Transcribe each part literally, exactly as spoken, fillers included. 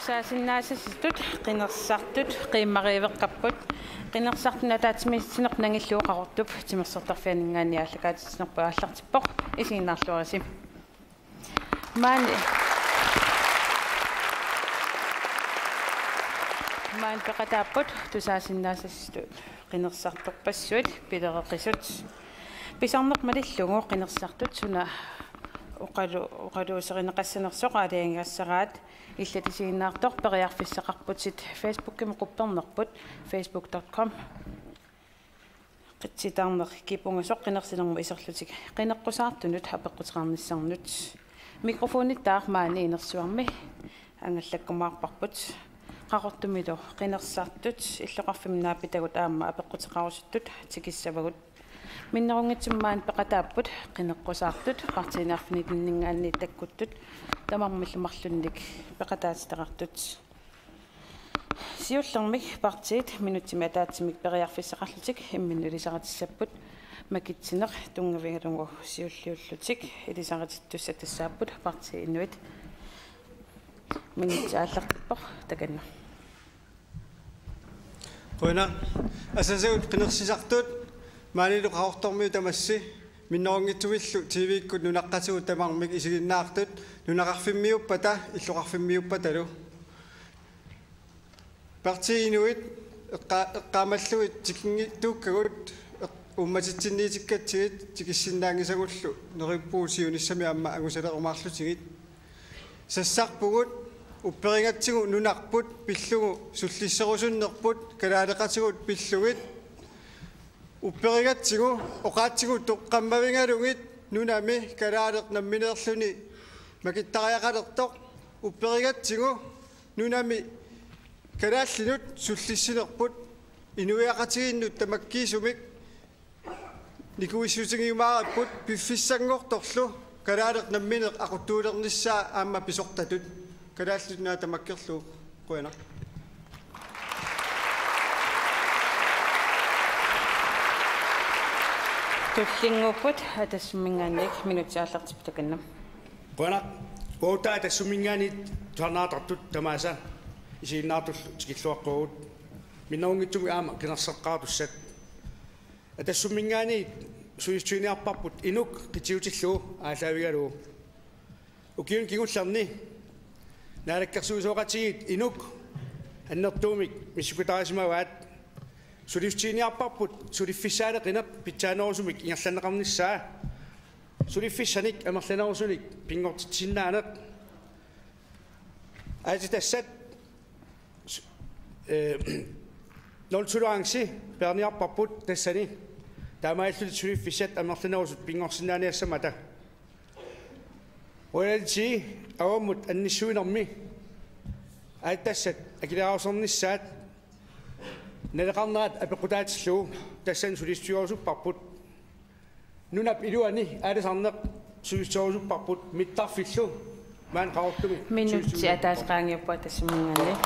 Tusaasinnaasasitut qinersisartut qiimmariiveqqapput. Qinersisartunut ataatsimiititsineq nangillugu Qaqortup timersortarfianinngaanniit aallakaatitsinerput aallartippoq, isiginnaarluarisi. Maani, maani peqataapput tusaasinnaasasitut qinersisartorpassuit pilereqisut. Pisarneq malillugu qinersisartut suna oqalu-, oqaluuserineqassanersoq aalajangigassaraat. Illit isiginnaartoq periarfissaqarputit Facebookimi quppernerput, facebook dot com. Qititarneq kipungasoq qinersinermut iserlutik qineqqusaartunut apeqquteqarnissannut. Mikrofonittaaq maani inersuarmi angallakkumaarparput. Qaqortumilu qinersisartut illoqarfimmi naapitagut aamma apeqquteqarusuttut tikissavagut. Minnerunngitsumik maani peqataapput qineqqusaartut partiinit arfinilinngaanniit takkuttut tamarmillu marlunnik peqataatitaqartut. Siullermik partiit minutsimik ataatsimik periarfissaqarlutik imminnut ilisaritissapput, makitsineq tunngavigalugu siulliullutik ilisaritittussat tassaapput partiit inuit. Minutsit aallartippoq takanna. Qujanaq. Asasagut qinersisartut maanilu Qaqortormiut tamassi, minnerunngitsumillu T V-kkut nunaqqatigut tamarmik isiginnaartut nunaqarfimmiuppata illoqarfimmiuppatalu. Partiit inuit eqqa-, eqqaamallugit tikinngitsuukkagut eq-, uummatitsinniitikkatsigit tikissinnaanngisagullu neriuppugut siunissami aamma angusalerumaarlutigit. Sassarpugut upperigatsigu nunarput pillugu sullisserusunnerput kalaaleqatigut pillugit. Upperigatsigu oqaatsigut toqqammavigalugit nunami kalaaleq nammineerluni makittariaqalertoq. Upperigatsigu nunami kalaallinut sullissinerput inuiaqatigiinnut tamakkiisumik nikuissutigiumaaripput piffissanngortorlu kalaaleq nammineq aquttuulernissaa aamma pisortatut. Kalaallit Nunaat tamakkerlugu. Qujanaq. Tullinnguupput Atassumminngaanniit, minutsit aallartipput takanna. Qujanaq. Uagut Atassumminngaanniit tusarnaartartut tamaasa isiginnaartullu tikilluaqquagut. Minnerunngitsumik aamma qinerseqqaartussat. Atassumminngaanniit sulissuiniarparput inuk qitiutillugu aallaavigalugu. Ukiuni kingullerni naalakkersuisooqatigiit inuk annertuumik missukkutaarisimavaat. Sulissuiniarparput suliffissaaleqineq pitsaanerusumik ingerlanneqarnissaa, suliffissanik amerlanerusunik pinngortitsisinnaaneq. Aatsitassat su-, eh, nul tolerance peerniarparput tassani, taamaalillutik suliffissat amerlanerusut pinngorsinnaaniassammata. Royalty avammut annissuinermi aatsitassat akileraarusarnissaat naleqarnerat apeqqutaatillugu tassani sulissuerusupparput. Nunap iluani aalisarneq sulissuerusupparput mittarfillu maani Qaqortumi. Minutsit sulissuerusupparput. Ataaseq qaangiupput Atassumminngaanniit.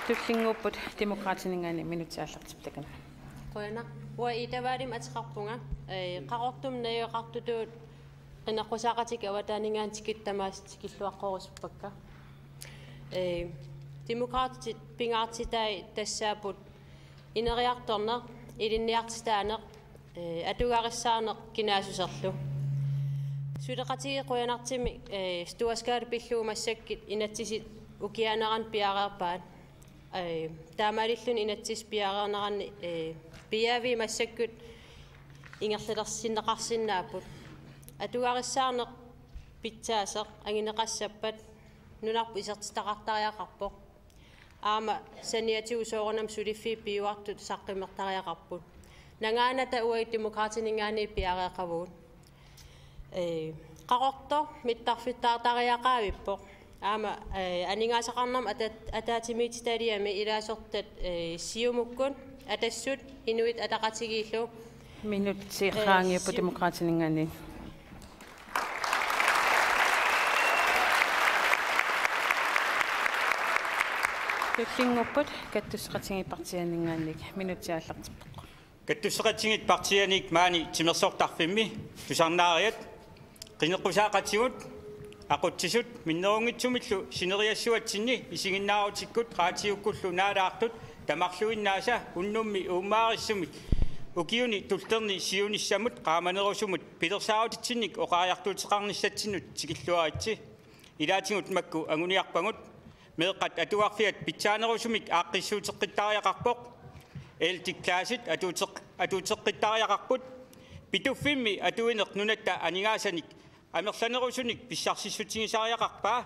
Tullinnguupput Demokraatininngaanniit, minutsit aallartipput takanna. Qujanaq. Uanga Ida Valimik ateqarpunga. Ee, Qaqortumi najugaqartutut qineqqusaaqatigiit avataaninngaanniit tikittut tamaasa tikilluaqquerusuppakka. Ee, Demokraatit pingaartitai tassaapput ineriartorneq, ilinniartitaaneq, ee, atugarissaarneq kinaassuserlu. Suleqatigiit qujanartumik, ee, stuerskala pillugu massakkut inatsisit ukiaanerani piareerpaat. Ee, taamaalilluni inatsisit piareerneranni, ee, piaavii massakkut ingerlalersinneqarsinnaapput. Atugarissaarneq pitsaasoq anguneqassappat nunarput isertitaqartariaqarpoq. Aamma saniatigut soorunami suliffiit piuartut saqqummertariaqarput. Nangaanata uagut Demokraatininngaanniit piareeqqavugut. Ee, Qaqortoq mittarfittaartariaqaavippoq. Aamma, ee, aningaasaqarnermut atat-, ataatsimiititaliami ilaasortat, ee, Siumukkut, Atassut, Inuit Ataqatigiillu. Minutsit, ee, qaangiupput Siu-, Demokraatininngaanniit. Tullinnguupput Kattusseqatigiit Partiianinngaanniit, minutsit aallartippoq. Kattusseqatigiit Partiianiit maani timersortarfimmi tusarnaariat. Qineqqusaaqatigut aqutsisut minnerunngitsumillu sineriassuatsinni isiginnaarutikkut raatiukkullu naalaartut tamarluinnaasa unnummi uummaarissumik ukiuni tullerni siunissamut qaamanerusumut pilersaarutitsinnik oqariartuuteqarnissatsinnut tikilluaritsi. Ilaatigut makku anguniarpagut. Meeqqat atuarfiat pitsaanerusumik aaqqissuuteqqittariaqarpoq. L-ti klassit atuuteq-, atuuteqqittariaqarput. Pituffimmi atuineq nunatta aningaasanik amerlanerusunik pissarsissutigisariaqarpaa.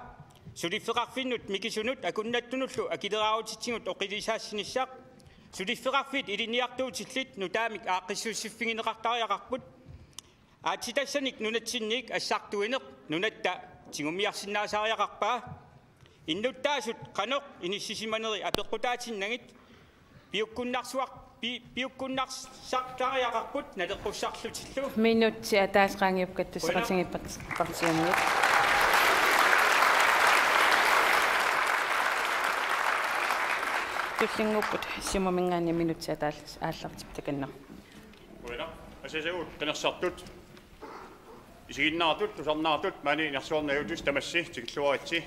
Suliffeqarfinnut mikisunut akunnattunullu akileraarutitsigut oqiliisaassinissaq. Suliffeqarfit ilinniartuutillit nutaamik aaqqissuussiffigineqartariaqarput. Aatsitassanik nunatsinniik assartuineq nunatta tigummiarsinnaasariaqarpaa. Innuttaasut qanoq inissisimaneri apeqqutaatinnagit piukkunnarsuaq-, pi-, piukkunnarsartariaqarput naleqqussarlutillu. Minutsi ataaseq qaangiuppata tusaqatigiippat partiinnit. Tullinnguupput Siumuminngaanniit minutsi ataal-, aallartippoq takanna. Qujanaq. Asasagut qinersisartut, isiginnaartut, tusarnaartut maani inersuarmi najuuttut tamassi tikilluaritsi.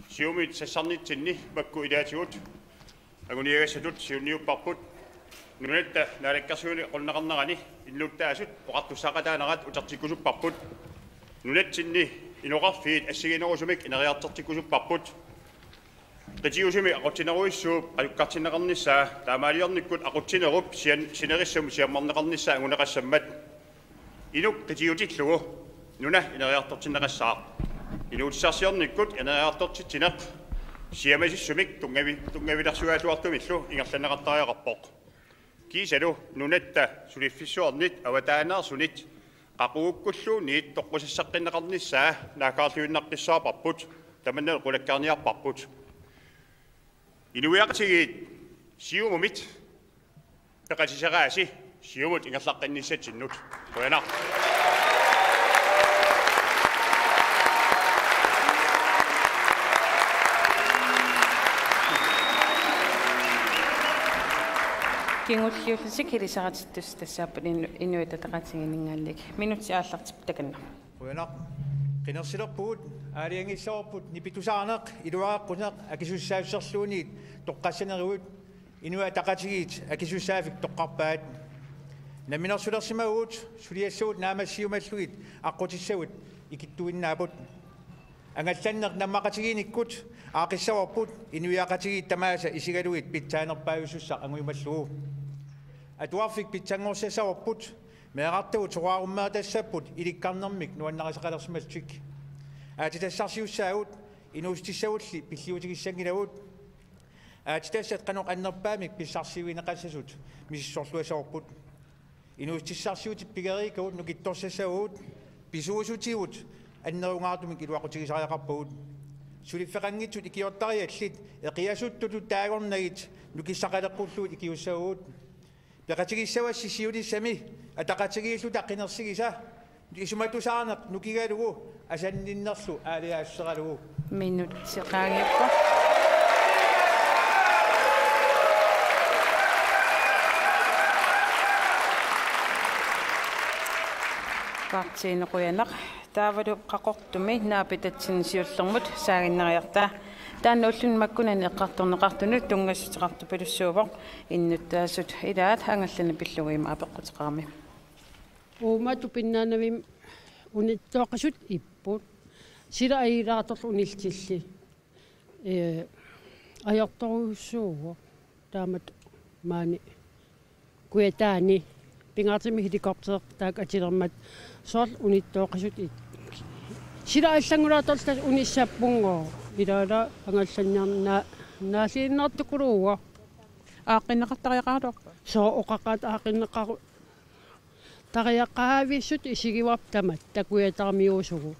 Siumut sassarnitsinni makku ilaatigut anguniagassatut siunniupparput. Nunatta naalakkersuineq aqunneqarnerani innuttaasut oqartussaaqataanerat utertikkusupparput. Nunatsinni inoqarfiit assigiinnerusumik ineriartortikkusupparput. Qitiusumik aqutsinerujussuup qajukkartinneqarnissaa taamaaliornikkut aqutsinerup sian-, sinerissumik siammarneqarnissaa anguneqassammat. Inuk qitiutillugu nuna ineriartortinneqassaaq. Inuutissarsiornikkut ineriartortitsineq siamasissumik tunngavi-, tunngavilersugaatuartumillu ingerlanneqartariaqarpoq. Kiisalu nunatta suliffissuarnit avataaneersunit qaqugukkulluunniit toqqusassaqqinneqarnissaa naaggaarluinnaqqissaarparput, tamannalu qulakkeerniarparput. Inuiaqatigiit Siumumit peqatiseraasi Siumut ingerlaqqinnissatsinnut. Qujanaq. Kingulliullutik ilisaritsittut tassaapput Inu-, Inuit Ataqatigiinninngaanniit. Minutsi aallartippoq takanna. Qujanaq. Qinersilerpugut, aalajangissavarput nipitusaarneq, iluaqquneq, akisussaassuserluunniit toqqassaneruit. Inuit Ataqatigiit akisussaaffik toqqarpaat. Namminersulersimavugut, suliassagut naammassiumallugit aqqutissagut ikittuinnaapput. Angallanneq nammaqatigiinnikkut aaqqissavarput inuiaqatigiit tamaasa isigalugit pitsaanerpaajussussaq angujumallugu. Atuarfik pitsanngorsassavarput, meerartagut soraarummeertassapput ilikkarnermik nuannarisaqalersimallutik. Aatsitassarsiussaagut, inuussutissagulli pilliutigissanngilagut. Aatsitassat qanoq annerpaamik pissarsiuineqassasut misissorluassavarput. Inuussutissarsiutit pigeriikkagut nukittorsassavagut, pisuusutigut annerungaartumik iluaqutigisariaqarpagut. Suliffeqanngitsut ikiortariallit eqiasuttutut taagornagit nukissaqaleqqullugu ikiussavagut. Peqatigissavassi siunissami ataqatigiilluta qinersigisa isumatusaarneq nukigalugu asanninnerlu aalajaassuseralugu. Minutsi qaangiuppoq. Partiinnut qujanaq. Taavalu Qaqortumi naapeqatitsinnut siullermut saaginnariarta. Taanna ulluni makkunani eqqartorneqartunut tunngassuteqartupilussuuvoq, innuttaasut ilaat angallanneq pillugu ima apeqquteqarami. Uuma tupinnaanavim unittooqqasut ipput. Sila aalaartorlu uniltilli. Ee, ajortorujussuuvoq. Taamatut maani Kujataani pingaartumik helikopteri taakku atilermat soorlu unittooqqasut ipput. Sila allanngulaartorlu unissappunngooq. Ilaala angallanniarna-, naalliinnartukuluuvoq. Aaqqinneqartariaqaraluarpa? Sooq oqaqaat aaqqinneqaru-, tariaqaavissut isigivarput tamatta Kujataamiuusugut.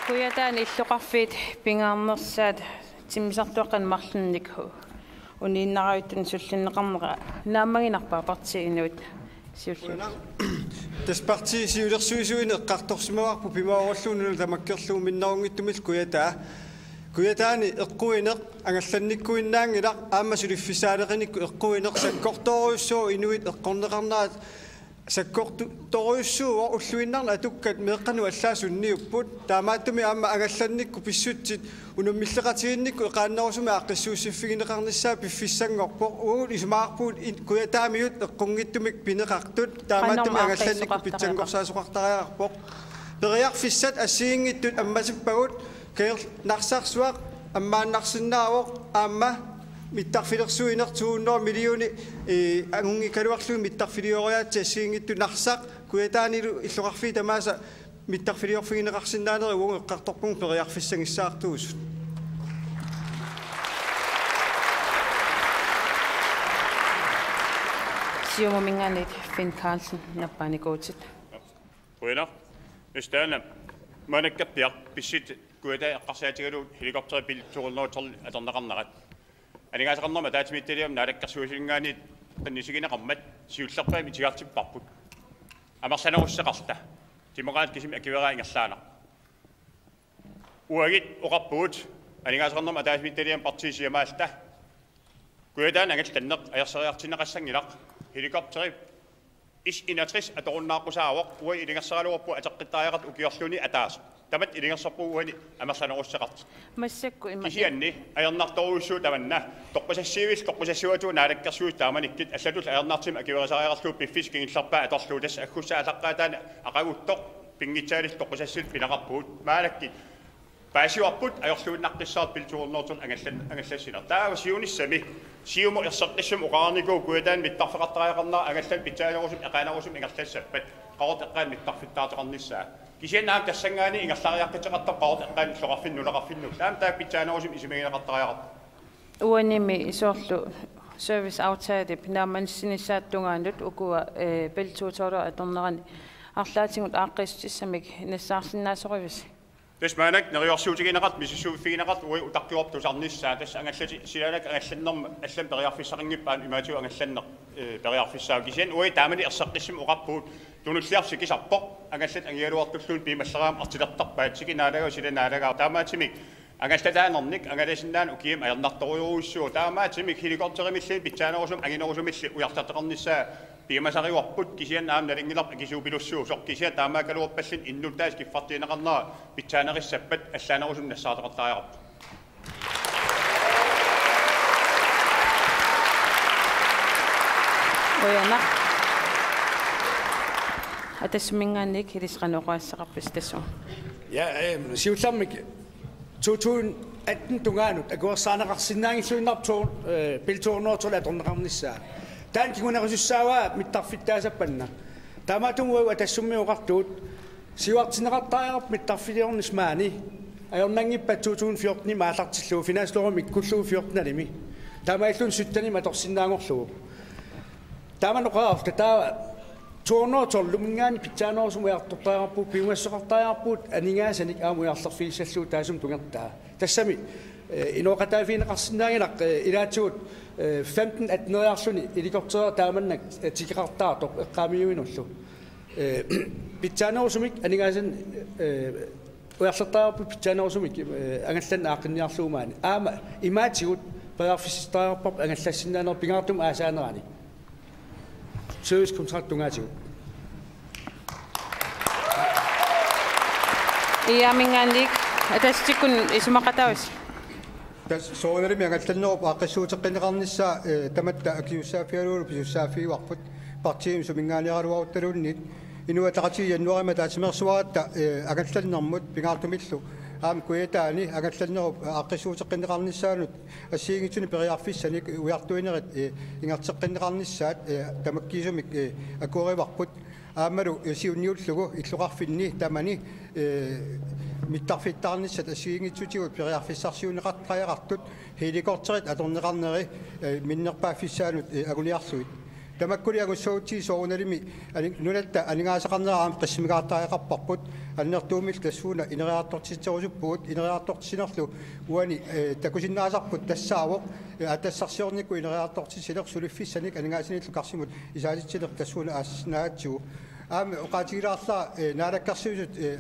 Kujataani illoqarfiit pingaarnersaat timmisartuaqqanik marlunnik uniinnarajuttuni sullinneqarnera naammaginarpa partiinnut siulliullugu? Tassa partiit siulersuisuineq eqqartorsimavarput pimoorullugu nuna tamakkerlugu minnerunngitsumillu Kujataa. Kujataani eqquineq angallannikkuinnaanngilaq aamma suliffissaaleqinikku eqquineq sakkortoorujussuuvoq inuit eqqorneqarnerat sakkortoorujussuuvoq ulluinnarni atukkat meeqqanut allaat sunniupput. Taamaattumik aamma angallannikkut pissutsit unammilleqatigiinnikkut eqaannerusumik aaqqissuussiffigineqarnissaa piffissanngorpoq. Uagut isumaqarpugut in-, Kujataamiut eqqunngitsumik pineqartut. Taamaattumik angallannikkut pitsanngorsaasoqartariaqarpoq. Periarfissat assigiinngitsut ammasippagut Keel-, Narsarsuaq ammaannarsinnaavoq aamma mittarfilersuineq to hundrede millioner, eh, angunngikkaluarlugit mittarfilioriaatsit assigiinngitsut Narsaq Kujataanilu illoqarfiit tamaasa mittarfiliorfigineqarsinnaanerat uagut eqqartorpugut periarfissagissaartuusut. Siumuminngaanniit Finn Carlsen, nappaanikuutit. Qujanaq. Tassa taanna maannakkappiaq pissutsit Kujataa eqqarsaatigalugu helikopteri Bell to hundrede og tolv atorneqarnerat. Aningaasaqarnermut ataatsimiititaliami naalakkersuisuninngaanniit qinnisigineqarmat siullerpaamik itigartipparput. Amerlanerussuteqarluta. Demokraatit kisimik akueraa ingerlaannaq. Uagut oqarpugut aningaasaqarnermut ataatsimiititaliami partiit siamaalluta. Kujataani angallanneq ajorseriartinneqassanngilaq. Helikopteri S enogtres atorunnaaqqusaavoq, uagut ilungersaraluarpugut atoqqittariaqartoq ukiorluunniit ataaseq. Tamatta ilungersorpugut uani amerlanerussuteqartut. Massakkut ima. Kisianni ajornartorujussuuvoq tamanna. Toqqusassiuillu toqqusassiuatigut naalakkersuisut taamanikkut allatullu ajornartumik akuerisariaqarlugu piffissaq kingullerpaaq atorlugu, tassa aggussaap aallaqqaataani aqaguttoq pinngitsaaliillu toqqusassiuillu pineqarpugut. Maannakkut paasivarput ajorluinnaqqissaartoq Bell to hundrede og tolv angallan-, angallassineq. Taava siunissami Siumut erseqqissumik oqareernikuuvoq Kujataani mittarfeqartariaqarnera angallanneq pitsaanerusumik eqaanerusumik ingerlassappat qaqortoq eqqaani mittarfittaartoqarnissaa. Kisianni aamma tassanngaanniit ingerlariaqqittoqartarpoq qaqortoq eqqaani illoqarfinnut nunaqarfinnullu. Aamma taakku pitsaanerusumik isumagineqartariaqarput. Uanimi soorlu serviceaftalep naammassinissaata tungaanut ukua, eh, Bell to hundrede og tolv atornerani arlaatigut aaqqissutissamik nassaarsinnaasorivisi? Tassa maannakkut neriorsuutigineqartut misissuiffigineqartut uagut utaqqivarput tusarnissaa, tassa angallatit silaannakkut angallannermut allamik periarfissaqanngippat aamma imaatigut angallanneq, eh, periarfissaavoq. Kisianni uagut taamani erseqqissumik oqarpugut tunulliarfik sikisarpoq, angallatit angigaluartulluunniit piumassuseqarami artilertarpaat, tiki naalagaagut sila naalagaagut, taamaattumik angallataanernik angalasinnaaneq ukiumut ajornartorujorujussuuvoq, taamaattumik helikopterimilluunniit pitsaanerusumik anginerusumillu ujarlertoqarnissaa piumasarivarput, kisianni aamma nalunngilarput akisuupilussuusoq, kisianni taamaakkaluarpalluunniit innuttaasut kiffartuunneqarnera pitsaanerissappat allaanerusumik nassaartoqartariaqarpoq. Qujanaq. Atassiminngaanniit ilissi qanoq oqaaseqarpisi tassunga? Ja, eh, siullermik to tusind atten tungaanut akuersaarneqarsinnaanngilluinnarpoq to, eh, Bell to hundrede og tolv atorneqarnissaa. Taanna kingunerusussaavaa mittarfittaasappanna. Taamaattumik uagut Atassummi oqartugut siuartinneqartariaqarpoq mittarfiliornissaq maani. Ajornanngippat to tusind fjortenimi aallartillugu finanslovimi ikkullugu fjortenimi. Taamaalilluni syttenimi atorsinnaanngorlugu. Taamani oqarluta taava to hundrede og tolvimingaanniit pitsaanerusumik ujartortariaqarpugut, piumassuseqartariaqarpugut aningaasanik aamma ujarlerfigissallugu taassuma tungertaa. Tassami, eh, inooqataaffigineqarsinnaanngilaq, eh, ilaatigut, eh, femten atteneriarluni helikopteri taamannak, eh, tikeqartartoq eqqaamiuinullu. Eh, pitsaanerusumik aningaasanik, eh, ujarlertariaqarpugut pitsaanerusumik, eh, angallanneq aaqqinniarlugu maani. Aamma imaatigut periarfissartariaqarparput angallassinnaaneq pingaartumik aasaanerani. Servicekontrakt tungaatigut. Iiaaminngaanniit Atassutikkut isumaqataavisi? Tassa soorunalimi angallannerup aaqqissuuteqqinneqarnissaa, eh, tamatta akisussaaffigalugu pisussaaffigivarput partiimi suminngaanniaraluaruttaluunniit. Inuit Ataqatigiit januaarimi ataatsimeersuaratta, eh, angallannermut pingaartumillu aamma Kujataani angallannerup aaqqissuuteqqinneqarnissaanut assigiinngitsunik periarfissanik ujartuinerit, eh, ingerlateqqinneqarnissaat, eh, tamakkiisumik, eh, akuerivarput. Aammalu, eh, siunniullugu illoqarfinni tamani, eh, mittarfittaarnissat assigiinngitsutigut periarfissarsiuunneqartariaqartut helikopterit atorneqarneri, eh, minnerpaaffissaanut, eh, anguniarlugit. Tamakkuli angussagutsigu soorunalimi ani-, nunatta aningaasaqarnera aamma qissumigaartariaqarparput, annertuumillu tassuuna ineriartortitserusuppugut, ineriartortitsinerlu uani, eh, takusinnaasarput tassaavoq, eh, atassarsiornikkut ineriartortitsineq suliffissanik aningaasanillu karsimut isaatitsineq tassuuna aassisinnaagatsigu. Aamma oqaatigilaarlara, eh, Naalakkersuisut, eh,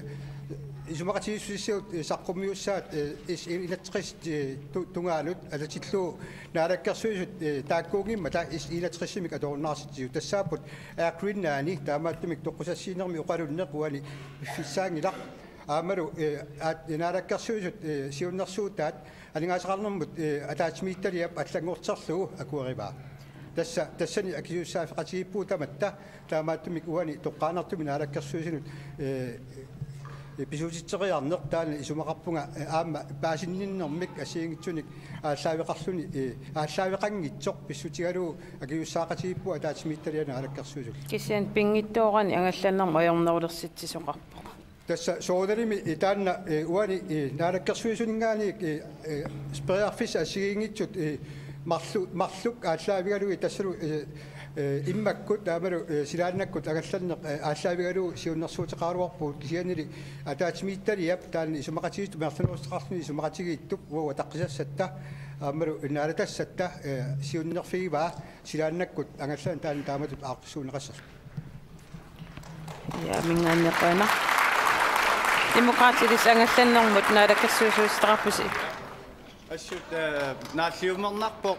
Isumaqatigiissutissagut, eh, saqqummiussaat, eh, S enogtres, eh, tu-, tungaanut atatillugu Naalakkersuisut, eh, taakkuunngimmata S enogtres-imik atorunnaartitsisut. Tassaapput Air Greenlandi, taamaattumik toqqusassiinermi oqalunneq uani piffissaanngilaq. Aammalu, eh, aat-, Naalakkersuisut, eh, siunnersuutaat aningaasaqarnermut, eh, ataatsimiititaliap allanngorterlugu akuerivaa. Tassa, tassani akisussaaffeqatigiippugut tamatta, taamaattumik uani toqqaannartumik Naalakkersuisunut, eh, eh, pisuussutissaqarneq taanna isumaqarpunga, eh, aamma paasinninnermik assigiinngitsunik aallaaveqarluni, eh, aallaaveqanngitsoq pissutigalugu akisussaaqatigiippugut ataatsimiititaliaq Naalakkersuisullu. Kisianni pinngitsoorani angallannermut ajornerulersitsisoqarpoq. Tassa soorunalimi, eh, taanna, eh, uani, eh, Naalakkersuisuninngaanniit, eh, eh, periarfissat assigiinngitsut, eh, marlu-, marluk aallaavigalugit tassalu, eh, eh, immakkut taamalu, eh, silaannakkut angallanneq, eh, aallaavigalugu siunnersuuteqaraluarpugut kisiannili ataatsimiititaliap taanna isumaqatigiittup merlanerussuteqarluni isumaqatigiittup uagut ataqqisassatta aammalu naalatassatta, eh, siunnerfigivaa silaannakkut angallanneq taanna taamatut aaqqissuunneqassasoq. Ja, mingaanneqaana. Demokraatit ilissi angallannermut naalakkersuisuussitaqarpusi. Assut, eh, naalliummernarpoq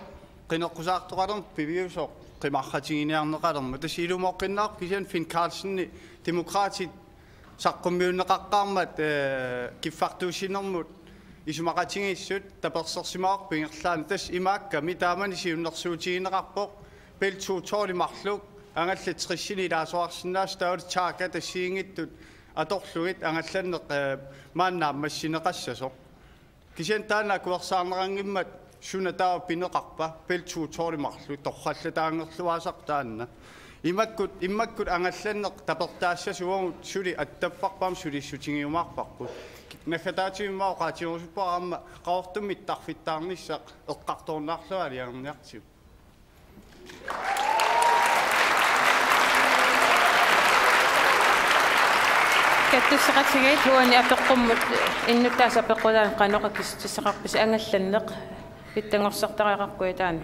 qineqqusaartoqalermat piviusoq qimarratiginiarneqalermat. Tassa ilumoqqinnaarpoq kisianni Finn Karlsen Demokraatit saqqummiunneqaqqaarmat, eh, kiffartuussinermut isumaqatigiissut tapersersimavoq ingerlaannaq tassa imaakkami taamani siunnersuutigineqarpoq Bell to tolv marluk angallat tresinik ilaasorarsinnaasoq taavalu taakkat assigiinngitsut atorlugit angallanneq, eh, maanna naammassineqassasoq. Kisianni taanna akuersaarneqanngimmat suna taava pineqarpa Bell to tolv marluk torrallataanngorluaasarpoq taanna. Imakkut, immakkut angallanneq tapertaassasugut suli attapparput aamma sulissutigiumaarparput. Naggataatigut immaqa oqaatigerusuppara aamma Qaqortumi mittarfittaarnissaq eqqartornaarlugu aalajangerniartigu. Kattusseqatigiit uani apeqqummut innuttaasut apeqqutaannut qanoq akissutissaqarpisi angallanneq pitsanngorsartariaqarpoq Kujataani.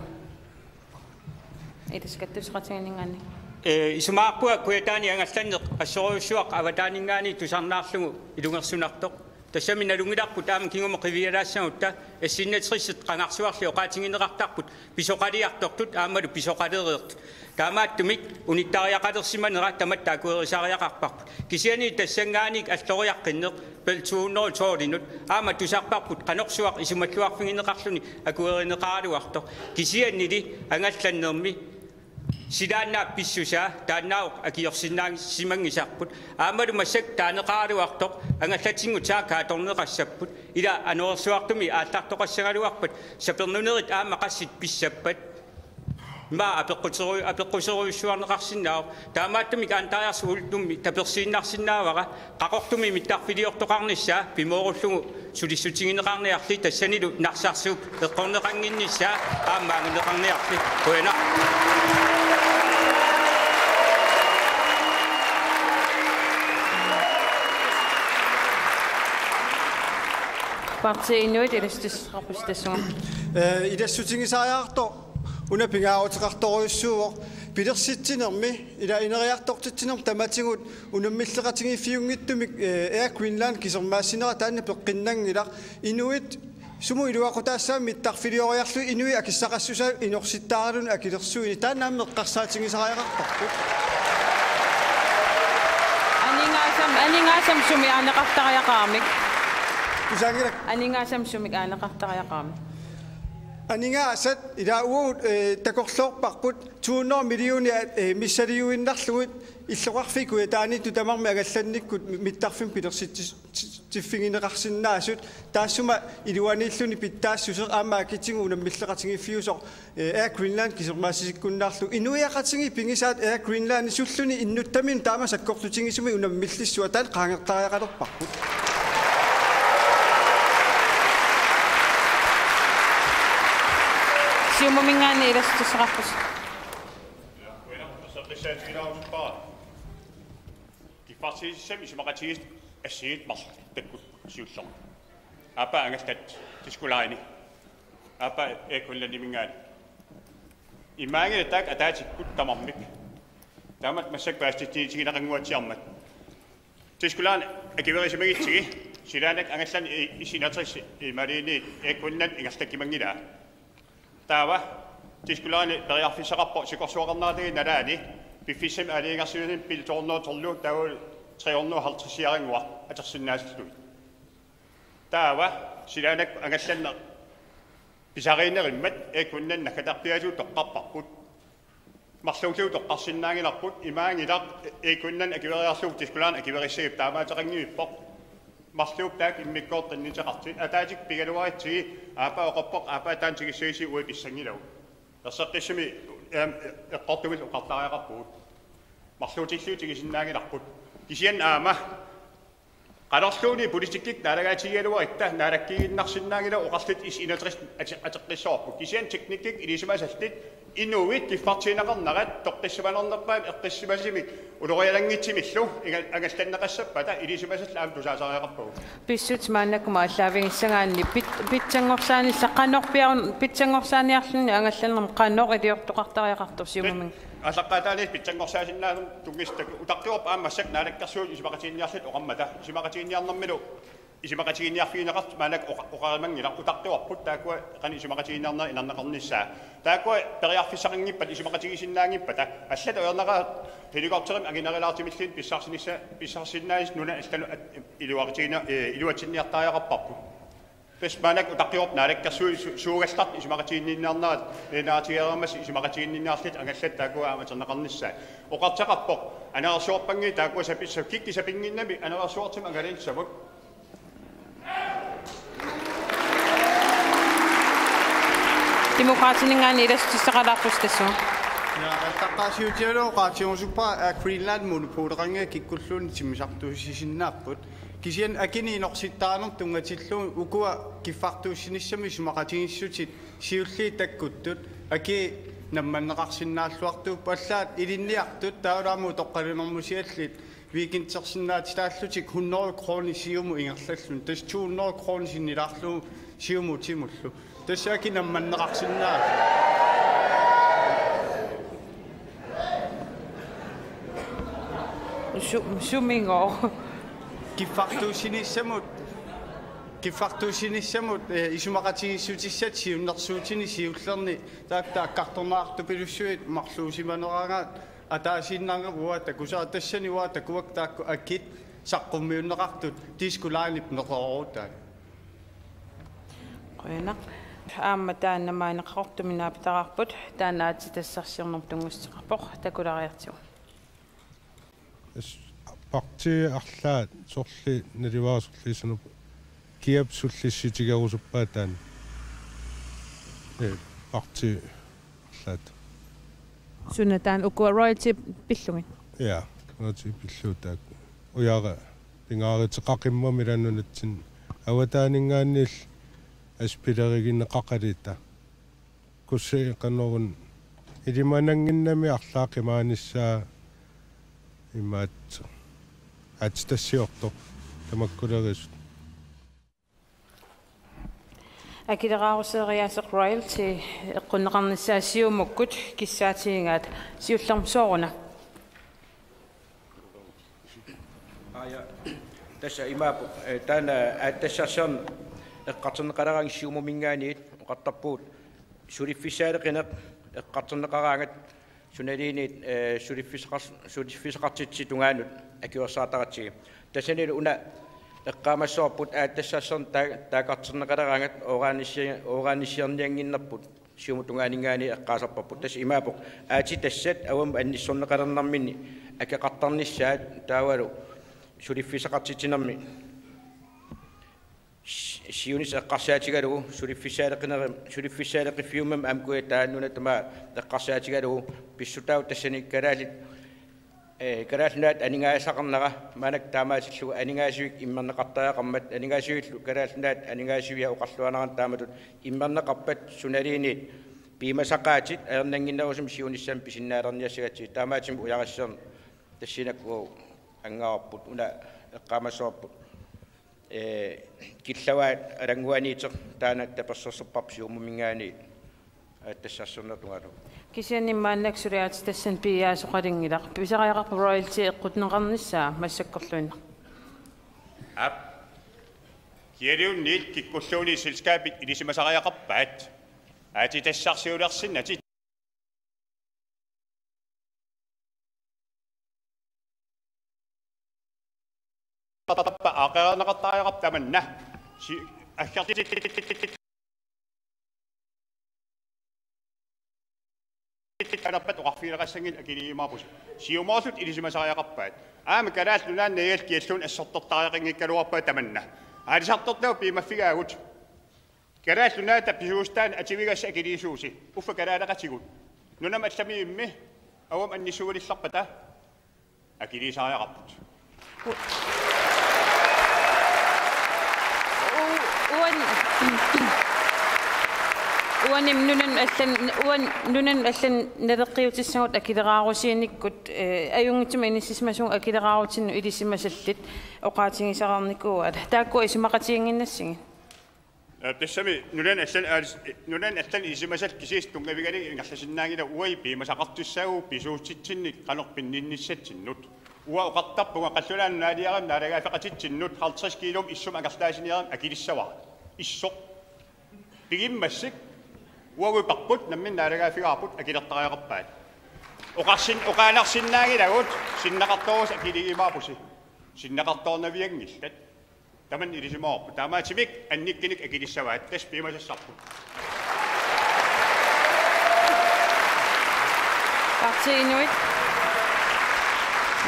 Ilissi kattusseqatigiinninngaanniit. Eh, isumaqarpunga Kujataani angallanneq assorujussuaq avataaninngaanniit tusarnaarlugu ilungersunartoq. Tassami nalunngilarput aamma kingumut qivialaassagutta S enogtres qangarsuarli oqaatigineqartarput pisoqaliartortut aammalu pisoqalereertut. Taamaattumik unittariaqalersimanera tamatta akuerisariaqarparput. Kisianni tassanngaanniit alloriaqqinneq Bell to hundrede tolvinut aamma tusarparput qanorsuaq isumalluarfigineqarluni akuerineqaraluartoq. Kisiannili angallannermi silaannaap pissusaa taannaavoq akiorsinnaanngimmat simangisarput. Aammalu massakkut taaneqaraluartoq angallatsinngutsaak kaatorneqassapput. Ila anorersuartumi aallartoqassagaluarpat sapernunerit aamma qassit pissappat. Ima apeqquteru-, apeqquserujussuarneqarsinnaavoq. Taamaattumik aantariarsi ullumi tapersiinnarsinnaavara Qaqortumi mittarfiliortoqarnissaa pimoorullugu sulissutigineqarniarli tassanilu Narsarsuup eqqorneqannginnissaa aamma anguneqarniarli. Qujanaq. Partii Inuit ilassutissaqqarpusi tassunga. Eh, ilassutigisariaqartoq una pingaaruteqartorujussuuvoq pilersitsinermi ila ineriartortitsinermi tamatigut unammilleqatigiiffiunngitsumik, eh, Air Greenland kisermaassinera taanna peqqinnanngilaq. Inuit sumut iluaqutaassammik mittarfilioriarlugit inuit akissaqassusaat inorsittaaraluni akilersuineq taanna aamma eqqarsaatigisariaqarparput. Aningaasam-, aningaasam sumik aaneqartariaqaramik. Tusaanngilakka. Aningaasam sumik aaneqartariaqaramik. Aningaasat ila uagut, eh, takorloorparput to hundrede millioner, eh, missiliuinnarlugit illoqarfiit Kujataaniittut tamarmik angallannikkut mittarfimmik pilersitsis-, tiffigineqarsinnaasut taassuma iluaniilluni pitsaassuseq aamma akitigut unammilleqatigiiffiusoq, eh, Air Greenland kisermaassisikkunnaarlugu inuiaqatigiit pigisaat Air Greenlandip sulluni innuttaminut taama sakkortutigisumik unammillissuaq taanna qaangertariaqalerparput. Siumuminngaanniit ilassutissaqarpusi. Kiffartuussissamik isumaqatigiissut assigiit marluk takkut siullermik. Aappaa angallat Disko Line. Aappaa Air Greenlandiminngaanniit. Imaanngilaq taakku ataatsikkut tamarmik. Taamatut massakkut paasititsiniitigineqannguatsiarmat. Disko Line akuerisimagitsigi. Silaannakkut angallanneq I S enogtres imaluunniit A K N-imi ingerlakkimanngilaa. Taava Disko Line periarfissaqarpoq sikorsuaqarnerata nalaani piffissami aalajangersimasumi biler to hundrede og tolv taavalu tre hundrede og halvtreds atersinnaasarlugit. Taava silaannakkut angallanneq pisariinnerimmat A K N-imi naggatarpiaatigut toqqarparput. Marluullugu toqqarsinnaanngilarput, imaanngilaq A K N-imi akueriarlugu Disko Line akuerissagipput, taamaattoqanngivippoq. Marluupput taakku immikkoortunik qanittoqartut, ataatsikkut pigaluaritsigit, aappaa oqarpoq, aappaa taanna tikissagutsigit uagut pissanngilagut. Erseqqissumik, ehm, eqqortumillu oqartariaqarpugut. Marluutillugu tigusinnaanngilarput. Kisianni aamma qanorluunniit politikkikkut naalagaatigigaluarutta naalakkiiginnarsinnaanngilagut, oqarluta I S enogtres ate-, ateqqissavarput. Kisianni teknikkikkut ilisimasallit inuit kiffartuunneqarnerat toqqissisimanerpaat eqqissisimasumik uloriananngitsumillu inga-, angallanneqassappata ilisimasallit aamma tusaasariaqarpagut. Pissutsit maannakkut aamma aallaavigigaanni pit-, pitsanngorsaanissaa qanoq piaun-, pitsanngorsaanerulluni angallannermi qanoq iliortoqartariaqartoq Siumuminngaanniit? Aallaqqaataaniit pitsanngorsaasinnaasumik tunngasut, taakku utaqqivarput aamma massakkut naalakkersuisut isumaqatiginninniarlutik oqarmata. Isumaqatiginninniarnermilu isumaqatiginninniarfigineqartut maannakkut oqa-, oqareermanngilaq, utaqqivarput taakkua qanoq isumaqatiginninniarnerat ingerlanneqarnissaa. Taakkua periarfissaqanngippata isumaqatigisinnaanngippata, allatut ajornaqaat helikopterimik anginerulaartumilluunniit pissarsinissa-, pissarsinnaasut nunat allanut at-, iluaqutigina-, eh, iluatsinniartariaqarparput. Tassa maannakkut utaqqivarput naalakkersuisut su-, suugallartut isumaqatiginninniarnerat, eh, naatigereermasut isumaqatiginninniarlutik angallatut taakkua aamma atorneqarnissaat. Oqartaqarpoq, anerersuarpanngilaq taakkua sapissavut, kikkut sapinnginnamik anerersuartumik angalanissavut. Demokraatininngaanniit ilassutissaqalaarpusi tassunga. Ja, aallaqqaasiutigalugu oqaatigerusuppara, aa, Greenland monopoleqanngilaq kikkulluunniit timmisartuussisinnaapput. Kisianni akinik inorsittaanermut tunngatillugu ukua kiffartuussinissamut isumaqatigiissutit siulliit takkuttut akii nammanneqarsinnaalluartuupput, allaat ilinniartut taavalu aamma utoqqalinermusiallit weekendersinnaatitaallutik hundrede kroner Siumut ingerlalluni. Tassa to hundrede kroner sinnilaarlugu Siumutimullu. Tassa akii nammanneqarsinnaallutik. Su-, suminngaanniit. Kiffartuussinissamut, kiffartuussinissamut, eh, isumaqatigiissutissat siunnersuutini siullerni taakku taakkartorneqartupilussuit marluusimaneragaat ataasiinnarnikuuaat takusaat, tassani uanga takuakka taakku akit saqqummiunneqartut Disko Linep neqeroorutaat. Qujanaq. Aamma taanna maani Qaqortumi naapitaqarput, taanna aatsitassarsiornermut tunngassuteqarpoq, takulaariartigu. As-, partiit arlaat soorlu naluara soorlu sanap kiap sullissutigerusuppaa taanna. Eh, partiit arlaat. Suna taanna, ukua royalty pillugit? Ja, royalty pillugit taakku. Ujara pingaaruteqaqimmammat ila nunatsinni avataaninngaanniillu aspilerigineqaqaluta. Kusi qanoruna ilimanannginnami arlaat qimaanissaa imaattoq aatsitassiortoq tamakkulerisut. Akileraaruseeriaaseq royalty eqqunneqarnissaa Siumukkut kissaatigigaat, siullermik sooruna? Aa, ja. Tassa imaappoq, eh, taanna aatsitassarsiorneq eqqartorneqaleraangat Siumuminngaanniit oqartarpugut suliffissaaleqineq eqqartorneqaraangat sunaluunniit, eh, suliffisaqar-, suliffisaqartitsisunut tungaanut akuersaartaratsigit. Tassanilu una eqqaamassavarput aatsitassarsiorneq taa-, taakkartorneqaleraangat uranisi-, uranisiorniannginnerput Siumup tungaaninngaanniit eqqaasarparput. Tassa imaappoq aatsitassat avammut annissorneqalernerminni akeqartarnissaat taavalu suliffisaqartitsinermi si-, siunissaq eqqarsaatigalugu suliffissaaleqineq-, suliffissaaleqiffiummammi aamma Kujalleq taanna nuna tamaat eqqarsaatigalugu pissutaavoq tassani kalaallit, eh, Kalaallit Nunaat aningaasaqarnera maannakkut taamaasillugu aningaasivik immerneqartariaqarmat, aningaasavillu Kalaallit Nunaat aningaasivia oqarluarneranni taamatut immerneqarpat sunaluunniit piumasaqaatit ajornannginnerusumik siunissami pisinnaalerniassagatsigit, taamaattumik ujarassiorneq tassanikkut angaarput, una eqqaamassavarput. Eh, killavaat alannguaniittoq taanna tapersersorparput Siumuminngaanniit aatsitassarsiornermut tungaanut. Kisianni maannakkut suli aatsitassanik piiaasoqalinngilaq. Pisariaqarpa royalty eqqunneqarnissaa massakkorluinnaq? Aap. Kialiunniit kikkulluunniit selskabit ilisimasariaqarpaat. Aatsitassarsiulersinnatik. Aqareerneqartariaqarput tamanna. Si-, aggertit- Alerpat oqarfigineqassanngilaq akiliigimaarpusi. Siumoorlutik ilisimasariaqarpaat. Aamma Kalaallit Nunaanni ajallu kialluunniit assortortariaqanngikkaluarpaat tamanna. Aalisartortavut piumaffigaagut. Kalaallit Nunaata pisuussutaanut atuigassaq akiliisuusi. Uffa kalaaleqatigut. Nunami allamiummi avammut annissugalillarpata akiliisariaqarput. U-, uan-, uanim nunanut allan-, uan-, nunanut allanut naleqqiutissagut akileraarusiinikkut, eh, ajunngitsumik inissisimasugut akileraarutinnut ilisimasallit oqaatigisaqarnikuuaat. Taakkua isumaqatiginnginnassigit. Aa, tassami nunanut allan-, aalis-, nunanut allanut ilisimasallit kisiisa tunngavigalugit ingerlasinnaanngillat, uagut piumasaqartussaavugut pisuussutitsinnik qanoq pinninnissatsinnut. Uanga oqartarpunga Qallunaat Nunaaliarami naalagaaffeqatitsinnut halvtreds kiilumik issumik angerlaasiniarami akilissavara. Issoq. Pigimmassik uaguiparput nammineq naalagaaffigaarput akilertariaqarpaat. Oqarsin-, oqaannarsinnaanngilagut sinneqartoorussi akiliigimaarpusi. Sinneqartoornavianngillat. Tamanna ilisimavarput. Taamaattumik annikkunik akilissavaat. Tassa piumasassarput. Partii Inuit.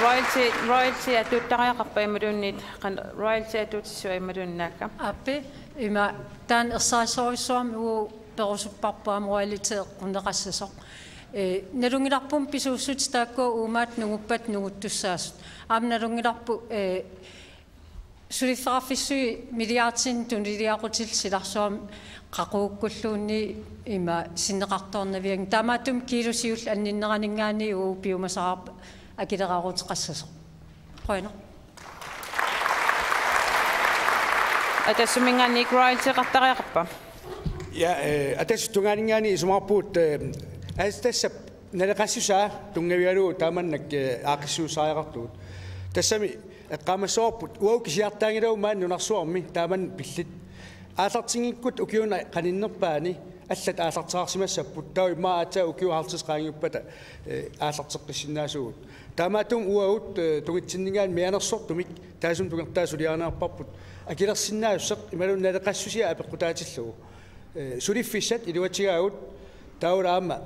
Royalty, royalty atuuttariaqarpa imaluunniit, qan-, royalty atuutissua imaluunniit naakka? Aappi, ima taanna ersarissorujussuarmik uagut perusupparput aamma royalty eqqunneqassasoq. Eh, nalunngilarput pisuussutit taakkua uumaat nunguppat nunguttussaasut. Aamma nalunngilarput, eh, suliffeqarfissuit milliardinik tuniliaqutillit silarsuarmi qaqugukkulluunniit ima sinneqartoornavianngilaq. Taamaattumik kiilu siulleq anninneraninngaanniit uagut piumasaqaaq akileraaruteqassasoq. Qujanaq. Atassaminngaanniit royaltyeqartariaqarpa? Ja, eh, Atassut tungaaninngaanniit isumaqarpugut, eh, aatsitassap naleqassusaa tunngavigalugu taamannak, eh, aaqqissuussariaqartugut. Tassami eqqaamassavarput uagut kisiartaanngilagut maani nunarsuarmi taamannak pillit. Aallartinngikkutta ukiuni qaninnerpaani allat aallarteqarsimassapput, taava immaqa aatsaat ukiut halvtreds qaangiuppata, eh, aallarteqqissinnaasugut. Taamaattumik uagut, eh, tungitsinninngaanniit mianersortumik taassuma tungaatigut suliarineqarparput akilersinnaassuseq imaluunniit naleqassusia apeqqutaatillugu. Eh, suliffissat iluatsigaagut, taavalu aamma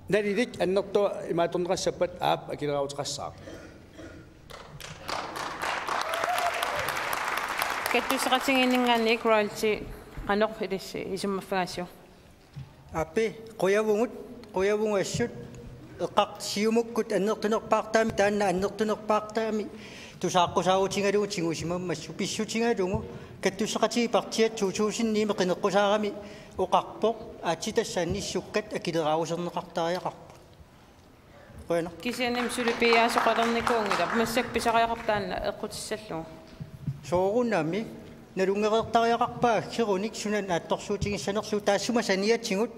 nalilik annertooq imaattorneqassappat aap akileraaruteqassaaq. Kattussaqatigiinninngaanniit royalty qanoq ilissi isummerfigassiuk? Aappi, qujavugut, qujavugut assut, eqqart-, Siumukkut annertunerpaartaami, taanna annertunerpaartaami tusaaqqusaaruutigalugu tigusimammassuk, pissutigalugu kattussaqatigiit partiiat to tusind ni-mi qineqqusaarami oqarpoq, aatsitassat annissukkakka akileraaruserneqartariaqarput. Qujanaq. Kisianni suli piiaasoqalernikuunngilaq, massakkut pisariaqarpoq taanna eqqutissallugu. Soorunami, nalunngereertariaqarpaat aggerunik suna naatsorsuutigissanerlugu, taassuma saniatigut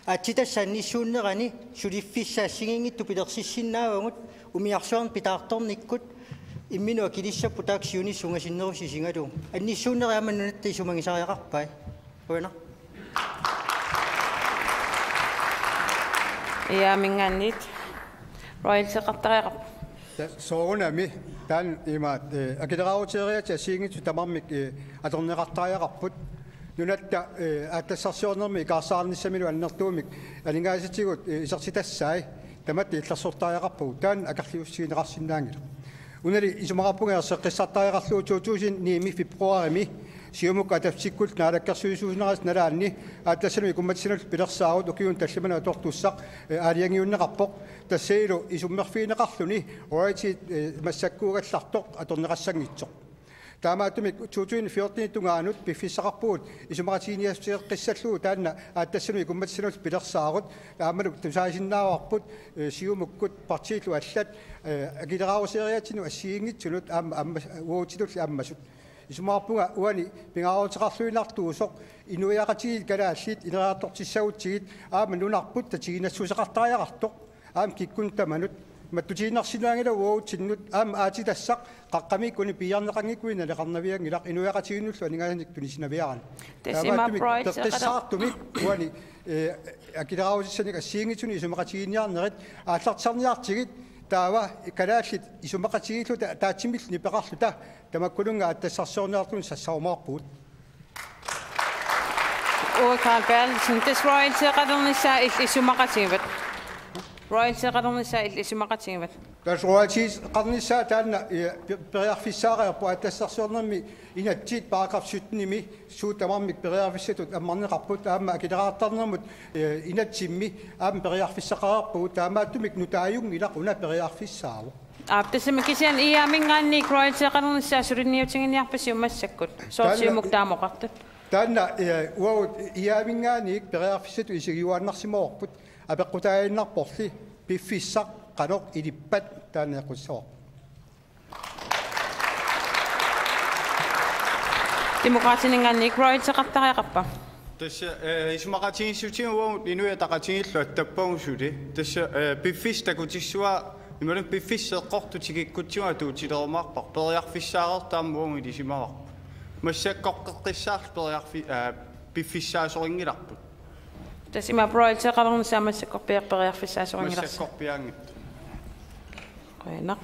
aatsitassat annissuunnerani suliffissat assigiinngitsut pilersissinnaavagut, umiarsuarnik pitaartornikkut imminut akilissapput taakku siunissaq ungasinnerusoq isigalugu. Annissuunneri aamma nunatta isumagisariaqarpai. Qujanaq. Ia, minngaanniit. Royaltyeqartariaqarpa? Ja, soorunami. Taanna imaat, eh, akileraaruteeriaatsit assigiinngitsut tamarmik, eh, atorneqartariaqarput. Nunatta, eh, aatsitassarsiornermi ikaarsaarnissamilu annertuumik aningaasatigut, eh, isertitassai tamatta illersortariaqarpagut. Taanna akerliussutigineqarsinnaanngilaq. Unali isumaqarpunga erseqqissartariaqarlugu to tusind ni-mi februarimi Siumukkut Atassutikkut naalakkersuisuunerata nalaanni aatsitassanut ikummatissanullu pilersaarut ukiunut tallimanut atortussaq, eh, aalajangiunneqarpoq, tassalu isummerfigineqarluni royaltyt, eh, massakkuugallartoq atorneqassanngitsoq. Taamaattumik to tusind fjorten tungaanut piffissaqarpugut isumaqatigiinniassuteqqissallugu taanna aatsitassanut ikummatissanullu pilersaarut, aammalu tusaasinnaavarput, eh, Siumukkut partiillu allat, eh, akileraaruteeriaatsinnut assigiinngitsunut aamma, aamma uagutsitulli ammasut. Isumaqarpunga uani pingaaruteqarluinnartuusoq inuiaqatigiit kalaallit ineriartortissagutsigit aamma nunarput tatiginassuseqartariaqartoq aamma kikkunnut tamanut Mattutiinnarsinnaanngilaq uagutsinnut aamma aatsitassaq qaqqamiikkuni piiarneqanngikkunik naleqarnavianngilaq inuiaqatigiinnullu aningaasanik tunisinaviaraanni. Tassa ima Bright peqqissaartumik uani, eh, akileraarutissani assigiinngitsuni isumaqatigiinniarnerit aallartisarniartigit taava kalaallit isumaqatigiilluta ataatsimillu nipeqarluta tamakkulunnga aatsitassarsiorniarluta sassarumaarpugut. Uanga Carl Berthelsen, tassa royaltyqalernissaa illit isumaqatigivat. Royaltyqalernissaa illit isumaqatigivat. Tassa royaltyqarnissaa taanna, eh, pe-, periarfissaareerpoq aatsitassarsiornermi inatsit paragraf syttenimi suut tamarmik periarfissatut ammarneqarput aamma akileraartarnermut, eh, inatsimmi aamma periarfissaqareerpugut taamaattumik nutaajunngilaq una periarfissaavoq. Aap, tassami kisianni I A-minngaanniit royaltyqalernissaa suliniutiginiarpisiuk massakkut? Soorlu Siumut taama oqartut. Taanna, eh, uagut I A-minngaanniit periarfissatut isigiuaannarsimavarput apeqqutaaginnarporli piffissaq qanoq ilippat taanna eqqussavarput. Demokraatininngaanniit royaltyqartariaqarpa? Tassa, eh, isumaqatigiissutigut uagut Inuit Ataqatigiillu attappagut suli. Tassa, eh, piffissaq takutissuaa imaluunniit piffissaq eqqortoq tikikkutsigu atuutilerumaarpara. Periarfissaareertaa aamma uagut ilisimavarput. Massakkorteqqissaarlu periarfi-, eh, piffissaasorinngilarput. Tassa ima royaltyqalernissaa massakkorpiaq periarfissaasorinngilarsi. Massakkorpiaanngitsoq. Qujanaq.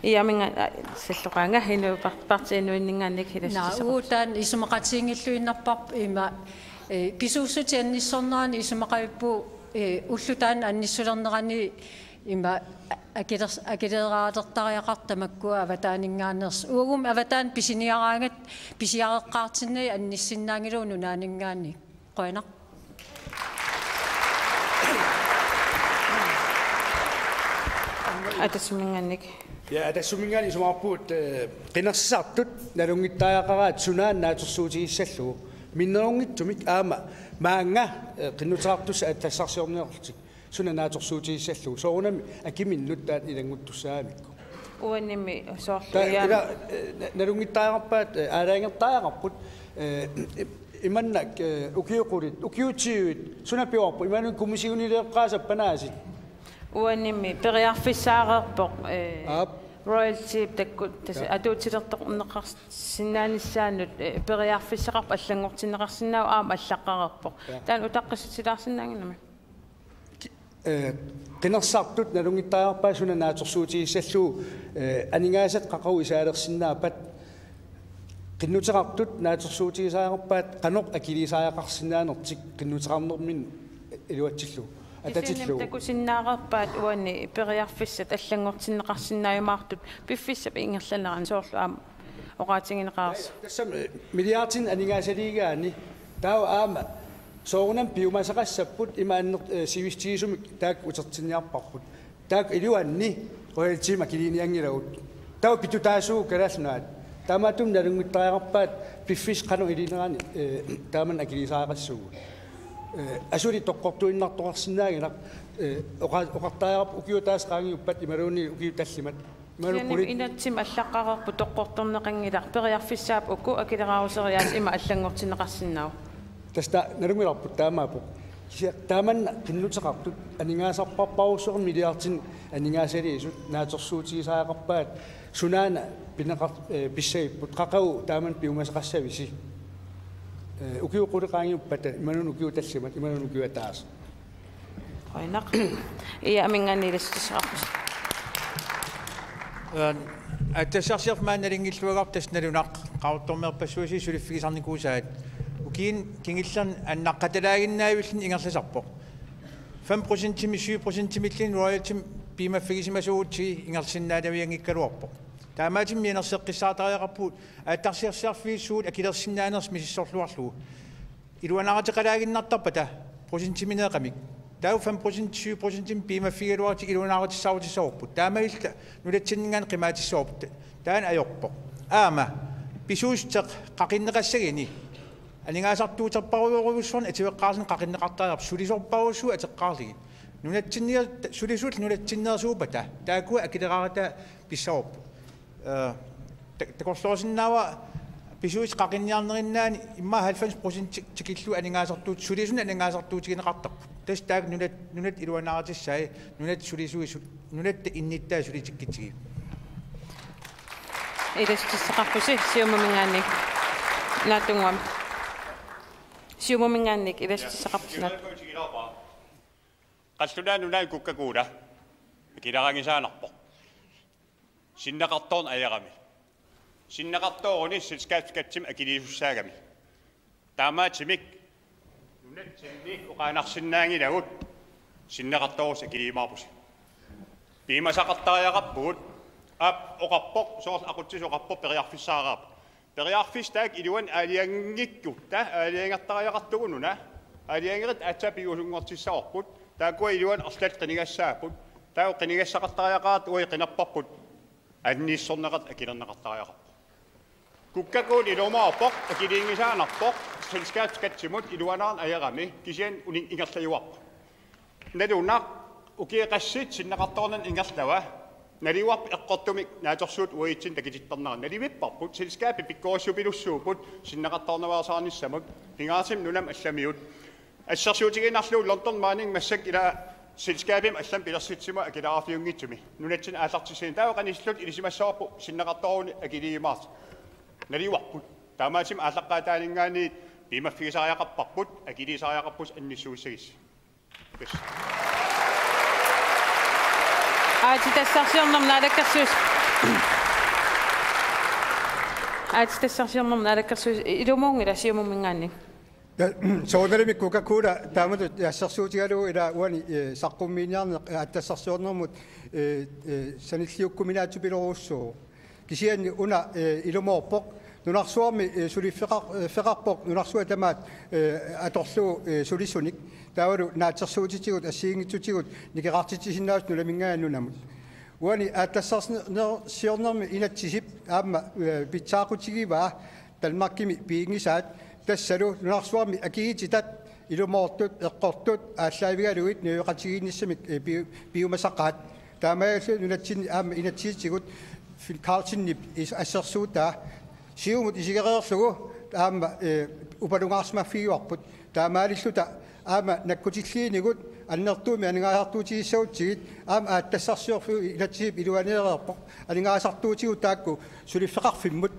I A-minnga-, aa, salloqaanga Inuit par-, Partii Inuinninngaanniit Helle Naa, Sutisaqarpoq. Uagut taanna isumaqatiginngilluinnarparput ima, eh, pisuussutit annissornerani isumaqavippugut, eh, ulloq taanna annissulernerani ima a-, akiler-, akileraartariaqartut tamakkua avataaninngaanneersut. Uagummi avataani pisiniaraangatta pisiareqqaartinnagit annissinnaanngilagut nunaanninngaanniit. Qujanaq. Atassaminngaanniit. Ja, Atassaminngaanniit isumaqarpugut, eh, qinersisartut nalunngittariaqaraat sunaana naatsorsuutigissallugu. Minnerunngitsumik aamma maannga, eh, qinnuteqartussat aatsitassarsiorniarlutik. Suna naatsorsuutigissallugu. Soorunami akiminnut taanna ilannguttussaagamikku. Uanimi soorlu. Ta-, ila, eh, na-, nalunngittariaqarpaat, eh, aalajangertariaqarput, eh, i-, imannak, eh, ukiut qulit, ukiut tyvit, suna piuarput, imaluunniit kummisiunileqqaasappat aasiit. Uanimi periarfissaareerpoq, eh, Aap. Royalty takkut, tassa Ja. atuutilertorneqarsinnaanissaanut, eh, periarfissaqarpoq allanngortinneqarsinnaavoq aamma allaqqareerpoq. Ja. Taanna utaqqissutilaarsinnaannginnami. Eh, qinersisartut nalunngittariaqarpaat suna naatsorsuutigissallugu, eh, aningaasat qaqugu isaalersinnaappat qinnuteqartut naatsorsuutigisariaqarpaat qanoq akiliisariaqarsinnaanertik qinnuteqarnerminni iluatsillugu. Atatillugu. Kisianni takusinnaareerpaat uani periarfissat allanngortinneqarsinnaajumaartut piffissap ingerlanerani soorlu aamma oqaatigineqareersoq. Tassami, eh, milliardinik aningaasaliigaanni taava aamma soorunami piumasaqassapput ima anner-, eh, sivisutigisumik taakku utertinniarparput. Taakku iluanni royaltymik akiliinianngilagut. Taava pitutaasuugut Kalaallit Nunaat. Taamaattumik nalunngittariaqarpaat piffissaq qanoq ilinerani, eh, taamannak akiliisariaqassuugut. Eh, asuli toqqortuinnartoqarsinnaanngilaq, eh, oqa-, oqartariaqarpoq ukiut ataaseq qaangiuppat imaluunniit ukiut tallimat. Imaluunniit Kisianni qulit. Inatsimmi allaqqareerpoq toqqortorneqanngilaq periarfissaapput uku akileraaruseriaatsit ima allanngortinneqarsinnaavoq. Tassa ta-, nalunngilarput taamaappoq. Kisianni taamannak qinnuteqartut aningaasarpassuarnik milliardinik aningaasaliisut naatsorsuutigisariaqarpaat sunaana pineqar-, eh, pissagipput qaqugu taamannak piumasaqassavisi. Eh, ukiut qulit qaangiuppata imaluunniit ukiut tallimat imaluunniit ukiut ataaseq. Qujanaq. I A-minngaanniit Helle Sutisaqarpoq. Aa, aatsitassarsiorneq maanna nalinginnaasarput tassa nalunaq Qaqortormiorpassuit suliffigisarnikuusaat. Ukiuni kingullerni annaqqatalaaginnavilluni ingerlasarpoq. Fem procentimik syv procentimilluunniit royaltymik piumaffigisimasuugutsigit ingerlasinnaanavianngikkaluarpoq. Taamaattumik mianersoqqissaartariaqarpugut aatsitassarsiorfiit suut akilersinnaanersut misissorluarlugu. Iluanaaruteqalaaginnartarpata procentimineeqamik. Taava fem procent, syv procentimik piumaffigigaluaratik iluanaarutissaarutissaqarput. Taamaalilluta nunatsinninngaanniit qimaatissavarput. Taanna ajorpoq. Aamma pisuussuteq qaqinneqassaguni aningaasartuuterparujorujussuarnik atueqqaarluni qaqinneqartariaqarpoq sulisorpassuit ateqqaarlugit. Nunatsinniit sulisut nunatsinneersuuppata. Taakkua akileraarutaat pissavarput. Eh, tak-, takorloorsinnaavara pisuussutit qaqinniarnerinnaanni immaqa halvfems procent ti-, tikillugu aningaasartuut-, sulisunik aningaasartuutigineqartarput. Tassa taakku nunat, nunat iluanaarutissaat, nunat sulisui su-, nunatta innuttaat sulitikkutsigit. Ilassutissaqarpusi Siumuminngaanniit. Naatsunnguamik. Siumuminngaanniit ilassutissaqarpusi naat. Qallunaat Nunaanni Coca-Cola akileraanngisaannarpoq. Sinneqartoorneq ajarami. Sinneqartooruni selskabsskattimik akiliisussaagami. Taamaattumik nunatsinni oqaannarsinnaanngilagut sinneqartoorusi akiliimaarpusi. Piumasaqartariaqarpugut, aap oqarpoq, soorlu aqutsisut oqarpoq periarfissaqarpoq. Periarfissat taakku iluanni aalajangikkutta, aalajangertariaqartugut una, aalajangerit aatsaat piviusunngortissavarput, taakkua iluanni arlallit qinigassaapput, taava qinigassaqartariaqaratta uagut qinerparput, annissorneqartut akilerneqartariaqarput. Coca-Cola ilumoorpoq, akiliinngisaannarpoq, selskabsskattimut iluanaarneq ajarami, kisianni unin ingerlajuarpoq. Nalunaaq ukiut qassit sinneqartoorneq ingerlava, naluarput eqqortumik naatsorsuutit uagutsinnut takutittarnerat, nalivipparput, selskabit pikkorissupilussuupput sinneqartoornerusaarnissamut, pingaartumik nunamut allamiut. Assersuutigiinnarlugu London Mining massakkut ila selskabimik allamik pilersitsimavoq akileraarfiunngitsumi. Nunatsinni aallartissiin taava qanillutit ilisimassavarput sinneqartooruni akiliimaartut. Naluarput. Taamaattumik aallaqqaataaninngaanniit piumaffigisariaqarparput, akiliisariaqarpusi annissuussagissi. Yes. Aatsitassarsiornermut naalakkersuis-, aatsitassarsiornermut naalakkersuis-, ilumuunngilaq Siumuminngaanniit. Ja, soorunalimi Coca-Cola taamatut assersuutigalugu ila uani, eh, saqqummiiniarneq, eh, aatsitassarsiornermut, eh, eh, sanilliukkuminaatsupilorujussuuvoq. Kisianni una, eh, ilumoorpoq, nunarsuarmi, eh, suliffeqar-, eh, -feqarpoq nunarsuaq tamaat, eh, atorlugu, eh, sulisunik. Taavalu naatsorsuutitigut, assigiinngitsutigut, nikerartitsisinnaasut nunaminngaanniit nunamut. Uani aatsitassarsiornermi inatsisip aamma, eh, pitsaaqutigivaa Danmarkimi piginngisaat, tassalu nunarsuarmi akiliitat ilumoortut, eqqortut aallaavigalugit niueqatigiinnissamik, eh, piu-, piumasaqaat. Taamaalillutik nunatsinni aamma inatsisitigut Finn Carlsenip is-, assersuutaa. Siumut isigereerlugu aamma, eh, upalungaarsimaffigivarput. Taamaalilluta aamma nakkutilliinigut annertuumik aningaasartuutigissagutsigit aamma aatsitassarsiorfiup inatsisip iluaniireerpoq. Aningaasartuutigut taakku suliffeqarfimmut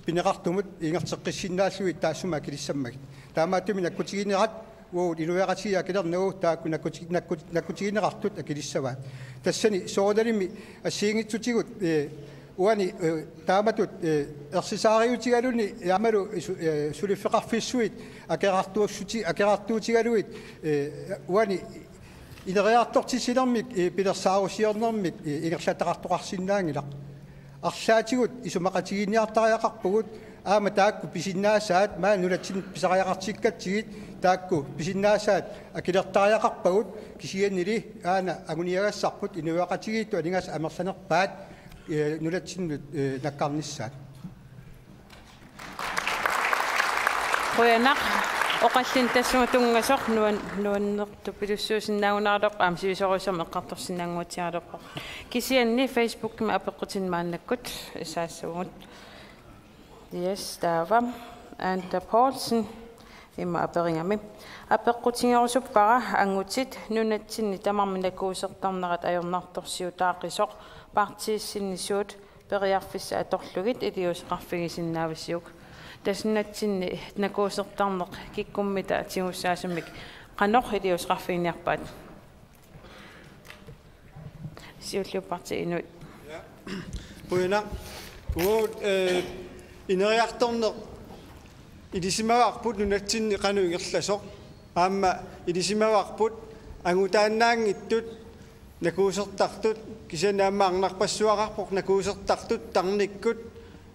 pineqartumut ingerlateqqissinnaallugit taassuma akilissammagit. Taamaattumik nakkutiginerat uagut inuiaqatigiit akilernagu taakku nakkuti-, nakkut-, nakkutigineqartut akilissavaat. Tassani soorunalimi assigiinngitsutigut, eh, uani, eh, taamatut, eh, ersisaariutigaluni aammalu su-, eh, suliffeqarfissuit akerartuussuti-, akerartuutigalugit, eh, uani ineriartortitsinermik, eh, pilersaarusiornermik, eh, ingerlataqartoqarsinnaanngilaq. Arlaatigut isumaqatigiinniartariaqarpugut aamma taakku pisinnaasaat maani nunatsinni pisariaqartikkatsigit taakku pisinnaasaat akilertariaqarpagut kisiannili aana anguniagassarput inuiaqatigiittut aningaasat amerlanerpaat, eh, nunatsinnut, eh, nakkarnissaat. Qujanaq, oqallinneq tassunga tunngasoq nuan-, nuannertupilussuusinnaagunaraluarpoq aamma sivisoorujussuarmik eqqartorsinnaannguatsiaraluarpoq. Kisianni Facebookimi apeqqutinik maannakkut isaassavagut. Yes, taava Anda Poulsen ima aperigami. Apeqqutigerusuppara angutit nunatsinni tamarmik nakuusertarnerat ajornartorsiutaaqisoq partiissinni suut periarfissat atorlugit iliuuseqarfigisinnaavisiuk? Tassa nunatsinni nakuusertarneq kikkummita tigussaasumik qanoq iliuuseqarfiginiarpaat? Siulliupparti Inuit. Qujanaq. Uagut, eh, ineriartorneq ilisimavarput nunatsinni qanoq ingerlasoq. Aamma ilisimavarput angutaannaanngitsut nakuusertartut, kisianni aamma arnarpassuaqarpoq nakuusertartut tarnikkut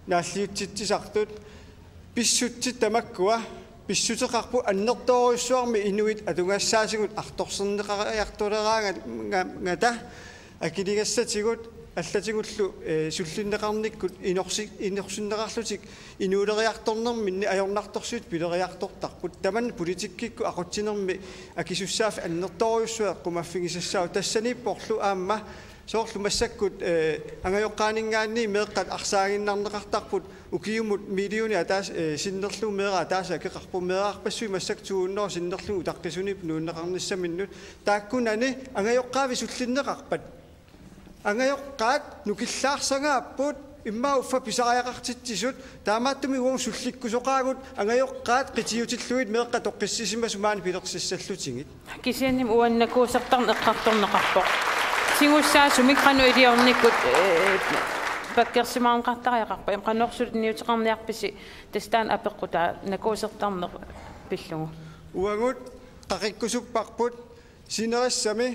naalliutsitsisartut. Pissutsit tamakkua pissuteqarput annertoorujussuarmik inuit atugassaasigut artorserneqariartuleraanga-, nga-, ngata akiligassatigut allatigullu, eh, sullinneqarnikkut inorsi-, inorsinneqarlutik inuuleriartornerminni ajornartorsiut pileriartortarput. Tamanna politikkikkut aqutsinermi akisussaaffik annertoorujussuaq eqqumaffigisassaavoq. Tassaniipporlu aamma Soorlu massakkut, eh, angajoqqaaninngaanniit meeqqat arsaaginnarneqartarput ukiumut millionit ataas-, eh, sinnerlugu meeraq ataaseq akeqarpoq, meerarpassuit massakkut to hundrede sinnerlugit utaqqisuniipput nuunneqarnissaminnut. Taakkunani angajoqqaavi sullinneqarpat? Angajoqqaat nukillaarsagaapput, immaqa uffa pisariaqartitsisut, taamaattumik uagut sullikkusoqaagut angajoqqaat qitiutillugit meeqqat toqqissisimasut maani pilersissallutigit. Kisianni uani nakuusartarneq eqqartorneqarpoq. Tigussaasumik qanoq iliornikkut, eh, pakkersimaarneqartariaqarpa, qanoq suliniuteqarniarpisi, tassa taanna apeqqutaa nakuusartarneq pillugu. Uagut qaqikkusupparput sinerissami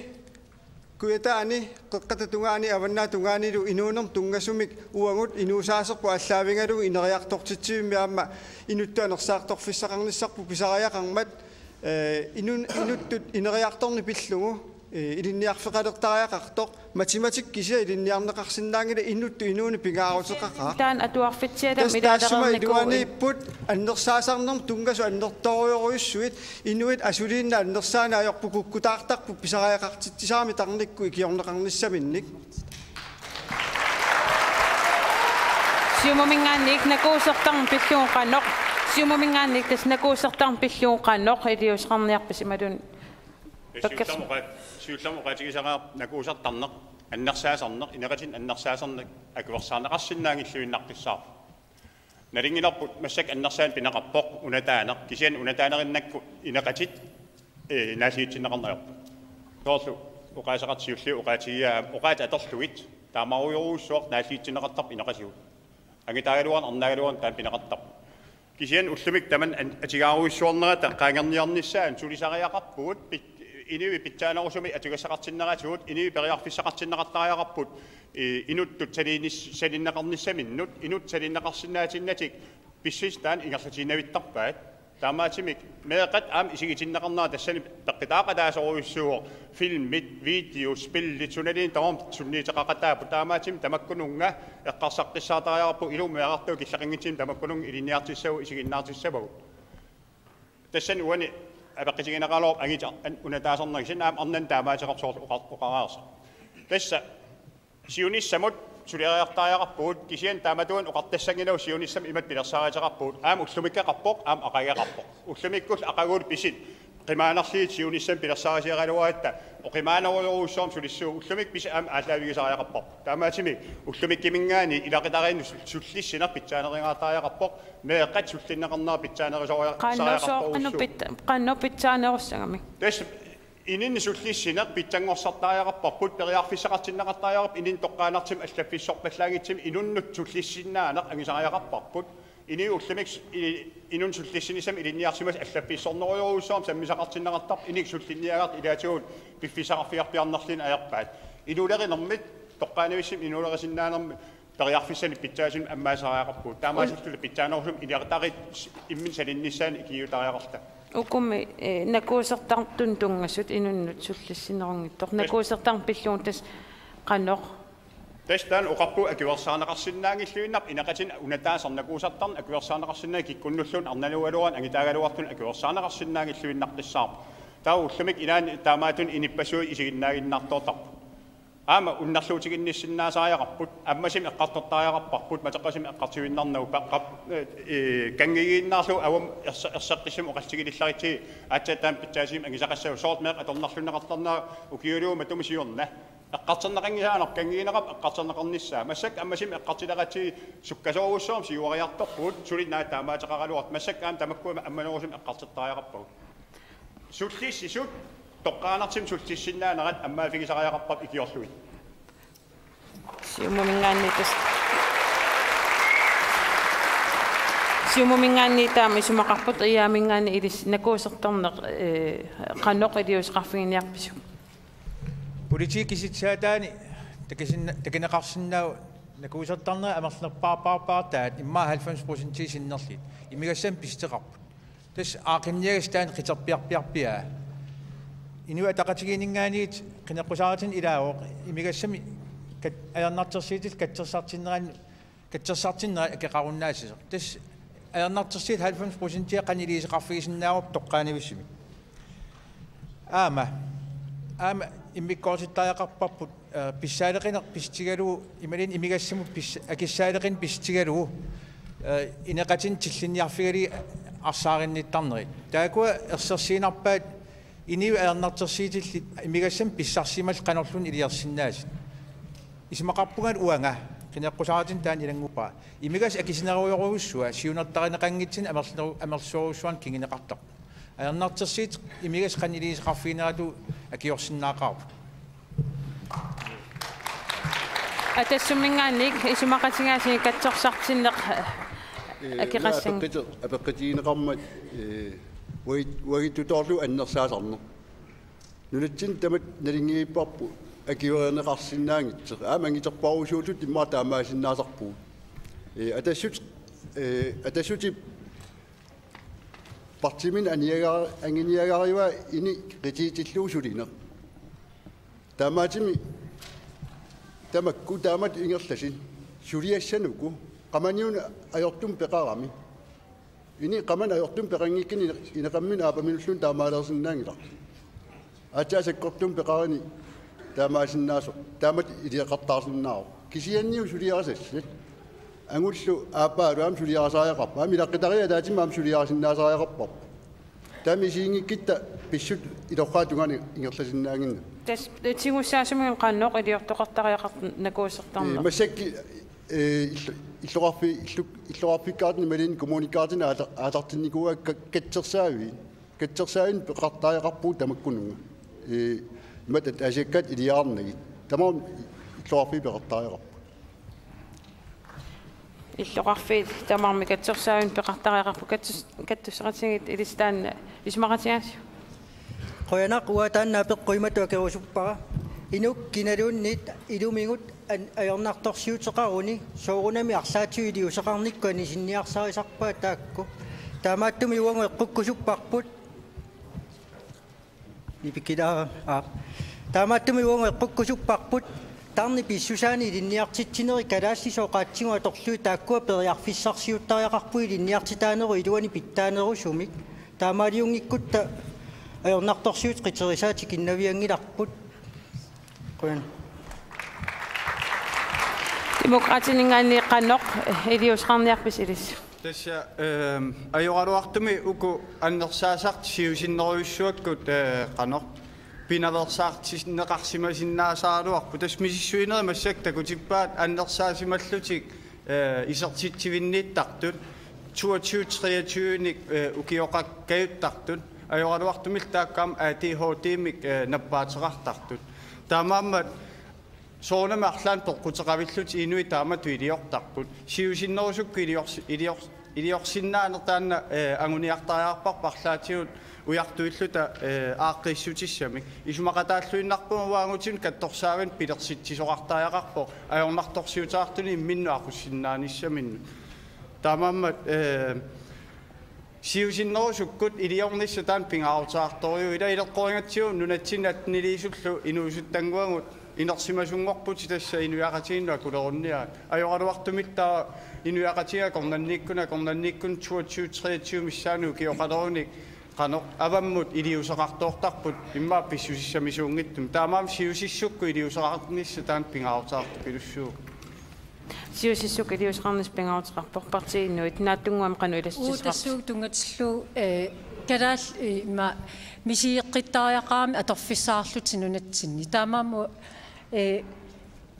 Kujataani, Qeqqata tungaani, Avannaata tungaanilu inuunermut tunngasumik uagut inuusaaserput aallaavigalugu ineriartortitsivimmi aamma inuttut anersaartorfissaqarnissarput pisariaqarmat, eh, inun-, inuttut ineriartorneq pillugu, eh, ilinniarfeqalertariaqartoq, matematik kisiat ilinniarneqarsinnaanngilaq, inuttut inuuneq pingaaruteqaqaaq. Taanna atuarfitsialami. Tassa taassuma ilaatereernikuuvoq iluaniipput annersaasarnermut tunngasut annertoorujorujussuit, inuit asuliinnaq annersaaneq ajorput, kukkutaartarput pisariaqartitsisarami tarnikkut ikiorneqarnissaminnik. Siumuminngaanniit nakuusartarneq pillugu qanoq. Siumuminngaanniit tassa nakuusartarneq pillugu qanoq iliuuseqarniarpisi imaluunniit? Siullermik oqaat-, siullermik oqaatigisariaqarpoq nakuusartarneq, annersaasarneq, ineqatinnik annersaasarneq akuersaarneqarsinnaanngilluinnartussaavoq. Nalunngilarput massakkut annersaaneq pineqarpoq unataaneq, kisianni unataanerinnakku ineqatit, eh, naalliutsinneqarneq ajorput. Soorlu oqaaseqartoq siulliup oqaatigaa oqaatsit atorlugit taamaarujorujussuaq naalliutsinneqartarput ineqatigut. Angutaagaluarneq arnaagaluarneq taanna pineqartarpoq. Kisianni ullumikkut tamanna an-, atugaarujussuarnerata qaangerniarnissaanut sulisariaqarpugut, pit-, inuit pitsaanerusumik atugassaqartinneratigut, inuit periarfissaqartinneqartariaqarput, i-, inuttut salinis-, salinneqarnissaminnut, inuttut salinneqarsinnaatinnatik pissutsit taanna ingerlatiinnavittarpaat. Taamaattumik meeqqat aamma isigitinneqarnera tassani peqqutaaqataasorujussuuvoq, filmit, videot, spillit, sunaluunniit tamarmik sunniuteqaqataapput, taamaattumik tamakkununnga eqqarsaqqissaartariaqarpugut, ilumut meerartagut killeqanngitsumik tamakkununnga ilinniartissavagut, isiginnaartissavagut. Tassani uani apeqqutigineqaraluarpoq angutit an-, unataasarnerat, kisianni aamma arnanut taamaattoqarpoq, soorlu oqa-, oqaraaseq. Tassa siunissamut suleriartariaqarpugut, kisianni taamatut oqartassanngilagut siunissami imatut pilersaaruteqarpugut: aamma ullumikkaqarpoq, aamma aqagukkaqarpoq. Ullumikkullu aqagukullu pisut qimaannarlugit siunissami pilersaarusiaraluaratta oqimaanerujorujussuarmik sulissuugut, ullumikkut pisut aamma aallaavigisariaqarparput. Taamaattumik ullumikkuminngaanniit ilaqutariinnut sul-, sullissineq pitsaanerungaartariaqarpoq, meeqqat sullinneqarnera pitsaanerusoriar-, qanoq soo-, qanoq sariaqartorujussuuvoq. Pit-, qanoq pitsaanerussagami? Tassa inunnut sullissineq pitsanngorsartariaqarparput, periarfissaqartinneqartariaqarparput, inunnut toqqaannartumik allaffissorpallaanngitsumik inunnut sullissinnaaneq angusariaqarparput. Inuit ullumikkut s-, i-, inunnut sullissinissamut ilinniarsimasut allaffissornerujorujussuarmik sammisaqartinneqartarput, inunnut sullinniagartut ilaatigut piffissaqarfigarpiarnerluni ajorpaat. Inuulerinermit, toqqaannavissumik inuulerisinnaanermut periarfissanik pitsaasumik ammaasariaqarpugut. Taamaasilluni pitsaanerusumik ilaqutariit imminnut salinnissaannut ikiuuttariaqarluta. Ukumi, eh, nakuusartartunut tunngasut inunnut sullissinerunngitsoq. Nakuusartarneq pillugu tassa qanoq? Tassa taanna oqarpugut akuersaarneqarsinnaanngilluinnarpoq, ineqatinni unataasarneq nakuusartarneq akuersaarneqarsinnaanngilaq, kikkunnulluunniit arnanut oqaluarneq angutaagaluartunut akuersaarneqarsinnaanngilluinnartussaavoq. Taava ullumikkut ilaanni taamaattunik inuppassuit isiginnaaginnartoortarput. Aamma unnerluutiginnissinnaasariaqarput, ammasumik eqqartortariaqarparput, matoqqasumik eqqartuinnarnagu pa-, qap-, eh, eh, kanngigiinnarlugu avammut erse-, erseqqissumik oqallisigilaritsi, aatsaat taama pitsaasumik angusaqassaaq, soorlu meeqqat atornerlunneqartarnera ukiuliup matuma siorna. Eqqartorneqanngisaannarpoq, kanngiinnarpoq eqqartorneqarnissaa. Massakkut ammasumik eqqartuleratsigu sukkasoorujussuarmik siuariartorpugut, suli naak taamaateqaraluartoq, massakkut aamma tamakkua ammanerusumik eqqartortariaqarpagut. Sullissisut toqqaannartumik sullissinnaanerat ammaaffigisariaqarparput ikiorlugit. Siumuminngaanniit tassa. Siumuminngaanniit taama isumaqarput, Qiaaminngaanniit ilissi nakuusartarneq, eh, qanoq iliuuseqarfiginiarpisiuk? Politikki kisitsaataani takusinna-, takuneqarsinnaavoq nakuusartarnerit amerlerpaarpaarpaartaat immaqa halvfems procentii sinnerlugit. Imigassamik pissuteqarput. Tassa aaqqinniagassat taanna qiterpiarpiarpiaa. Inuit Ataqatigiinninngaanniit qineqqusaarutinik ilaavoq imigassamik kat-, ajornartorsiutit katsorsartinnerannut, katsorsartinnerat akeqarunnaassasoq. Tassa ajornartorsiut halvfems procentia qanoq iliuuseqarfigisinnaavarput toqqaannavissumik. Aamma, aamma immikkoortittariaqarparput, eh, pissaaleqineq pissutigalugu, imaluunniit imigassamut pis-, akissaaleqineq pissutigalugu, eh, ineqatinnik tillinniarfigalugit arsaarinnittarnerit. Taakkua ersersiinnarpaat inuit ajornartorsiutillit imigassamik pissarsimallutik qanorluunniit iliorsinnaasut. Isumaqarpunga uanga, qineqqusaarutinik taanna ilannguppara. Imigassaq akisunerujorujussuaq siunertarineqanngitsunik amerlaneru-, amerlasoorujussuarnik kinguneqartarpoq. Ajornartorsiut imigassaq qanoq iliuuseqarfigineratut akiorsinnaaqaarput. Atassumminngaanniit isumaqatigigaasigut katsorsartinneq, eh, Ee, akeqassanngilaq. Apeqqute-, apeqqutigineqarmat, ee, uagit-, uagittutoorlugu annersaasarneq. Nunatsinni tamatta nalunngilarput akuerineqarsinnaanngitsoq. Aamma anguterpaarusuulluta immaqa taamaasinnaasarpugut. Ee, Atassut-, ee, Atassutip partiimik aniagar-, anguniagarivaa ineqatigiillugu sulineq. Taamaattumik tamakku taamatut ingerlasut suliassanik uku qamani una ajortumik peqarami. Ineqatit qamani ajortumik peqanngikkunik ine-, ineqarminik aappaminulluunniit taamaaliorsinnaanngilaq. Aatsaat sakkortuumik peqarani taamaasinnaasoq, taamatut iliaqartaarsinnaavoq. Kisianni suliarisassat. Angullu aappaalu aamma suliarisariaqarpoq. Aamma ilaqqutariit ataatsimik aamma suliarisinnaasariaqarparput. Taama isiginngikkutta pissutsit ilorraap tungaanut ingerlasinnaannginnami. Tassa tigussaasumik qanoq iliortoqartariaqarnersoq nakuusertarneq. Ee, massakkut, ee, illo-, illoqarfi-, illu-, illoqarfikkaartunik imaluunniit kommunikkaartunik aala-, aallartinnikuuaat ka-, katsorsaaviit. Katsorsaavinik peqartariaqarpugut tamakkununnga. Ee, imatut ataasiakkaat iliornagit. Tamarmik illoqarfiit peqartariaqarput. Illoqarfiit tamarmik katsorsaavinik peqartariaqarput. Katsos-, katsorsaqatigiit ilissi taanna isumaqatigaasiuk? Qujanaq, uanga taanna apeqqut imatut akerusuppara. Inuk kinaluunniit ilumigut an-, ajornartorsiuteqaruni soorunami arlaatigut iliuuseqarnikkut anisinniarsarisarpaat taakku. Taamaattumik uagut eqqukkusupparput. Nipikkilaa-, aa. Taamaattumik uagut eqqukkusupparput tarnip pissusaanik ilinniartitsinerit kalaallisut oqaatsigut atorlugit taakkua periarfissarsiuttariaqarput ilinniartitaanerup iluani pitsaanerusumik. Taamaaliunngikkutta ajornartorsiutip qiterisai tikinnavianngilarput. Qujan. Demokraatininngaanniit qanoq iliuuseqarniarpisi ilissi? Tassa, ehm, ajoraluartumik uku annersaasartut siusinnerujussuakkut, eh, qanoq pinaveersaartinneqarsimasinnaasaraluarput. Tassa misissuinerit massakkut takutippaat annersaasimallutik, eh, isertitsivinniittartut, toogtyve treogtyve-nik, eh, ukioqakkajuttartut, ajoraluartumillu taakku aamma A D H D-mik, eh, nappaateqartartut. Taamaammat soorunami arlaannik peqquteqavillutik inuit taamatut iliortarput. Siusinnerusukkut iliors-, iliors-, iliorsinnaaneq taanna, eh, anguniartariaqarparput arlaatigut ujartuilluta, eh, aaqqiissutissamik. Isumaqataalluinnarpunga uagut katsorsaavinik pilersitsisoqartariaqarpoq ajornartorsiuteqartunik imminnut aqussinnaanissaminnik. Taamaammat, eh, siusinnerusukkut iliornissaq taanna pingaaruteqartorujuuvoq. Ila ileqqorigatsigu nunatsinni atteniliisullu inuusuttannguagut inersimasunngorputit tassa inuiaqatigiinnut akulerunniarit. Ajoraluartumillu taava inuiaqatigiit akornanniikkunik, akornanniikkunik toogtyve treogtyve missaani ukioqalerunik qanoq avammut iliuuseqartoortarput immaqa pissusissamisuunngitsumik. Taamaammat siusissukkut iliuuseqarnissaq taanna pingaaruteqartupilussuuvoq. Siusissukkut iliuuseqarnissaq pingaaruteqarpoq, Partii Inuit. Naatsunnguamik qanoq Uu, ilassutissaqarpisi? Tassuup tunngatillugu, eh, kalaallit, eh, ima misigeqqittariaqarami atorfissaqarlutik nunatsinni. Taamaammat, eh,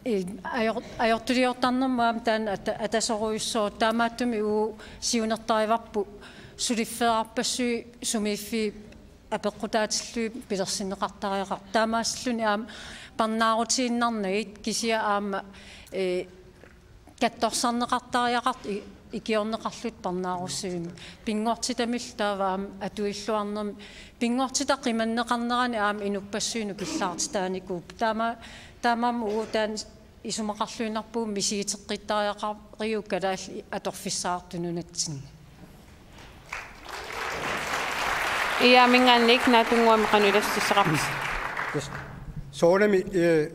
eh, ajor-, ajortuliortarnermut aamma taanna ata-, atasorujussuuvoq. Taamaattumik uagut siunertarivarput suliffeqarpassuit sumiiffiit apeqqutaatillugit pilersinneqartariaqarput. Taamaasilluni aamma parnaarutiinnarnagit kisianni aamma, eh, katsorsarneqartariaqartut i-, ikiorneqarlutik parnaarussivimmi. Pinngortitamillu taava aamma atuilluarnermi. Pinngortitaq qimanneqarnerani aamma inuppassuit nukillaartitaanikuupput. Taama-, taamaammat uagut taanna isumaqarluinnarpugut misigeqqittariaqarigut kalaallit atorfissaqartut nunatsinni. Ia, minngaanniit Naatsunnguamik qanoq ilassutissaqarpisi? Yes. Soorunami, eh,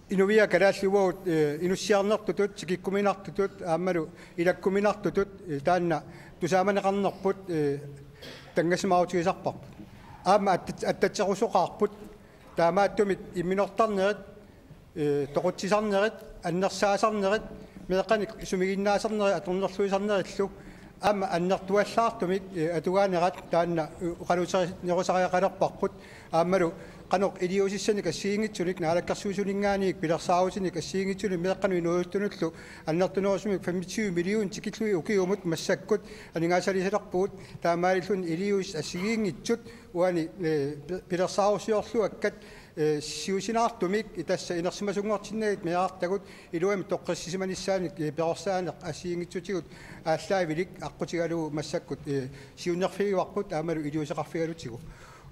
inuiaat kalaallit uagut, eh, inussiarnartutut, tikikkuminartutut, aammalu ilakkuminartutut, eh, taanna tusaamaneqarnerput, eh, tanngassimaarutigisarparput. Aamma attat-, attatserusoqaarput, Taamaattumik imminortarnerit, ee, toqutsisarnerit, annersaasarnerit, meeqqanik sumiginnaasarnerit atornerluisarnerillu aamma annertuallaartumik, ee, atugaanerat taanna oqaluuserinerusariaqalerparput. Aammalu qanoq iliuusissanik assigiinngitsunik naalakkersuisuninngaanniit pilersaarutinik assigiinngitsunik meeqqanut inuusuttunullu annertunerusumik femogtyve millionit tikillugit ukiumut massakkut aningaasaliisalerpugut, taamaalilluni iliuuseq assigiinngitsut uani, ee, pi-, pilersaarusiorluakkat, ee, siusinaartumik i tassa inersimasunngortinnagit meerartagut iluamik toqqissisimanissaanik, ee, perorsaaneq assigiinngitsutigut aallaavilik aqqutigalugu massakkut, ee, siunnerfigivarput aammalu iliuuseqarfigalutigu.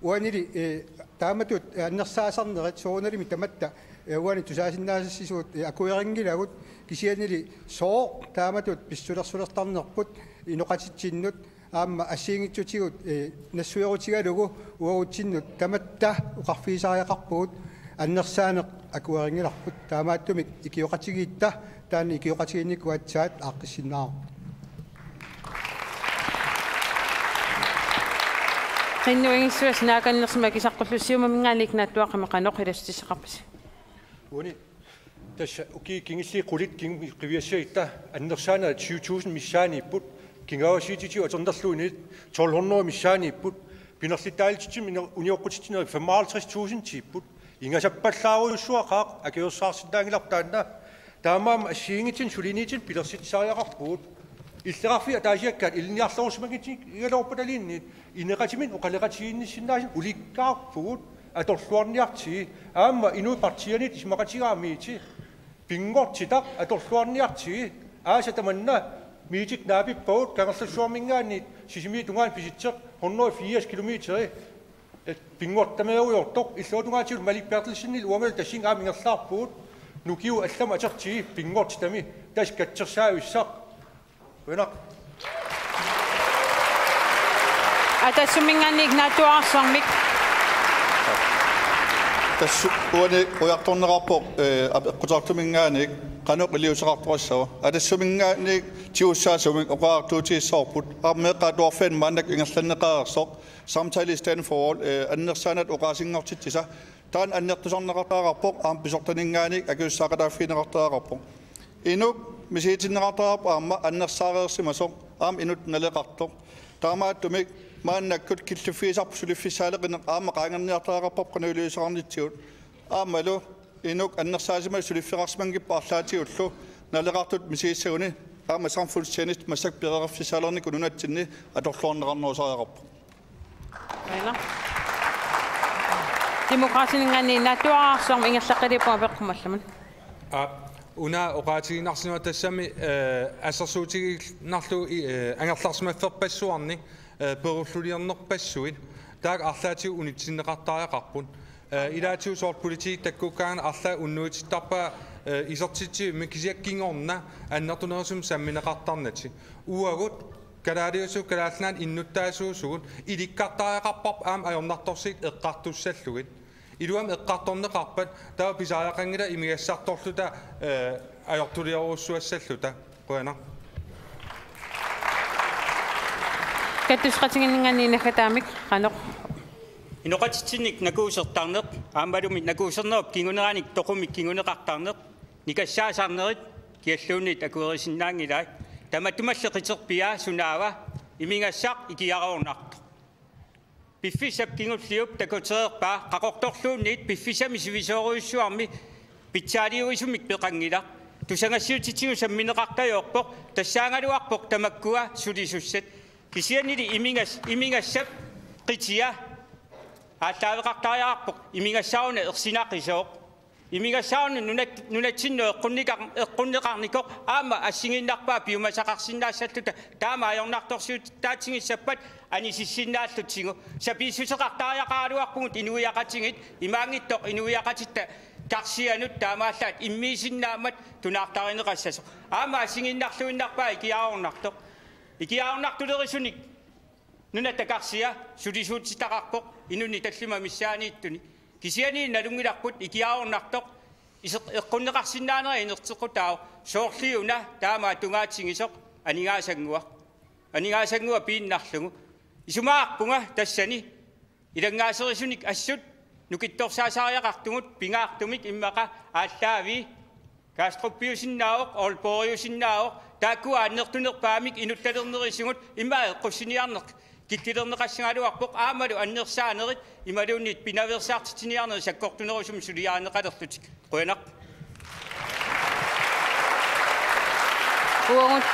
Uanili, ee, taamatut annersaasarnerit soorunalimi tamatta, ee, uani tusaasinnaasassisugut, ee, akuerinngilagut, kisiannili sooq taamatut pissulersulertarnerput inoqatitsinnut aamma assigiinngitsutigut, ee, nassuerutigalugu uagutsinnut tamatta oqarfigisariaqarpugut, annersaaneq akuerinngilarput, taamaattumik ikioqatigiitta taanna ikioqatigiinnikkut aatsaat aaqqissinnaavoq. Qinnuigissuas naakannersumik akisaqqullugu Siumuminngaanniit Naattuaqqamik qanoq ilassutissaqarpisi? Uani tassa ukiut kingulliit qulit king-, qiviassagatta annersaanerit syv tusind missaanniipput, kingaassiuutitigut atornerluunniit tolv hundrede missaanniipput, pinerlittaallutik iner-, unioqqutitsinerit femoghalvtreds tusindiipput, ingasappallaarujussuaqaaq, akisussaarsinnaanngilarput taanna. Taamaammat assigiinngitsunik suliniutinik pilersitsisariaqarpugut. Illoqarfiit ataasiakkaat ilinniartorussimanngikkaluarpataluunniit ineqatiminnik oqaloqatigiinnissinnaasunik ulikkaarpugut, atorluarniartigit, aamma inuit partiianit isumaqatigaarmiutit, pinngortitaq atorluarniartigit, aasaq tamanna miitikka naapippagut Kangerlussuarminngaanniit Sisimiut tungaanut pisitseq hundrede firs kilometeri, ee, pinngortitamiuujoortoq, illuatungaatigut Malik Berthelsenip uangalu tassani aamma ingerlaarpugut, nukiut allamut atortigit pinngortitami, tassa katsersaavissaq. Qujanaq. Atassumminngaanniit Naattuararsuarmik. Tassa uani qujartorneqarpoq, ee, apeqqutaartuminngaanniit qanoq iliuuseqartoqassava. Atassumminngaanniit tigussaasumik oqariartuutigissavarput. Aamma meeqqat atuarfianni maannakkut ingerlanneqareersoq. Samtale i stedet for vold, ee, annersaanata oqaasinngortitsisa. Taanna annertusarneqartariaqarpoq, aamma pisortaninngaanniit akisussaaqataaffigineqartariaqarpoq. Inuk misigitinneqartariaqarpoq aamma annersaareersimasoq, aamma inuttut naleqartoq. Taamaattumik maannakkut killiffigisarput suliffissaaleqineq aamma qaangerniartariaqarparput qanoq iliuuseqarnitsigut. Aammalu inuk annersaasimasoq suliffeqarsimanngippat arlaatigullu naleqartutut misigissaguni aamma samfundstjeneste massakkut pereerfissaalernikkut nunatsinni atorluarneqarnerusariaqarpoq. Aana. Demokraatininngaanniit Naattuararsuarmik ingerlaqqiliippunga apeqqut allamut. Aa, una oqaatigiinnarsinnaavoq tassami, ee, assersuutigiinnarlugu, ee, angerlarsimaffeqarnerpassuarnik, ee, perulluliornerpassuit. Taakku arlaatigut unitsinneqartariaqarput. Ee, ilaatigut soorlu politiit takkuukkaangat arlaat unnuitittarpaat, ee, isertitsivimmik, kisianni kingorna annertunerusumik sammineqartarnatik. Uagut kalaaliusut Kalaallit Nunaanni innuttaasuusugut ilikkartariaqarparput aamma ajornartorsiut eqqartussallugit. Iluamik eqqartorneqarpat taava pisariaqanngilaq imigassartorluta, ee, ajortuliorujussuassalluta. Qujanaq. Kattusseqatigiinninngaanniit naggataamik qanoq? Inoqatitsinnik nakuusertarneq, aammalumi nakuusernerup kinguneranik toqumik kinguneqartarneq, nikassaasarnerit kialluunniit akuerisinnaanngilaat. Tamatumalli qiterpiaa sunaava? Imigassaq ikiaroornartoq. Piffissap kingulliup takutereerpaa Qaqortorluunniit piffissami sivisoorujussuarmi pitsaaliuisumik peqanngilaq. Tusagassiuutitigut sammineqartajoorpoq, tassaagaluarpoq tamakkua sulisussat. Kisiannili imigas-, imigassap qitia aallaaveqartariaqarpoq, imigassaaruna ersinaqisooq. Imigassaaruna nunat-, nunatsinnut eqqunnikar-, eqqunneqarnikoq aamma assigiinnarpaa piumasaqarsinnaassalluta, taama ajornartorsiutitaatigissappat anisissinnaallutsigu. Sapiissuseqartariaqaraluarpugut inuiaqatigiit, imaanngitsoq inuiaqatitta karsianut taamaallaat immiisinnaammat tunaartarineqassasoq. Aamma assigiinnarluinnarpaa ikiaroornartoq. Ikiaroornartulerisunik nunatta karsia sulisuutitaqarpoq inunnik tallimat missaanniittuni. Kisianni nalunngilarput ikiaroornartoq iseq-, eqqunneqarsinnaanera inerteqqutaavoq, soorliuna taama atugaatigisoq aningaasanngua. Aningaasannguaq piinnarlugu. Isumaqarpunga tassani ilanngaaserisunit assut Nukittorsaasariaqartugut pingaartumik immaqa aallaavi Kastruppiusinnaavoq, Aalborgiusinnaavoq, taakkua annertunerpaamik inullernerisigut immaqa eqqussiniarneq killilerneqassagaluarpoq aammalu annersaanerit imaluunniit pinaveersaartitsiniarnerit sakkortunerusumik suliarineqalerlutik. Qujanaq. Uagut-,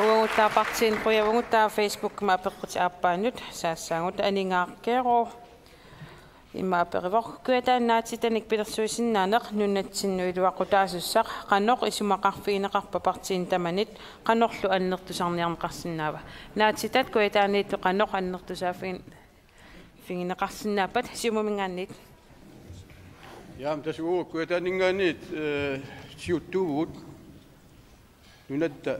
uaguttaaq partiinit qujavugut, taava Facebookimi apeqqutit aappaannut saassaagut. Aningaaq Keero ima aperivoq: Kujataani naatitanik pilersuisinnaaneq nunatsinnut iluaqutaasussaq qanoq isumaqarfigineqarpa partiinit tamanit, qanorlu annertusarniarneqarsinnaava? Naatitat Kujataaniittut qanoq annertusaaffigineqarsinnaappat? Siumuminngaanniit. Jaam, tassa uagut Kujataaninngaanniit, eh, siuttuuvugut nunatta,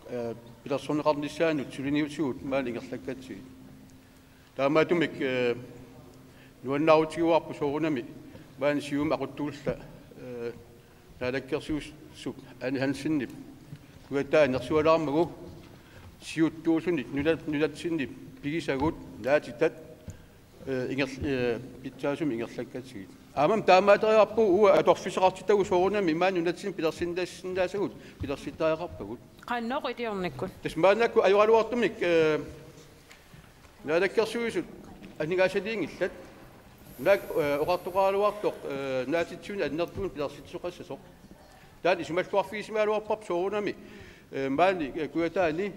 eh, pilersorneqarnissaanut suliniutigut maani ingerlakkatsigit. Taamaattumik, eh, nuannaarutigaarput soorunami maani Siumut aquttuulluni, eh, naalakkersuisup Ane Hansenip Kujataani nersualaarmagu siuttuusunik nunat-, nunatsinni pigisagut naatitat, eh, inger-, eh, pitsaasumik ingerlakkatsigit. Aamma taamaattoriarpugut uagut atorfissaqartitagut soorunami maani nunatsinni pilersinnaassagut pilersittariaqarpagut. Qanoq iliornikkut? Tassa maannakkut ajoraluartumik, eh, naalakkersuisut aningaasaliinngillat. Naak, eh, oqartoqaraluartoq, eh, naatitsinnut annertuumik pilersitsisoqassasoq. Taanna isumalluarfigisimagaluarparput soorunami, eh, maani, eh, Kujataani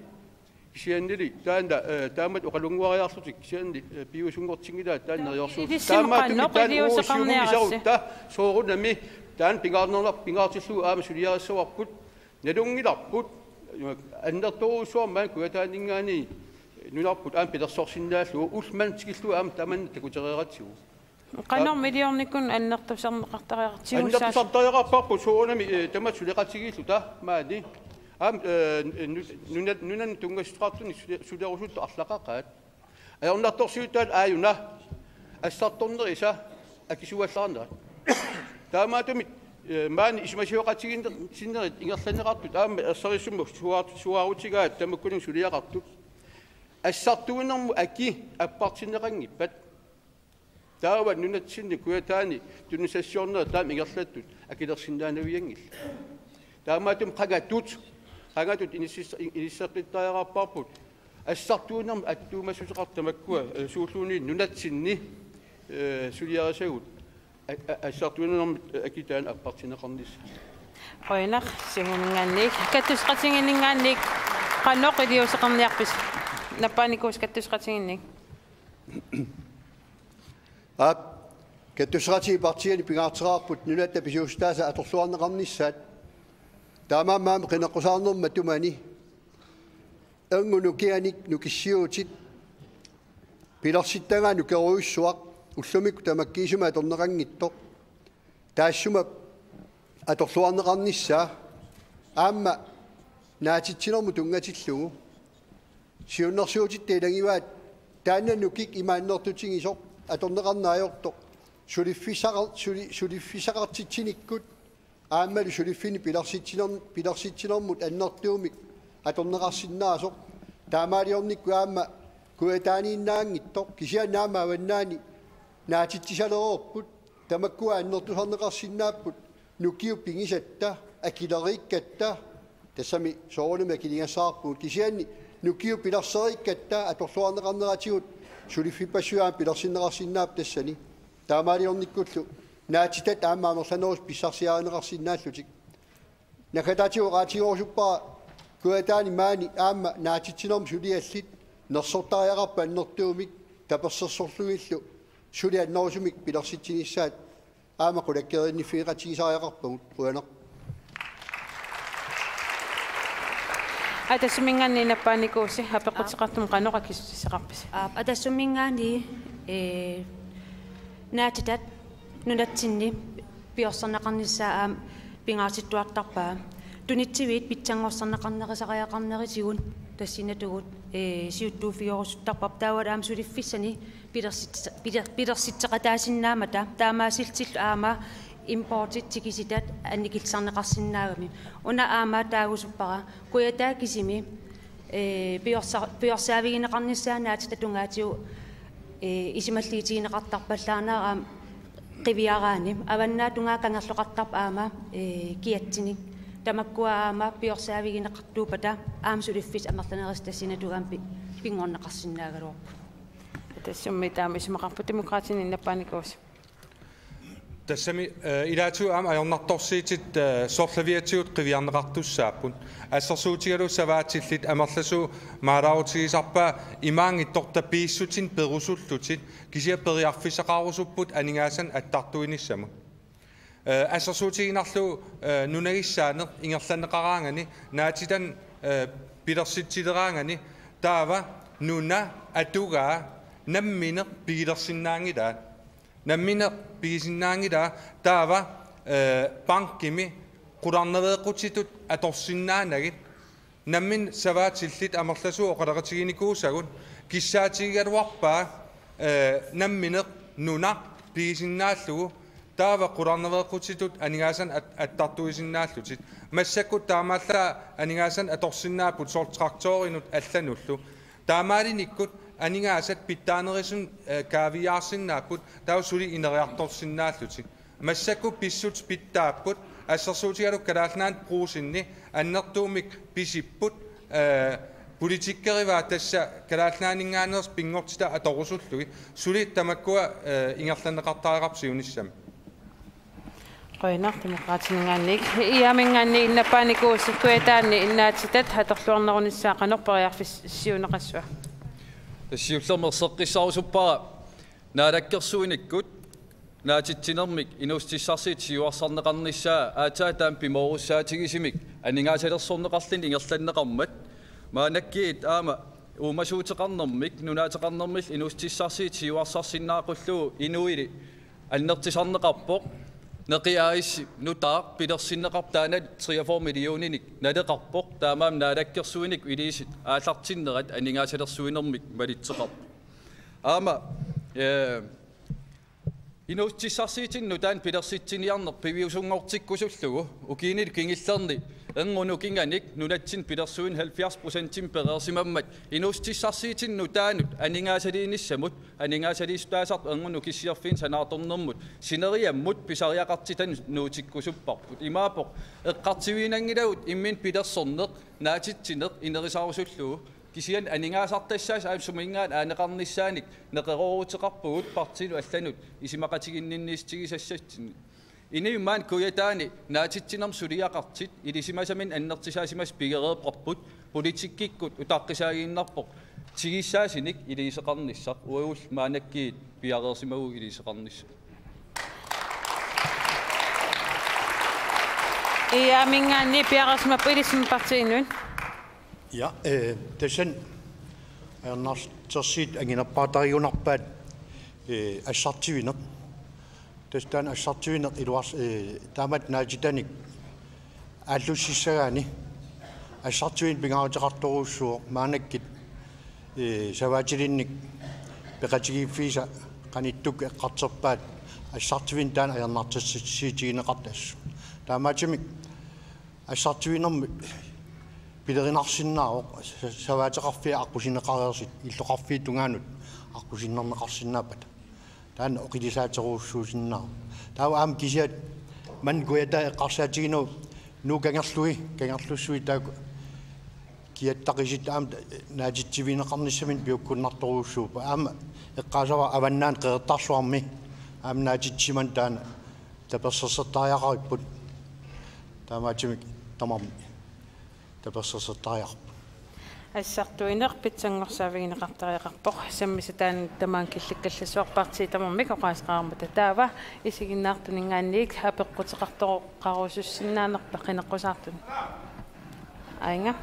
kisiannili taanna, eh, taamatut oqalunnguariarlutik kisianni, eh, piviusunngortinngilaat taanna neriorsuut. Ilisimu qanoq iliuuseqarniarassi? Taamaattumik taanna uagut Siumumi isarutta soorunami taanna pingaarnerlar-, pingaartillugu aamma suliarissavarput. Nalunngilarput annertoorujussuarmik Kujataaninngaanniit nunarput aamma pilersorsinnaallugu ulloq manna tikillugu aamma tamanna takutereeratsigu. Qanormi iliornikkut annertusarneqartariaqartigu? Annertusartariaqarparput soorunami, eh, tamatta suleqatigiilluta maani. Aamma, eh, nu-, nuna-, nunanut tunngassuteqartunik sule-, sulerusuttoq arlaqaqaat. Ajornartorsiutaat aajuna assartornerisa akisuallaarnerat. Taamaattumik, eh, maani isumasioqatigiinner-, sinnerit ingerlanneqartut aamma ersarissumik suaar-, suaarutigaat tamakkuninnga suliaqartut. Assartuinermut aki appartinneqanngippat, taava nunatsinni Kujataani tunusassiornerit taama ingerlattut akilersinnaanavianngillat. Taamaattumik qangatut, qangatut inississa-, inisseqqittariaqarparput assartuinermut attuumassuteqartut tamakkua, eh, suulluunniit nunatsinni, eh, suliarisagut a-, a-, assartuinermut, eh, akitaanik appartinneqarnissaa. Qujanaq. Siumuminngaanniit, kattusseqatigiinninngaanniit, qanoq iliuuseqarniarpisi? Nappaanikuusi, kattusseqatigiinnik. Aap, kattusseqatigiit partiianik pingaarteqarput nunatta pisuussutaasa atorluarneqarnissaat. Taamaammat aamma qineqqusaarnermut matumani: Erngup nukianik nukissiuutit, pilersittagaa nukerujussuaq, ullumikkut tamakkiisumik atorneqanngitsoq. Taassuma atorluarneqarnissaa aamma naatitsinermut tunngatillugu. Siunnersuutitta ilagivaat taanna nukik ima annertutigisoq atorneqarneq ajortoq suliffissaqar-, suli-, suliffissaqartitsinikkut aammalu suliffinnik pilersitsiner-, pilersitsinermut annertuumik atorneqarsinnaasoq. Taamaaliornikkut aamma Kujataaniinnaanngitsoq, kisianni aamma avannaani naatitsisalereerput. Tamakkua annertusarneqarsinnaapput nukiut pigisatta, akileriikkatta, tassami soorunami akiligassaarpugut, kisianni nukiut pilerseriikkatta atorluarneqarneratigut suliffippassuit aamma pilersinneqarsinnaapput tassani. Taamaaliornikkullu naatitat aamma amerlanerusut pissarsiarineqarsinnaallutik. Naggataatigut oqaatigerusuppara Kujataani maani aamma naatitsinermut suliallit nersortariaqarpat annertuumik tapersersorlugillu suli annerusumik pilersitsinissaat aamma qulakkeerinniffeqatigisariaqarpagut. Qujanaq. Atassiminngaanniit nappaanikuusi, apeqquteqartumik qanoq akissutissaqarpisi? Aap, Atassiminngaanniit, ee, naatitat nunatsinni piorserneqarnissaa aamma pingaartittuartarpaa. Tunitsiviit pitsanngorsarneqarnerisariaqarnerisigut tassinnatugut, ee, siuttuuffigerusuttarparput, taavalu aamma suliffissani pilersitse-, piler-, pilersitseqataasinnaammata, taamaasillutillu aamma importit tikisitat annikillisarneqarsinnaagami. Una aamma taagusuppara Kujataa kisimi, ee, piorsa-, piorsaavigineqarnissaa naatitat tungaatigut, ee, isumalliutigineqartarpallaarnerat aamma qiviaraanni. Avannaata tungaa kangerloqartarpoq aamma, ee, kiatsinik. Tamakkua aamma piorsaavigineqartuuppata aamma suliffissat amerlanerusut tassani tungaanut pi-, pinngorneqarsinnaagaluarput. Tassami taama isumaqarpunga Demokraatini Innappaa Nikuusi. Tassami, eh, ilaatigut aamma ajornartorsiutit, eh, sorlaviatigut qiviarneqartussaapput. Assersuutigalugu savaatillit amerlasuut maalaarutigisarpaat imaanngitsortapiissutinik perusullutik, kisianni periarfissaqarusupput aningaasanik attartuinissamut. Eh, assersuutigiinnarlugu, eh, nunagissaaneq ingerlanneqaraangami, naatitanik, eh, pilersitsileraangami, taava nuna atugaa nammineq pigilersinnaanngilaat. Nammineq pigisinnaanngilaa, taava, eh, bankimi qularnaveeqqutitut atorsinnaanagit. Nammineq savaatillit amerlasuut oqaloqatiginikuusagut kissaatigigaluarpaa, eh, nammineq nunaq pigisinnaallugu, taava qularnaveeqqutitut aningaasanik at-, attartuisinnaallutik. Massakkut taamaallaat aningaasanik atorsinnaapput soorlu traktorinut allanullu. Taamaalinikkut aningaasat pitsaanerusumik, eh, kaaviiaarsinnaapput, taava suli ineriartorsinnaallutik. Massakkut pissutsit pitsaapput, assersuutigalugu Kalaallit Nunaanni Brugsenimi annertuumik pisipput, eh, politikkerivaa tassa Kalaallit Nunaanninngaanneersut pinngortitat atorusullugit, suli tamakkua, eh, ingerlanneqartariaqarput siunissami. Qujanaq. Demokraatininngaanniit. IA-minngaanniit Innappaa Nikuusi, Kujataani naatitat atorluarnerunissaa qanoq periarfissiuunneqassava? Tassa siullermik erseqqissarusuppara naalakkersuinikkut naatitsinermik inuussutissarsiutit siuarsarneqarnissaa aatsaat taama pimoorussaatigisumik aningaasalersorneqarluni ingerlanneqarmat. Maannakkut aamma uumasuuteqarnermik nunaateqarnermillu inuussutissarsiutit siuarsarsinnaaqullugu inuilli annertusarneqarpoq. Neqiaassi nutaaq pilersinneqarpoq, taanna treogfyrre millioninik naleqarpoq, taamaammat naalakkersuinikkut iliuusut aallartinnerat aningaasalersuinermik malitseqarpoq. Aamma, eh, inuussutissarsiutinik nutaanik pilersitsiniarneq piviusunngortikkusullugu ukiunilu kingullerni erngup nukinganik nunatsinni pilersuineq halvfjerds procentimik pereersimammat inuussutissarsiutinik nutaanut aningaasaliinissamut, aningaasaliissutaasartut erngup nukissiorfiini sanaartornermut sineriammut pisariaqartitanut nuutikkusupparput. Imaappoq eqqartuinnanngilagut imminut pilersorneq, naatitsineq inerisarusullugu. Kisianni aningaasartassaasoq aamma suminngaanniit aaneqarnissaanik neqerooruteqarpugut partiinut allanut isumaqatiginninniissutigisassatsinnik. Inuit maani Kujataani naatitsinermut suliaqartut ilisimasaminnut annertusaasimasut pigereerparput, politikkikkut utaqqisaaginnarpoq tigussaasunik iliuuseqarnissaq, uagullu maannakkut piareersimavugut iliuuseqarnissaq. IA-minngaanniit piareersimapput, ilisimappartiinut. Ja, eh, tassani ajornartorsiut anginerpaatarigunarpaat, eh, assartuineq. Tassa taanna assartuineq iluars-, eh, taamatut naatitanik aallussissagaanni assartuineq pingaaruteqartorujussuuvoq maannakkut, eh, savaatilinnik peqatigiiffiisa qanittukkut eqqartorpaat assartuineq taanna ajornartorsiutigineqartoq assut. Taamaattumik assartuinermi pilerinarsinnaavoq sa-, savaateqarfiat aqqusineqareersut illoqarfiit tungaanut aqqusinerneqarsinnaappata. Taanna oqilisaaterujussuusinnaavoq. Taava aamma kisiat maani Kujataa eqqarsaatiginerup Nuuk kangerlui, kangerlussui taakku kiattaqisut aamma naatitsivigineqarnissaminut piukkunnartorujussuupput. Aamma eqqaasavara Avannaani Qeqertarsuarmi aamma naatitsimanut taanna tapersersortariaqaripput. Taamaattumik tamarmik tapersersortariaqarput. Assartuineq pitsanngorsaavigineqartariaqarpoq. Sammisaq taanna tamaanga killukkallassuaq, partiit tamarmik oqaaseqarmata. Taava isiginnaartuninngaanniit apeqquteqartoqarusussinnaanerpa qineqqusaartuni? Aajuna.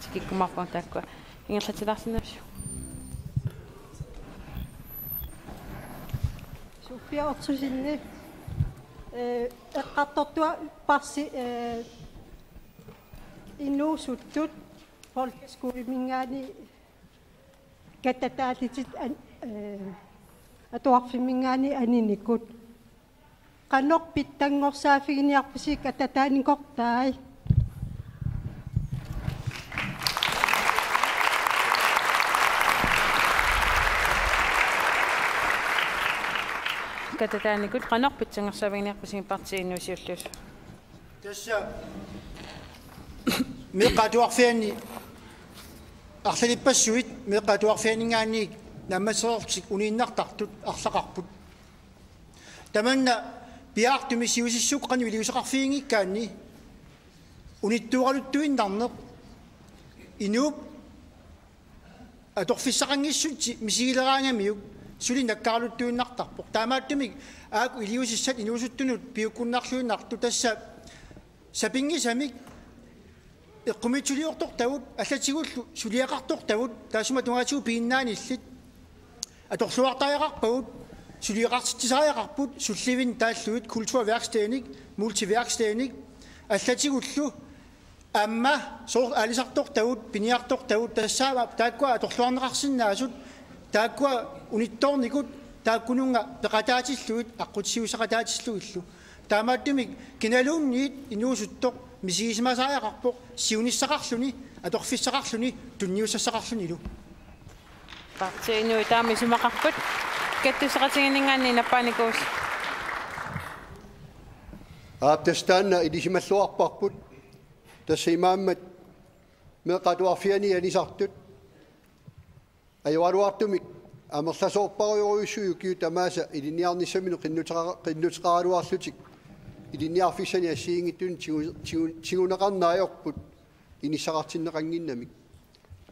Tikikkumaarpunga taakkua. Ingerlatilaarsinnaavisiuk? Sofia Ottosenip, eh, eqqartortuarparsi, eh, inuusuttut folkeskoleminngaanniit katataallutik an-, eh, atuarfimminngaanniit aninikut. Qanoq pitsanngorsaaffiginiarpisi katataanikortai? Tataanikut qanoq pitsanngorsaavigineqarpisiuk partiinut siulliusoq? Tassa meeqqat atuarfianni arlalippassuit meeqqat atuarfianninngaanniit naammassereerlutik uniinnartartut arlaqarput. Tamanna piaartumik siusissukkut qanoq iliuuseqarfiginngikkaanni unittooraluttuinnarneq inuup atorfissaqanngissutsi misigileraangamiuk suli nakkaraluttuinnartarpoq. Taamaattumik aajuku iliuusissat inuusuttunut piukkunnarluinnartut tassa sapinngisamik eqqumiitsuliortortavut allatigullu suliaqartortavut taassuma tungaatigut piginnaanillit atorluartariaqarpagut, suliaqartitsisariaqarput sullivinnik taallugit kulturværkstedenik, multiværkstedenik allatigullu aamma soorlu aalisartortavut, piniartortavut tassaavoq taakkua atorluarneqarsinnaasut, taakkua unittoornikut taakkununnga peqataatillugit aqqutissiuusseqataatillugillu. Taamaattumik kinaluunniit inuusuttoq misigisimasariaqarpoq siunissaqarluni, atorfissaqarluni, tunniussassaqarlunilu. Partiinut taama isumaqarput, kattusseqatigiinninngaanniit nappaanikuusoq. Aap, tassa taanna ilisimalluarparput. Tassa imaammat meeqqat atuarfianni anisartut ajoraluartumik amerlasoorparujorujussuit ukiut tamaasa ilinniarnissaminut qinnuteqa-, qinnuteqaraluarlutik ilinniarfissanik assigiinngitsunik tigu-, tigu-, tiguneqarneq ajorput inissaqartinneqannginnamik.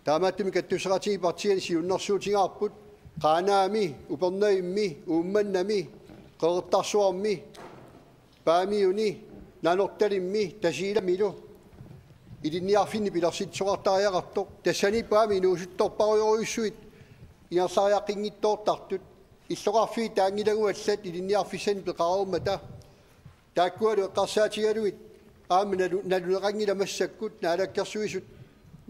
Taamaattumik kattusseqatigiit partiiani siunnersuutigaarput Qaanaami, Upernavimmi, Uummannami, Qeqertarsuarmi, Paamiuni, Nanortalimmi, Tasiilamilu ilinniarfinni pilersitsisoqartariaqartoq. Tassaniippoq aamma inuusuttorparujorujussuit ingerlariaqqinngitsoortartut. Illoqarfiit taanngilagit allat ilinniarfissanik peqareermata. Taakkualu eqqarsaatigalugit aamma nalu-, naluneqanngilaq massakkut naalakkersuisut,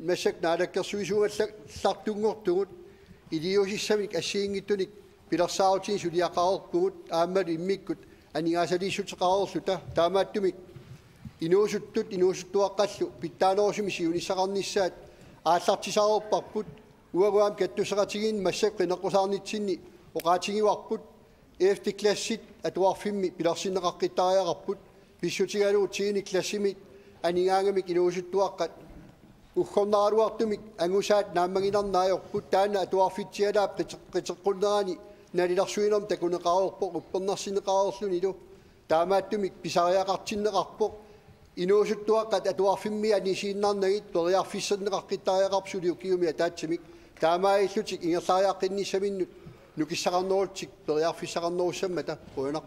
massakkut naalakkersuisuugallartunngortugut iliuusissamik assigiinngitsunik pilersaarutinik suliaqareerpugut aammalu immikkut aningaasaliissuteqareerluta. Taamaattumik inuusuttut inuusuttuaqqallu pitsaanerusumik siunissaqarnissaat aallartisareerparput. Uagut aamma kattusseqatigiinni massakkut qineqqusaarnitsinni oqaatigivarput. Ellevte klassit atuarfimmi pilersinneqaqqittariaqarput, pissutigalugu tiende klassimi aningaangamik inuusuttuaqqat uggornaraluartumik angusaat naammaginarneq ajorput. Taanna atuarfitsialaap qite-, qiteqqunnerani nalilersuinermik takuneqareerpoq uppernarsinneqareerlunilu. Taamaattumik pisariaqartinneqarpoq. Inuusuttuaqqat atuarfimmi anisiinnarnagit periarfissinneqaqqittariaqarput suli ukiumi ataatsimik. Taamaalillutik ingerlariaqqinnissaminnut nukissaqarnerullutik periarfissaqarnerussammata. Qujanaq.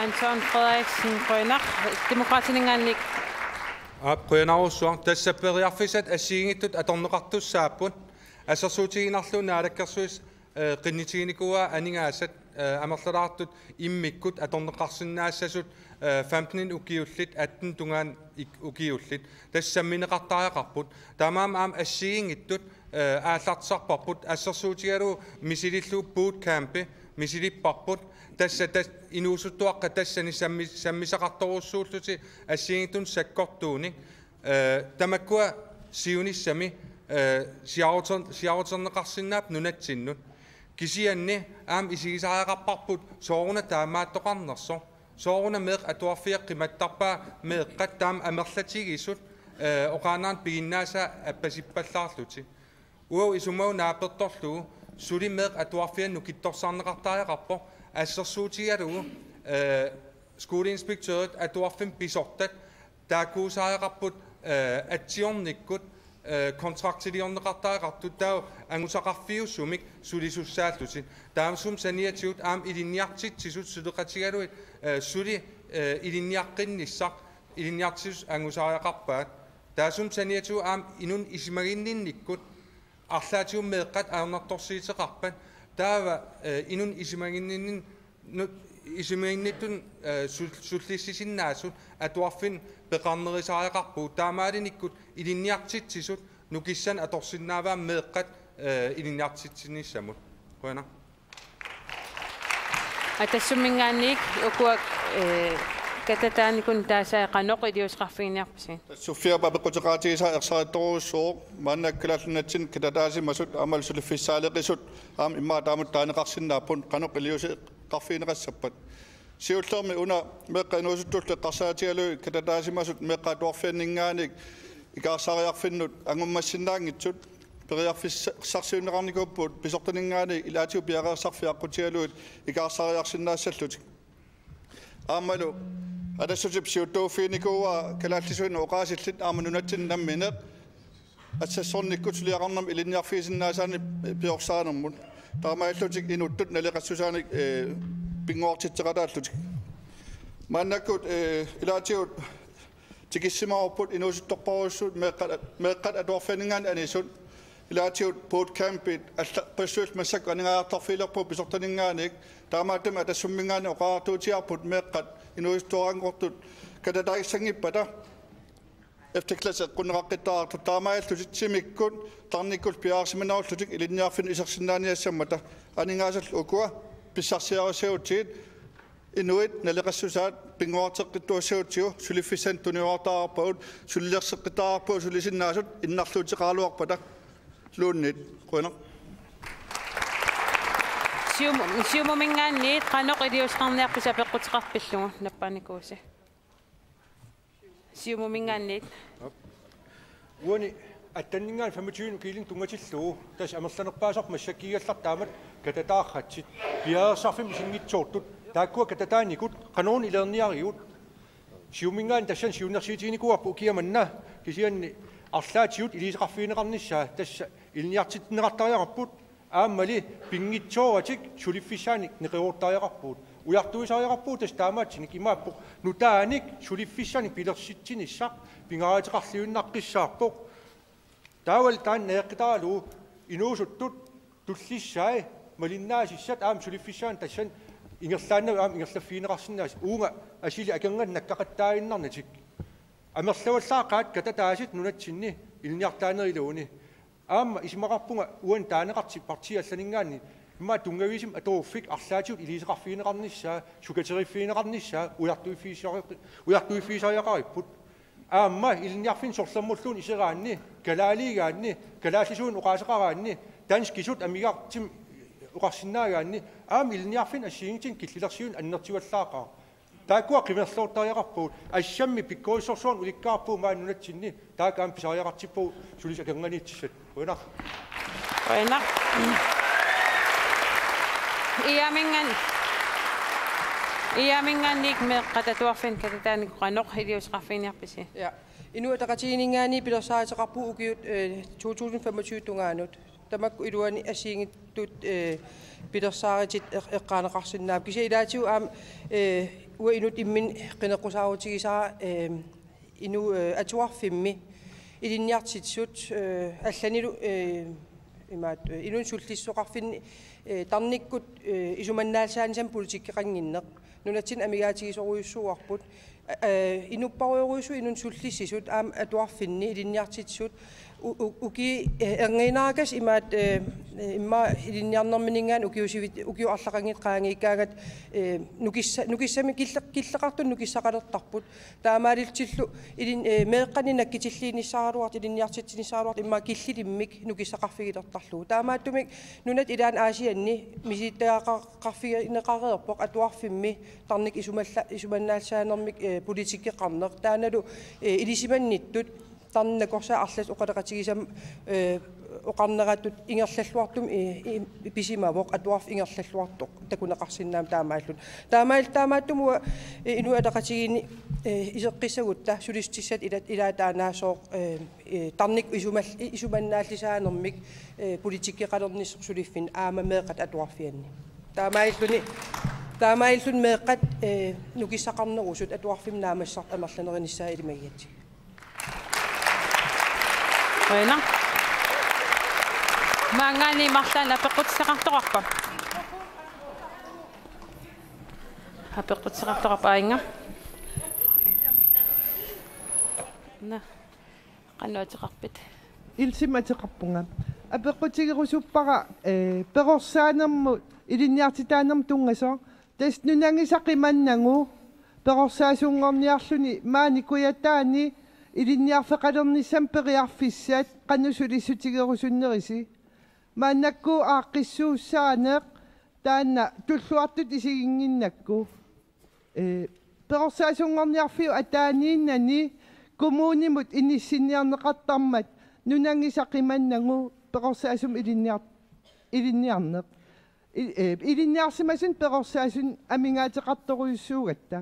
Anton Frederiksen, qujanaq, Demokraatininngaanniit. Aap, qujanarsuaq. Tassa periarfissat assigiinngitsut atorneqartussaapput. Assersuutigiinnarlugu Naalakkersuisut, eh, qinnitiginikuuaa aningaasat, eh, amerlalaartut immikkut atorneqarsinnaassasut, eh, femten ukiullit, atten tungaanut ik-, ukiullit. Tassa sammineqartariaqarput. Taamaammat aamma assigiinngitsut, eh, aallartisarparput, assersuutigalugu misilillugu bootcampi misilipparput. Tassa tas-, inuusuttuaqqat tassani sammi-, sammisaqartorujussuullutik assigiinngitsunik sakkortuunik. Eh, tamakkua siunissami, eh, siaruter-, siaruterneqarsinnaapput nunatsinnut. Kisianni aamma isigisariaqarparput sooruna taamaattoqarnersoq. Sooruna meeqqat atuarfiat qimattarpaat meeqqat taama amerlatigisut, eh, oqaannartumik piginnaasaat appasippallaarlutik. Uagut isumaga naapertorlugu suli meeqqat atuarfianni nukittorsarneqartariaqarpoq assersuutigalugu, eh, skoleinspektørit atuarfimmik pisortat taakkuusariaqarput, eh, atsiornikkut, eh, kontraktiliorneqartariaqartut taava angusaqarfiusumik sulisussaallutik. Taassuma saniatigut aamma ilinniartitsisut suleqatigalugit, eh, suli, eh, ilinniaqqinnissaq ilinniartitsisut angusariaqarpaat. Taassuma saniatigut aamma inunnut isumaginninnikkut arlaatigut meeqqat ajornartorsiuteqarpat. Taava, eh, inunnut isumaginninni-, nu-, isumaginnittut, eh, sul-, sullissisinnaasut atuarfinnut peqarnerusariaqarpugut. Taamaalinikkut ilinniartitsisut nukissanik atorsinnaavaat meeqqat, eh, ilinniartitsinissamut. Qujanaq. Atassumminngaanniit ukua, eh, Katataanikut taasai qanoq iliuuseqarfiginiarpisi? Suffiap apeqquteqaatigisaa ersarittorujussuuvoq, maannakkut Kalaallit Nunatsinni katataasimasut aammalu suliffissaaleqisut aamma immaqa taamatut taaneqarsinnaapput qanoq iliuuseqarfigineqassappat. Siullermik una meeqqat inuusuttullu eqqarsaatigalugit katataasimasut meeqqat atuarfianninngaanniit ikaarsaariarfinnut angummassinnaanngitsut periarfissarsiunneqarnikuupput pisortaninngaanniit ilaatigut piareersarfiit aqqutigalugit ikaarsaariarsinnaassallutik. Aammalu Atassutip siuttuuffiginikuuaa kalaallisuinnaq oqaasillit aamma nunatsinni nammineq assassornikkut suliaqarnermut ilinniarfigisinnaasaannik piorsaanermut. Taamaalillutik inuttut naleqassusaanik, eh, pinnguartitseqataallutik. Maannakkut, eh, ilaatigut tikissimavarput inuusuttorpassuit meeqqat, meeqqat atuarfianninngaanniit anisut. Ilaatigut bootcampit alla-, qujassuit massakkut aningaasarfigilerput pisortaninngaanniit, taamaattumik Atassumminngaanniit oqariartuutigaarput meeqqat inuusuttuaranngortut katataassanngippata F-klasse eqqunneqaqqittaartut, taamaalillutik timikkut tarnikkut piareersimanerullutik ilinniarfinnut isersinnaaniassammata aningaasallu ukua pissarsiarissagutsigit inuit naleqassusaat pinnguarteqqittuassagutsigu suliffissanik tuniorartariaqarpagut, sulilerseqqittarput sulisinnaasut innarluuteqaraluarpata luunniit. Qujanaq. Sium-, Siumuminngaanniit qanoq iliuuseqarniarpisi apeqquteqarpillugu nappaanikuusi? Siumuminngaanniit. Uani attenninngaanniit femogtyve kiilin tunngatillugu, tassa amerlanerpaasarput massakkiigallartut taamatut katataarratsit, piareersarfimmik isinngitsoortut, taakkua katataanikut qanoruna ilinniarigut. Siumuminngaanniit tassani siunnersuutiginikuuarput ukiaq manna, kisianni arlaatigut iliuuseqarfigineqarnissaa tassa ilinniartinneqartariaqarput. Aammali pinngitsooratik suliffissaanik neqeroortariaqarpugut. Ujartuisariaqarpugut tassa taamaattunik, imaappoq nutaanik suliffissaanik pilersitsinissaq pingaaruteqarluinnaqqissaarpoq. Taavalu taanna najoqqutaralugu inuusuttut tullissaat malinnaasussat aamma suliffissaani tassani ingerlaannavik aamma ingerlaffigineqarsinnaasut, uunga asuli akornanni nakkaqattaaginnarnatik. Amerlavallaaqaat katataasit nunatsinni ilinniartitaanerulluni. Aamma isumaqarpunga uani taaneqartut partiit allaninngaanniit immaqa tunngaviusumik atuuffik arlaatigut iliuuseqarfigineqarnissaa, sukateriffigineqarnissaa, ujartuiffigisari-, ujartuiffigisariaqaripput. Aamma ilinniarfinni sorlermulluunniit iseraanni, kalaaliigaanni, kalaallisuinnaq oqaaseqaraanni, danskisut amigartumik oqarsinnaagaanni, aamma ilinniarfinni assigiinngitsunik killilersuineq annertuvallaaqaaq. Taakkua qimerloortariaqarpagut, assammik pikkorissorsuarnik ulikkaarpugut maani nunatsinni, taakku aamma pisariaqartippagut sulisut akornanniittut. Qujanaq. Qujanaq. Iiaaminngaan-, Iiaaminngaanniit meeqqat atuarfianni katataanikut qanoq iliuuseqarfiginiarpisi? Ja. Inuit Ataqatigiinninngaanniit pilersaaruteqarpugut ukiut, eh, to tusind femogtyve tungaanut. Tamakku iluanni assigiinngitsut, eh, pilersaarutit eq-, eqqaaneqarsinnaapput. Kisianni ilaatigut aamma, eh, uanga inuttut imminut qineqqusaarutigisara, eh, inu-, eh, atuarfimmi ilinniartitsisut, eh, allanilu, eh, imaat, eh, inunnut sullissoqarfinni, eh, tarnikkut, eh, isumannaallisaanisamik politikkeqannginneq. Nunatsinni amigaatigisorujussuuarput. Eh, inupparujorujussuit inunnut sullissisut aamma atuarfinni ilinniartitsisut u-, u-, uki-, eh, erniinnarakassat imaat, eh, eh, immaqa ilinniarnerminngaanniit ukiut sivit-, ukiut arlaqanngitsut qaangiukkaangat, eh, nukissa-, nukissamik kille-, killeqartunut nukissaqalertarput. Taamaalillutillu ilin-, eh, meeqqanut nakkutilliinissaraluartut, ilinniartitsinissaraluartut immaqa killilimmik nukissaqarfigilertarlugu. Taamaattumik nunat ilaanni Aasianni misilittagaqarfigineqareerpoq atuarfimmi tarnikkut isumalla-, isumannaallisaanermik, eh, politikkeqarneq. Taannalu, eh, ilisimannittut tarnikkut nakorsaat arlaat oqaloqatigisammat, eh, oqarneratut ingerlalluartumik, eh, i-, pisimavoq, atuarfik ingerlalluartoq takuneqarsinnaammat taamaalillutik. Taamaal-, taamaattumik uanga, eh, Inuit Ataqatigiinni, eh, iseqqissagutta sulissutissat ilaat, ilaat taannaasooq, eh, eh, tarnikkut isumal-, isumannaallisaanermik, eh, politikkeqalernissaat suliffimmi aamma meeqqat atuarfianni. Taamaalilluni, taamaalilluni meeqqat, eh, nukissaqarnerusut atuarfimmi naammassisartut amerlanerinissaat ilimagigatsigu. Qujanaq. Maanngaanniit marluk apeqqutissaqartoqarpa? Apeqqutissaqartoqarpa aajuna? Naa. Qanoq ateqarpit? Ilsip ateqarpunga. Apeqqutigerusuppara, eh, perorsaanermut ilinniartitaanermut tunngasoq. Tassa nunangisaq qimannagu perorsaasunngorniarluni maani Kujataani ilinniarfeqalernissamut periarfissat qanoq sulissutigerusunnerisi? Maannakkut aaqqissuussaaneq taanna tulluartut isiginnginnakku. Ee, perorsaasunngorniarfiup ataaniinnani kommunimut inissinniarneqartarmat nunangisaq qimannagu perorsaasumik ilinniar-, ilinniarneq. I-, ee, ilinniarsimasunut perorsaasut amigaateqartorujussuugatta.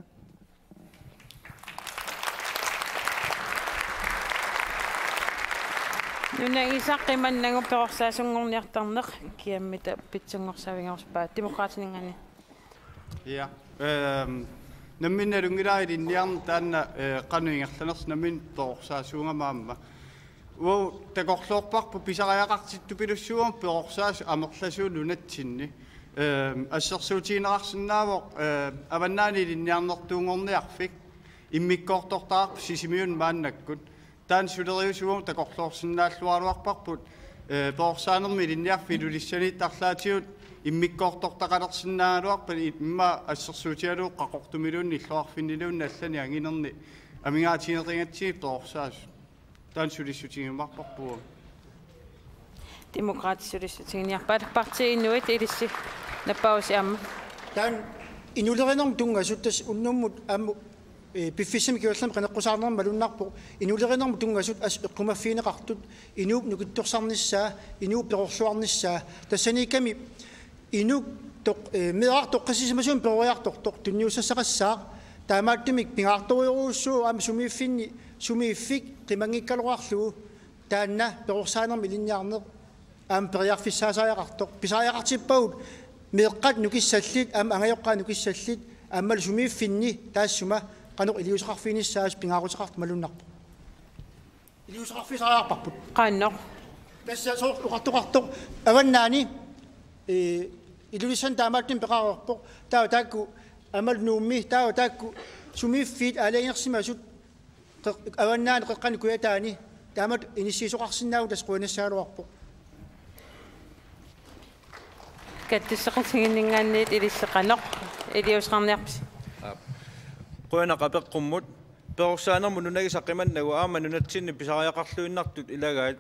Nunangisaq qimannagu perorsaasunngorniartarneq kiammita pitsanngorsaavigerusuppaa Demokraatininngaanniit. Ja. Ehm, nammineq nalunngilara ilinniarneq taanna, eh, qanoq ingerlanersoq nammineq perorsaasuugama aamma. Uagut takorloorparput pisariaqartittupilussuugami perorsaasut amerlasuut nunatsinni. Ehm, assersuutigineqarsinnaavoq, eh, avannaani ilinniarnertuunngorniarfik immikkoortortaqarpoq Sisimiuni maannakkut. Taanna suleriusuuvoq takorloorsinnaalluaraluarparput, eh, perorsaanermi ilinniarfik Ilulissaniittut arlaatigut immikkoortortaqalersinnaagaluarpat immaqa assersuutigalugu Qaqortumiluunniit illoqarfinniluunniit allanik anginerni amigaatigineqingatsigit perorsaasut. Taanna sulissutigiumaarparput. Demokraatit sulissutiginiarpaat. Partii Inuit, ilissi nappaavusi aamma. Taanna inulerinermut tunngasut tassa unnummut aamma, eh, piffissami kingullermi qineqqusaarnermi malunnarpoq inulerinermut tunngasut assut eqqumaffigineqartut inuup nukittorsarnissaa, inuup perorluarnissaa. Tassaniikkami inuk toq-, eh, meeraq toqqissisimasumik peroriartortoq tunniussassaqassaaq, taamaattumik pingaartorujorujussuuvoq aamma sumiiffinni, sumiiffik qimanngikkaluarlugu taanna perorsaanermi ilinniarneq aamma periarfissaasariaqartoq. Pisariaqartippagut meeqqat nukissallit aamma angajoqqaat nukissallit aammalu sumiiffinni taassuma qanoq iliuuseqarfiginissaasut pingaaruteqartoq malunnarpoq. Iliuuseqarfigisariaqarparput. Qaannoq. Tassa soorlu oqartoqartoq avannaani, eh, Ilulissani taamaattumik peqareerpoq. Taava taakku aammalu Nuummi, taava taakku sumiiffiit aalajangersimasut qeq-, avannaani qeqqani Kujataani taamatut inissiisoqarsinnaavugut tassa qujanassaagaluarpoq. Kattuttoqatigiinninngaanniit ilissi qanoq iliuuseqarniarpisi? Aap. Qujanaq apeqqummut. Perorsaanermut nunangisaq qimannagu aamma nunatsinni pisariaqarluinnartut ilagaat.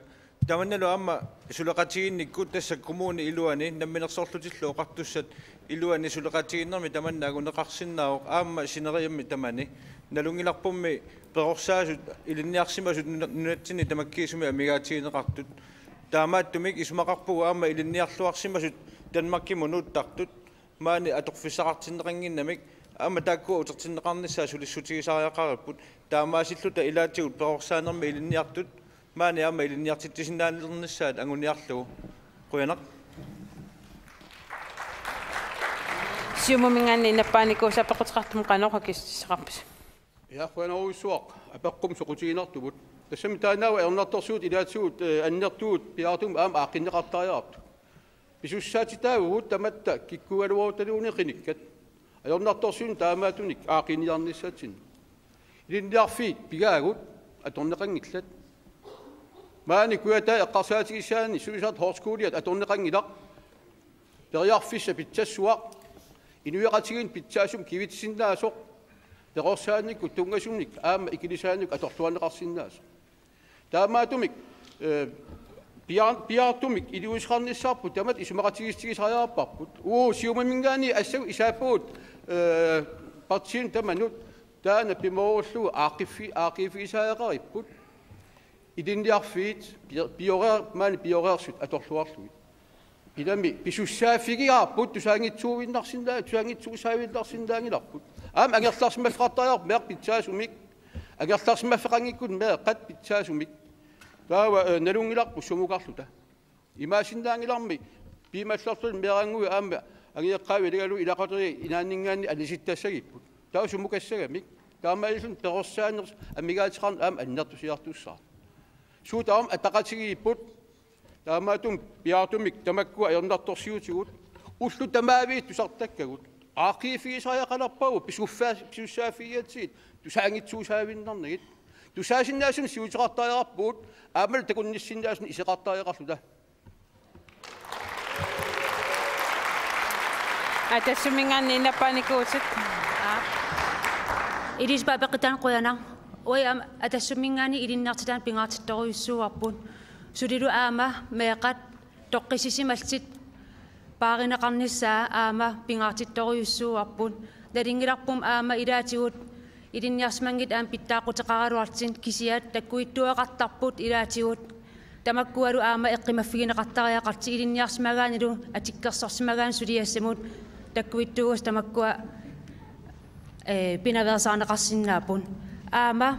Tamannalu aamma suleqatigiinnikkut tassa kommuni iluani Namminersorlutillu Oqartussat iluani suleqatigiinnermi tamanna anguneqarsinnaavoq aamma sineriammi tamani. Nalunngilarpummi perorsaasut ilinniarsimasut nuna-, nunatsinni tamakkiisumik amigaatigineqartut. Taamaattumik isumaqarpugut aamma ilinniarluarsimasut Danmarkimut nuuttartut maani atorfissaqartinneqannginnamik aamma taakkua utertinneqarnissaat sulissutigisariaqaripput, taamaasilluta ilaatigut perorsaanermi ilinniartut maani aamma ilinniartitsisinnaalernissaat anguniarlugu. Qujanaq. Siumuminngaanniit nappaanikuusaat apeqquteqartumut qanoq akissutissaqarpisi? Ja, qujanarujussuaq apeqqummut soqutiginartumut. Tassami taannaavoq ajornartorsiut ilaatigut, eh, annertuut piaartumik aamma aaqqinneqartariaqartut. Pisussaatitaavugut tamatta kikkuugaluarutaluunniit qinikkat. Ajornartorsiutit taamaattunik aaqqiiniarnissatsinnut. Ilinniarfiit pigaagut atorneqanngillat. Maani Kujataani eqqarsaatigissaanni sulisartut højskoliat atorneqanngilaq. Periarfissaq pitsassuaq. Inuiaqatigiinni pitsaasumik kivitsinnaasoq. Perorsaannikkut tunngasunik aamma ikilisaannikkut atorluarneqarsinnaasoq. Taamaattumik, eh, piaar-, piaartumik iliuuseqarnissarput tamatta isumaqatigiissutigisariaqarparput. Uagut Siumuminngaanniit assut isaappugut, eh, partiinut tamanut taanna pimoorullugu aaqqiffi-, aaqqiiffigisariaqaripput. Ilinniarfiit pio-, pioreer-, maani pioreersut atorluarlugit. Ilami pisussaaffigigaarput tusaanngitsuuinnarsinnaa-, tusaanngitsuusaavinnarsinnaanngilarput. Aamma angerlarsimaffeqartariaqarpoq meeqqat pitsaasumik. Angerlarsimaffeqanngikkutta meeqqat pitsaasumik. Taava, eh, nalunngilarput sumukarluta. Imaassinnaanngilarmi piumallerluta meerannguit aamma angajoqqaavit ilagalugu ilaqutariit inaanninngaanniit anisitassagipput. Taava sumukassagamik. Taamaalilluni perorsaaneq amigaateqarneq aamma annertusiartussaaq. Suut tamarmik ataqatigiipput. Taamaattumik piaartumik tamakkua ajornartorsiutigut ullut tamaaviit tusartakkagut. Aaqqiiffigisariaqalerpagut pisuffaa-, pisussaaffigigatsigit tusaanngitsuusaavinnarnagit. Tusaasinnaasunik siuteqartariaqarpugut aammalu takunnissinnaasunik iseqartariaqarluta. Aa, tassuminngaanniit nappaanikuuvutit. Aa. Elisabeth apeqqutaanut qujanaq. Uagut aamma Atassumminngaanniit ilinniartitaaneq pingaartittorujussuuarput. Sulilu aamma meeqqat toqqissisimallutik paarineqarnissaa aamma pingaartittorujussuuarput. Nalunngilarput aamma ilaatigut ilinniarsimanngitsut aamma pitsaaquteqaraluarlutik, kisianni takkuitsuuteqartarput ilaatigut tamakkualu aamma eqqumaffigineqartariaqarlutik ilinniarsimagaannilu atukkersorsimagaanni suliassamut takkuitsuugassat tamakkua, ee, pinaveersaarneqarsinnaapput. Aamma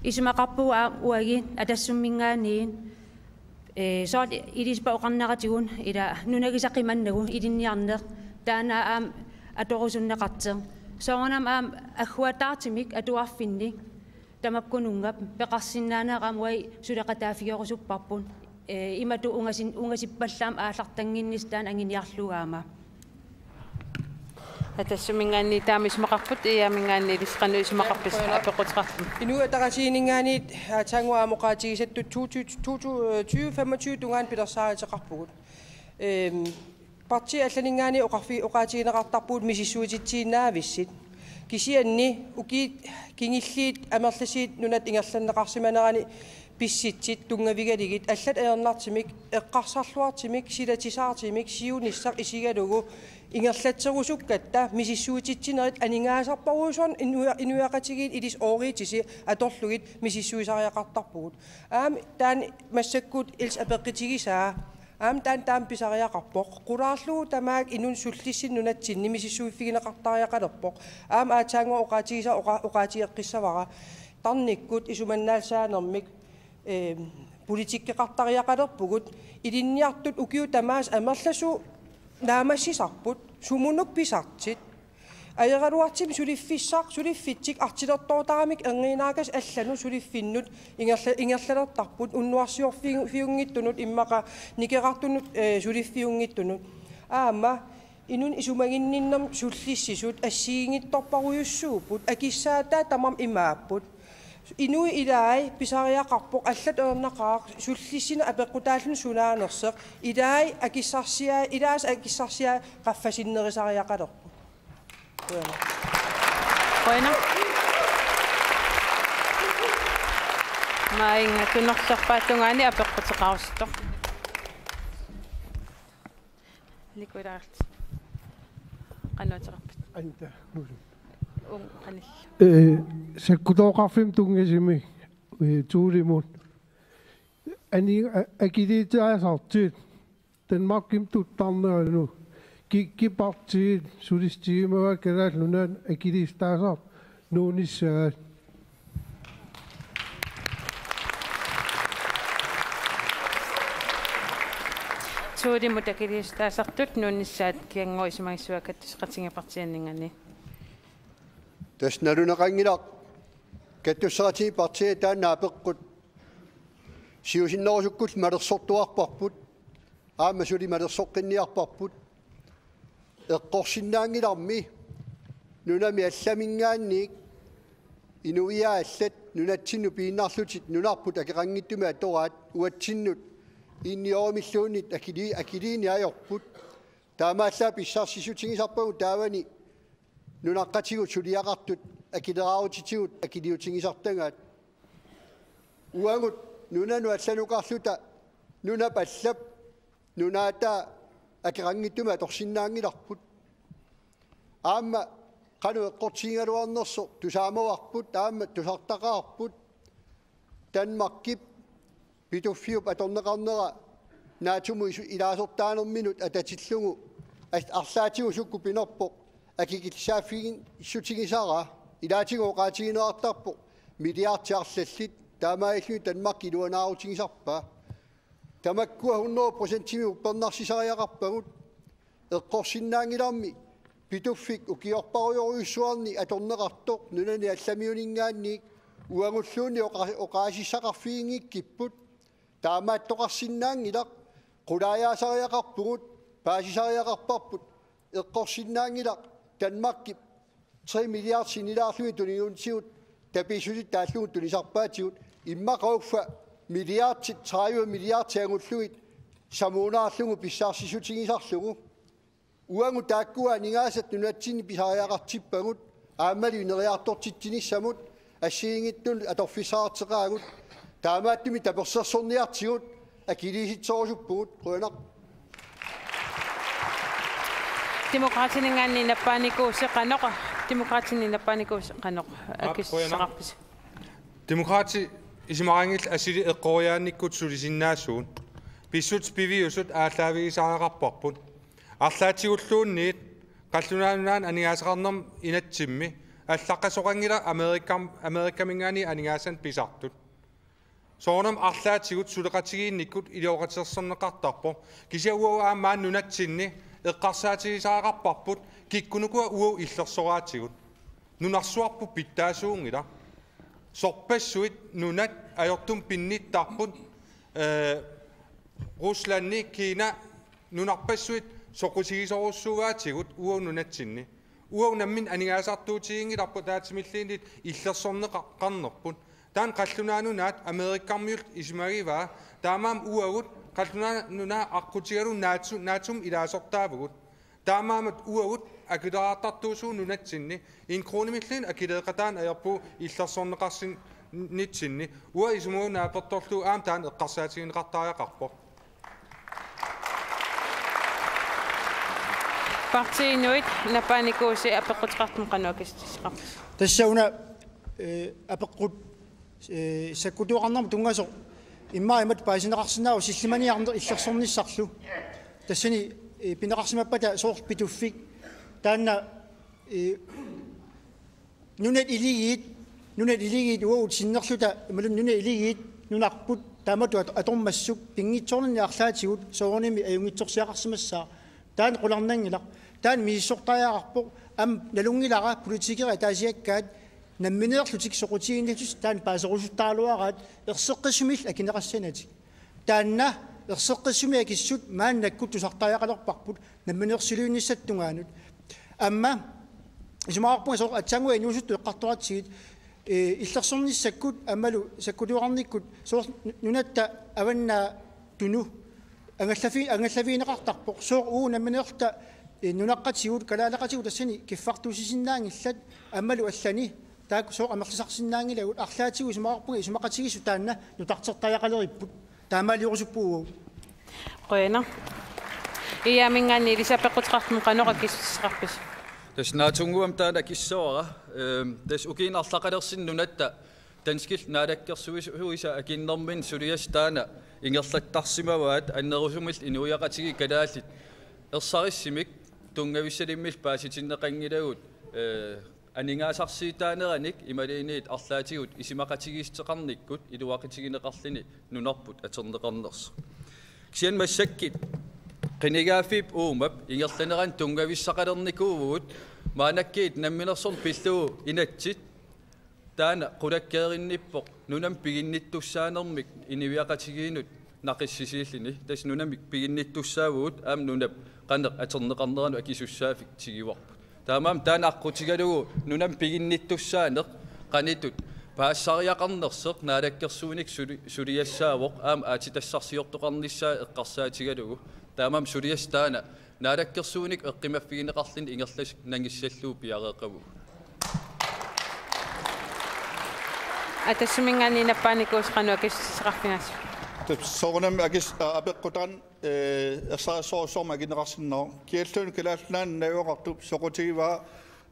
isumaqarpugut aamma uagut Atassumminngaanniit, ee, soorlu Elisabeth oqarneratigut ila nunagisaq qimannagu ilinniarneq taanna aamma atorusunneqartoq. Soorunami aamma agguataartumik atuarfinnik tamakkununnga peqarsinnaaneq aamma uagut suleqataaffigerusupparput. Ee, imatut ungasin-, ungasippallaamik aallartannginnissaq taanna anguniarlugu aamma. Atassumminngaanniit taama isumaqarput, IA-minngaanniit Elisabeth qanoq isumaqarpisi apeqquteqarluni? Inuit Ataqatigiinninngaanniit aatsaannguaq aamma oqaatigisattut to tusind, to tusind, øh, tyve femogtyve tungaanut pilersaaruteqarpugut. Øhm, partiit allaninngaanniit oqarfi-, oqaatigineqartarpugut misissuititsiinnaavissut. Kisianni ukiut kingulliit amerlasuut nunat ingerlanneqarsimanerani pissutsit tunngavigalugit allatut ajornartumik, eqqarsarluartumik, silatisaartumik, siunissaq isigalugu ingerlatserusukkatta misissuititsinerit aningaasarparujussuarnik inua-, inuiaqatigiit ilissi ooriitsusi atorlugit misissuisariaqartarpugut. Aamma taanna massakkut Elisabeth apeqqutigisaa. Aamma taanna taama pisariaqarpoq. Qulaarlugu tamaat inunnut sullissineq nunatsinni misissuiffigineqartariaqalerpoq. Aamma aatsaannguaq oqaatigisaa oqa-, oqaatigeqqissavara. Tarnikkut isumannaallisaanermik, ehm, politikkeqartariaqalerpugut. Ilinniartut ukiut tamaasa amerlasuut naammassisarput. Sumunuku pisartut. Ajoraluartumik suliffissaq, suliffitsik artulertoortaramik erniinnaagassi allanut suliffinnut ingerla-, ingerlalertarput unnuarsiorfiu-, fiunngitsunut immaqa nikerartunut, eh, suliffiunngitsunut. Aamma inunnut isumaginninnermut sullissisut assigiinngitsorparujussuupput, akissaataat tamarmik imaapput. Inuit ilaat pisariaqarpoq allatut ajornaqaaq sullissineq apeqqutaalluni sunaanersoq, ilaat akissarsiaa-, ilaasa akissarsiaat qaffasinnerusariaqalerput. Qujanaq. Qujanaq. Maajunga Tunorlerpaap tungaani apeqquteqarusuttut. Nikolai Arlt. Qanoq ateqarpit? Anta, nulu. Ung, qanillu. Ee, sakkutooqarfimmut tunngasumik, ee, Tuulimut. Ani-, a-, akiliisaasartut. Danmarkimi tuttarneranut. Kikkut partiit sulissutigimavaat Kalaallit Nunaanni akiliisaasartut nuunnissaat? Tuulimut akiliisaasartut nuunnissaat, kingorna isumagissuaq kattusseqatigiit partiininngani. Tassa naluneqanngilaq kattusseqatigiit partiit taanna apeqqut. Siusinnerusukkullu malersortuarparput. Aamma suli malersoqqinniarparput. Eqqorsinnaanngilarmi nunami allaminngaanniit inuiaat allat nunatsinnut piinnarlutik nunarput akeqanngitsumik atoraat uatsinnut inniorumilluunniit akili-, akiliineq ajorput. Taamaallaat pissarsissutigisarpagut taavani nunaqqatigut suliaqartut akileraarutitigut akiliutigisartagaat. Uagut nunanut allanukarluta nunap allap nunaata akeqanngitsumik atorsinnaanngilarput. Aamma qanoq eqqortigigaluarnersoq tusaamavarput, aamma tusartaqaarput. Danmarkip Pituffiup atorneqarnera NATO-mut isu-, ilaasortaanerminut atatillugu as-, arlaatigut sukkut pinerpoq akikillisaaffigiissutigisara, ilaatigut oqaatigineqartarpoq milliardit arlallit, taamaalilluni Danmark iluanaarutigisarpaa. Tamakkua hundrede procentimik uppernarsisariaqarpagut. Eqqorsinnaanngilarmi Pituffik ukiorparujorujussuarni atorneqartoq nunani allamiuninngaanniit uagulluunniit oqa-, oqaasissaqarfiginngikkipput. Taamaattoqarsinnaanngilaq, qulaajaasariaqarpugut, paasisariaqarparput, eqqorsinnaanngilaq Danmarkip tre milliard sinnilaarlugit tuniniutigut tapiissutitut taallugu tunisarpaatigut, immaqa uffa milliardit, tredive milliardit angullugit samuunaarlugu pissarsissutigisarlugu. Uagut taakkua aningaasat nunatsinni pisariaqartippagut, Aammalu ineriartortitsinissamut assigiinngitsunut atorfissaqarteqaagut, taamaattumik tapersersorniartigut akiliisitsorusuppugut. Qujanaq. Demokraatininngaanniit nappaanikuusi qanoq, Demokraatiniit nappaanikuusi qanoq, Aap, qujanaq. Akissaqarpisi? Demokraatit isumaqanngillat asuli eqqoriaannikkut sulisinnaasugut. Pissutsit piviusut aallaavigisariaqarparput. Arlaatigulluunniit Qallunaat Nunaanni aningaasaqarnermi inatsimmi allaqqasoqanngilaq Amerikam-, Amerikaminngaanniit aningaasanik pisartut. Soorunami arlaatigut suleqatigiinnikkut ilioqatersorneqartarpoq. Kisianni uagut aamma maani nunatsinni eqqarsaatigisariaqarparput kikkunuku uagut illersoraatigut. Nunarsuarput pitsaasuunngilaq. Sorpassuit nunat ajortumik pinnittarput, eh, Ruslandi, Kina, nunarpassuit soqutigisorujussuuaatigut uagut nunatsinni. Uagut nammineq aningaasartuutiginngilarput, ataatsimilluunniit illersorneqarnerput. Taanna Qallunaat Nunaat Amerikarmiut isumagivaa, taamaammat uagut Qallunaat Nunaat aqqutigalugu NATO-, NATO-mut ilaasortaavugut. Taamaammat uagut akileraartartuusugut nunatsinni, en kronimilluunniit akileeqataaneq ajorpugut illersorneqarsinnitsinni. Uanga isumaga naapertorlugu aamma taanna eqqarsaatigineqartariaqarpoq. Partii Inuit nappaanikuusi apeqquteqartumik qanoq akissutissaqarpisi? Tassa una, eh, apeqqut, eh, sakkutooqarnermut tunngasoq immaqa imatut paasineqarsinnaavoq sillimaniarneq illersornissarlu. Tassani, eh, pineqarsimappata soorlu Pituffik. Taanna, eh, nunat iligiit, nunat iligiit uagut sinnerluta, imaluunniit nunat iligiit nunarput taamatut at-, atormassuk pinngitsoorninni arlaatigut soorunami ajunngitsorsiaqarsimassaaq. Taanna qularnanngilaq. Taanna misissortariaqarpoq, aamma nalunngilara politikerit ataasiakkaat nammineerlutik soqutiginnittut taanna paaserusuttaraluaraat erseqqissumillu akineqassanatik. Taanna erseqqissumik akissut maannakkut tusartariaqalerparput namminersiluinnissap tungaanut. Aamma isumaqarpunga soorlu aatsaannguaq inuusuttut eqqartoratsigit, eh, illersornissakkut aammalu sakkutooqarnikkut soorlu nu-, nunatta avannaa tunu angallafi-, angallavigineqartarpoq. Sooq uagut nammineerluta, eh, nunaqqatigut, kalaaleqatigut tassani kiffartuussisinnaanngillat aammalu allani taakku sooq amerlisarsinnaanngilagut, arlaatigut isumaqarpunga isumaqatigiissut taanna nutartertariaqaleripput. Taamaaliorusupput uagut. Qujanaq. IA-minngaanniit Ilissi apeqquteqartumik qanoq akissutissaqarpisi? Tassa NATO-nngooq aamma taanna akissavara. Ehm, tassa ukiuni arlaqalersuni nunatta danskillu naalakkersuisuisa akiinnerminni suliassat taanna ingerlattarsimavaat, annerusumillu inuiaqatigiit kalaallit ersarissumik tunngavissalimmillu paasitinneqanngilagut, eh, aningaasarsiutaaneranik imaluunniit arlaatigut isumaqatigiissuteqarnikkut iluaqutigineqarluni nunarput atorneqarnersoq. Kisianni massakkut qinigaaffimmi uumap ingerlanerani tunngavissaqalernikuuvugut, maannakkut namminersorneq pillugu inatsit taanna qulakkeerinnippoq nunamik piginnittussaanermik inuiaqatigiinnut naqissisiilluni. Tassa nunamik piginnittussaavugut aamma nunap qanoq atorneqarneranut akisussaaffik tiguarput. Taamaammat taanna aqqutigalugu nunamik piginnittussaaneq qanoq ittoq paasisariaqarnersoq naalakkersuinikkut suli-, suliassaavoq aamma aatsitassarsiortoqarnissaa eqqarsaatigalugu. Taamaammat suliassaq taanna naalakkersuinikkut eqqumaffigineqarluni ingerlaannanngissalluni piareeqqavugut. Atassiminngaanniit nappaanikuusi qanoq akissutissaqarfigaasiuk? Tassa soorunami akis-, a-, apeqqutaavoq, eh, ersarissorujussuarmik akineqarsinnaavoq. Kialluunniit Kalaallit Nunaanni najugaqartup soqutigivaa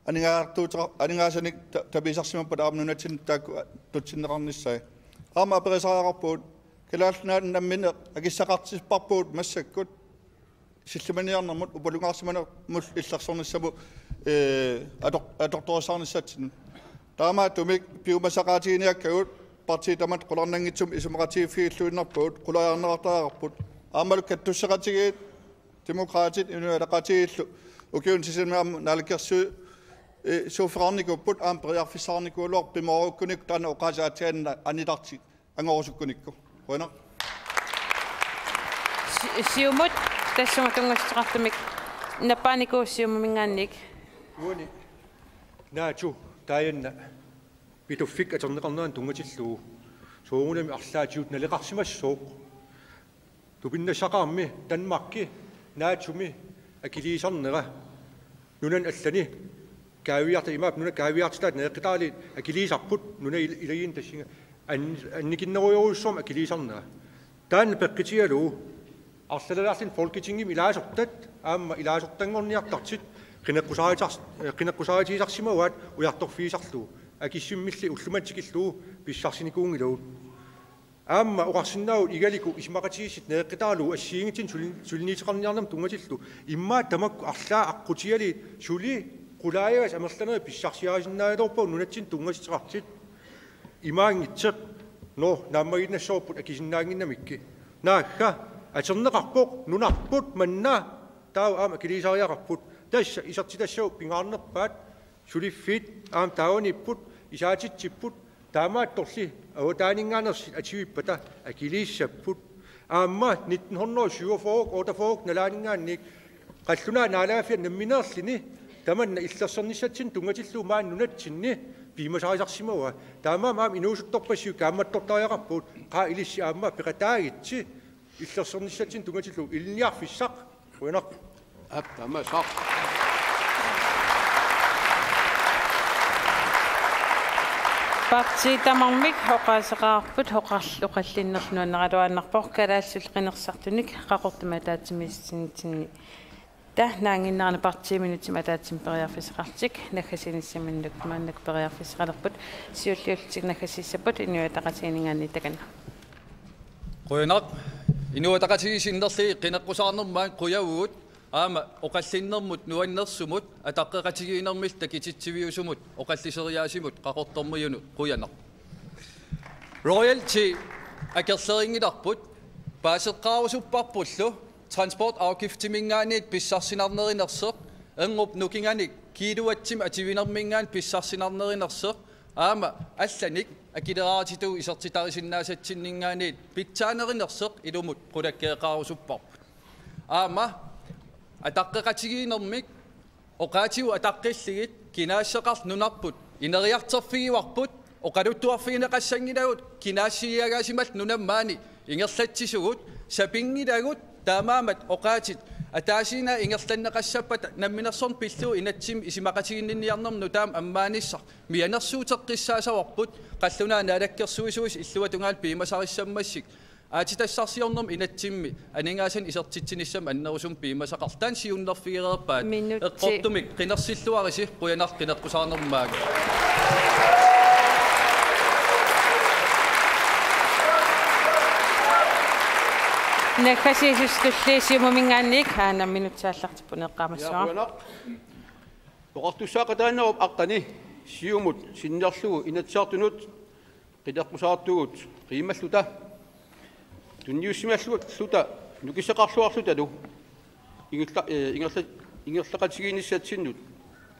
aningaasartuuteqa-, aningaasanik ta-, tapiisarsimappata aamma nunatsinni taakku tutsinneqarnissaat. Aamma aperisariaqarpugut, Kalaallit Nunaanni nammineq akissaqartipparput massakkut sillimaniarnermut upalungaarsimanermut illersornissamut, eh, ator-, atortorissaarnissatsinnut. Taamaattumik piumasaqaatiginiakkagut partiit tamatta qularnanngitsumik isumaqatigiiffigilluinnarpagut, qulariarneqartariaqarput. Aammalu kattusseqatigiit Demokraatit Inuit Ataqatigiillu ukiuni sisamani aamma naalakkersu-, eh, suuffeqarnikuupput, aamma periarfissaqarnikuugaluarpoq pimoorukkunik taanna oqaaseq aatsaannguaq anitartik angorusukkunikku. Qujanaq. Si-, Siumut, tassunga tunngassuteqartumik, nappaanikuusi Siumuminngaanniit. Uani NATO taajanna Pituffik atorneqarnerani tunngatillugu soorunami arlaatigut naleqarsimassooq. Tupinnassaqarami Danmarki NATO-mi akiliisarnera nunani allani kaaviiarta imaap nuna kaaviiartitaat neeqqitaali akiliisarput nuna il-, ilagiin tassinga an-, annikinnerujorujussuarmik akiliisarnera. Taanna peqqitigalugu arlalalaarluni Folketingimi ilaasortat aamma ilaasortanngorniartartut qineqqusaaritar-, qineqqusaarutigisarsimavaat ujartorfigisarlugu akissimmilli ullumanut tikillugu pissarsinikuunngilagut. Aamma oqarsinnaavugut igalikku isumaqatigiissut neeqqitaralugu assigiinngitsunik suli-, suliniuteqarniarnermut tunngatillugu immaqa tamakku arlaat aqqutigalugit suli qulaajagassat amerlanerit pissarsiarisinnaagaluarpagut nunatsinni tunngassuteqartut. Imaanngitsoq, nå, naammagiinnassavarput akisinnaannginnamikku. Naagga, atorneqarpoq nunarput manna, taava aamma akiliisariaqarput. Tassa isertitassavut pingaarnerpaat, suliffiit aamma taavaniipput, isaatitsipput, taamaattorli avataaninngaanneersut atuippata akiliissapput. Aamma nitten hundrede syvogfyrre, otteogfyrre nalaaninngaanniit qallunaat naalagaaffiat nammineerluni tamanna illersornissatsinnut tunngatillugu maani nunatsinni piumasarisarsimavaa. Taamaammat aamma inuusuttorpassuit kaammattortariaqarpagut, qaa ilissi aamma peqataagitsi illersornissatsinnut tunngatillugu ilinniarfissaq. Qujanaq. Aap, taamaassaaq. Partiit tamarmik oqaaseqarput oqall-, oqallinnerlu nuanneraluaannarpoq, kalaallisut qinersisartunik Qaqortumi ataatsimiissinnitsinni. Taava naannginnerani partiit minutsimik ataatsimik periarfissaqarlutik, naggasiinissaminnut maannakkut periarfissaqalerput, siulliullutik naggasiissapput Inuit Ataqatigiinninngaanniit takanna. Qujanaq, Inuit Ataqatigiit sinnerlugit qineqqusaarnermut maani qujavugut, aamma oqallinnermut nuannersumut, ataqqeqatigiinnermillu takutitsiviusumut, oqalliseriaasimut Qaqortormiunut qujanaq. Royalty akerlerinngilarput, paaseqqaarusupparpullu, transportafgiftiminngaanniit pissarsinarnerinersoq, erngup nukinganik kilowattimi atuinerminngaanniit pissarsinarnerinersoq, aamma allanik akileraarutitut isertitarisinnaasatsinninngaanniit pitsaanerinersoq ilumut qulakkeeqqaarusupparput. Aamma ataqqeqatigiinnermik oqaatsigut ataqqillugit kinaassuseqarluta nunarput ineriartorfigivarput, oqaluttuarfigineqassanngilagut, kinaassusiaagaasimalluta nunamut maani ingerlatsisugut, sapinngilagut, taamaammat oqaatsit ataasiinnaat ingerlanneqassappata namminersorneq pillugu inatsimmi isumaqatiginninniarnermut nutaamik ammaanissaq mianersuuteqqissaassavarput, qallunaat naalakkersuisuisa illuatungaani piumasarissammassuk, aatsitassarsiornermi inatsimmi aningaasanik isertitsinissamut annerusumik piumasaqarluta. Taanna siunnerfigereerpaat. Minutsi. Eqqortumik qinersilluarisi, qujanaq qineqqusaarnermut maani. Naggasiissuseq tulliani Siumuminngaanniit, aana minutsit aallartipput, eqqaamassavat. Ja, qujanaq. Oqartussaaqataanerup aqqani Siumut sinnerlugu Inatsisartunut qineqqusaartugut qiimalluta, tunniussimalluta, nukissaqarluarlutalu ingerla-, eh, ingerla-, ingerlaqatigiinnissatsinnut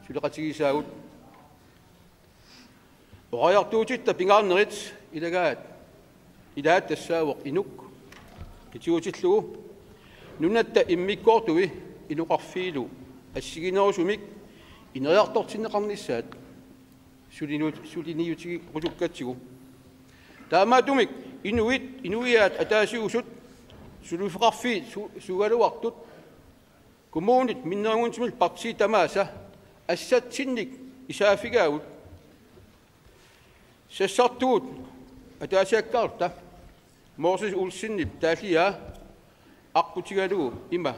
suleqatigisaagut. Oqariartuutitta pingaarnerit ilagaat, ilaat tassaavoq inuk qitiutillugu nunatta immikkoortui inoqarfiilu assiginerusumik ineriartortinneqarnissaat suliniut-, suliniutigeqqusukkatsigu. Taamaattumik inuit, inuiaat ataasiusut suliffeqarfiit su-, suugaluartut kommunit minnerunngitsumillu partiit tamaasa assatsinnik isaaffigaagut. Sassartugut ataasiakkaarluta Moses Olsenip taalliaa aqqutigalugu ima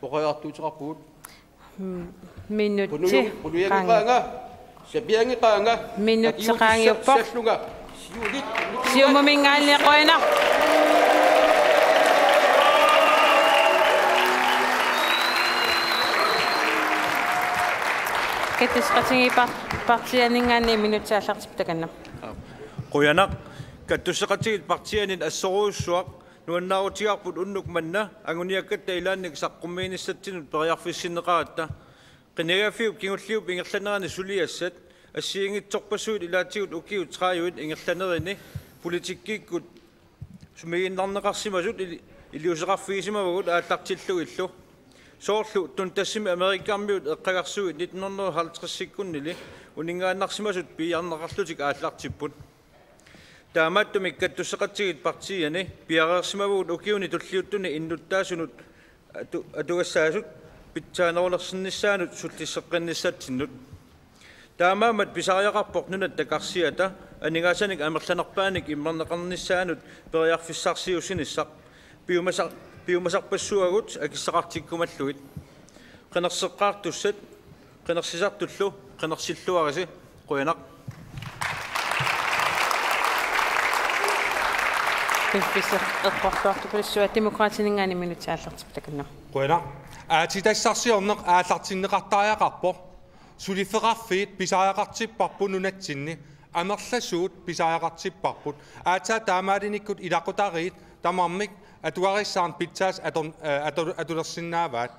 oqariartuuteqarpugut. Mm, minutsi. Qunu-, qunujaanngeqaanga, sapianngeqaanga, minutsi qaangiuppoq. Sallunga. Siumuminngaanniit qujanaq. Kattusseqatigiit par-, partiianinngaanniit minutsit aallartipput takanna. Qujanaq. Kattusseqatigiit partiianit assorujussuaq nuannaarutigaarput unnuk manna anguniakkatta ilaannik saqqummiinissatsinnut periarfissinneqaratta. Qinigaaffik kingulliup ingerlanerani suliassat assigiinngitsorpassuit ilaatigut ukiut tredive ingerlanerini politikkikkut sumiginnarneqarsimasut ili-, iliuuseqarfigisimavagut aallartillugillu. Soorlu Dundassimi Amerikarmiut eqqagarsuit nitten hundrede halvtredsikkunnili uninngaannarsimasut piiarneqarlutik aallartipput. Taamaattumik kattusseqatigiit partiiani piareersimavagut ukiuni tulliuttuni innuttaasunut atu-, atugassaasut pitsaanerulersinnissaannut sullisseqqinnissatsinnut. Taamaammat pisariaqarpoq Nunatta Karsiata aningaasanik amerlanerpaanik immerneqarnissaanut periarfissarsiussinissaq. Piumasa-, piumasarpassuagut akissaqartikkumallugit. Qinerseqqaartussat, qinersisartullu, qinersilluarisi, qujanaq. Piffissaq eqqorluartupilussuaq, Demokraatininngaanniit minutsit aallartippoq, takanna. Qujanaq. Aatsitassarsiorneq aallartinneqartariaqarpoq. Suliffeqarfiit pisariaqartipparput nunatsinni, amerlasuut pisariaqartipparput. Aatsaat taamaalinikkut ilaqutariit tamarmik atugarissaarneq pitsaasut ator-, eh, ator-, atulersinnaavaat.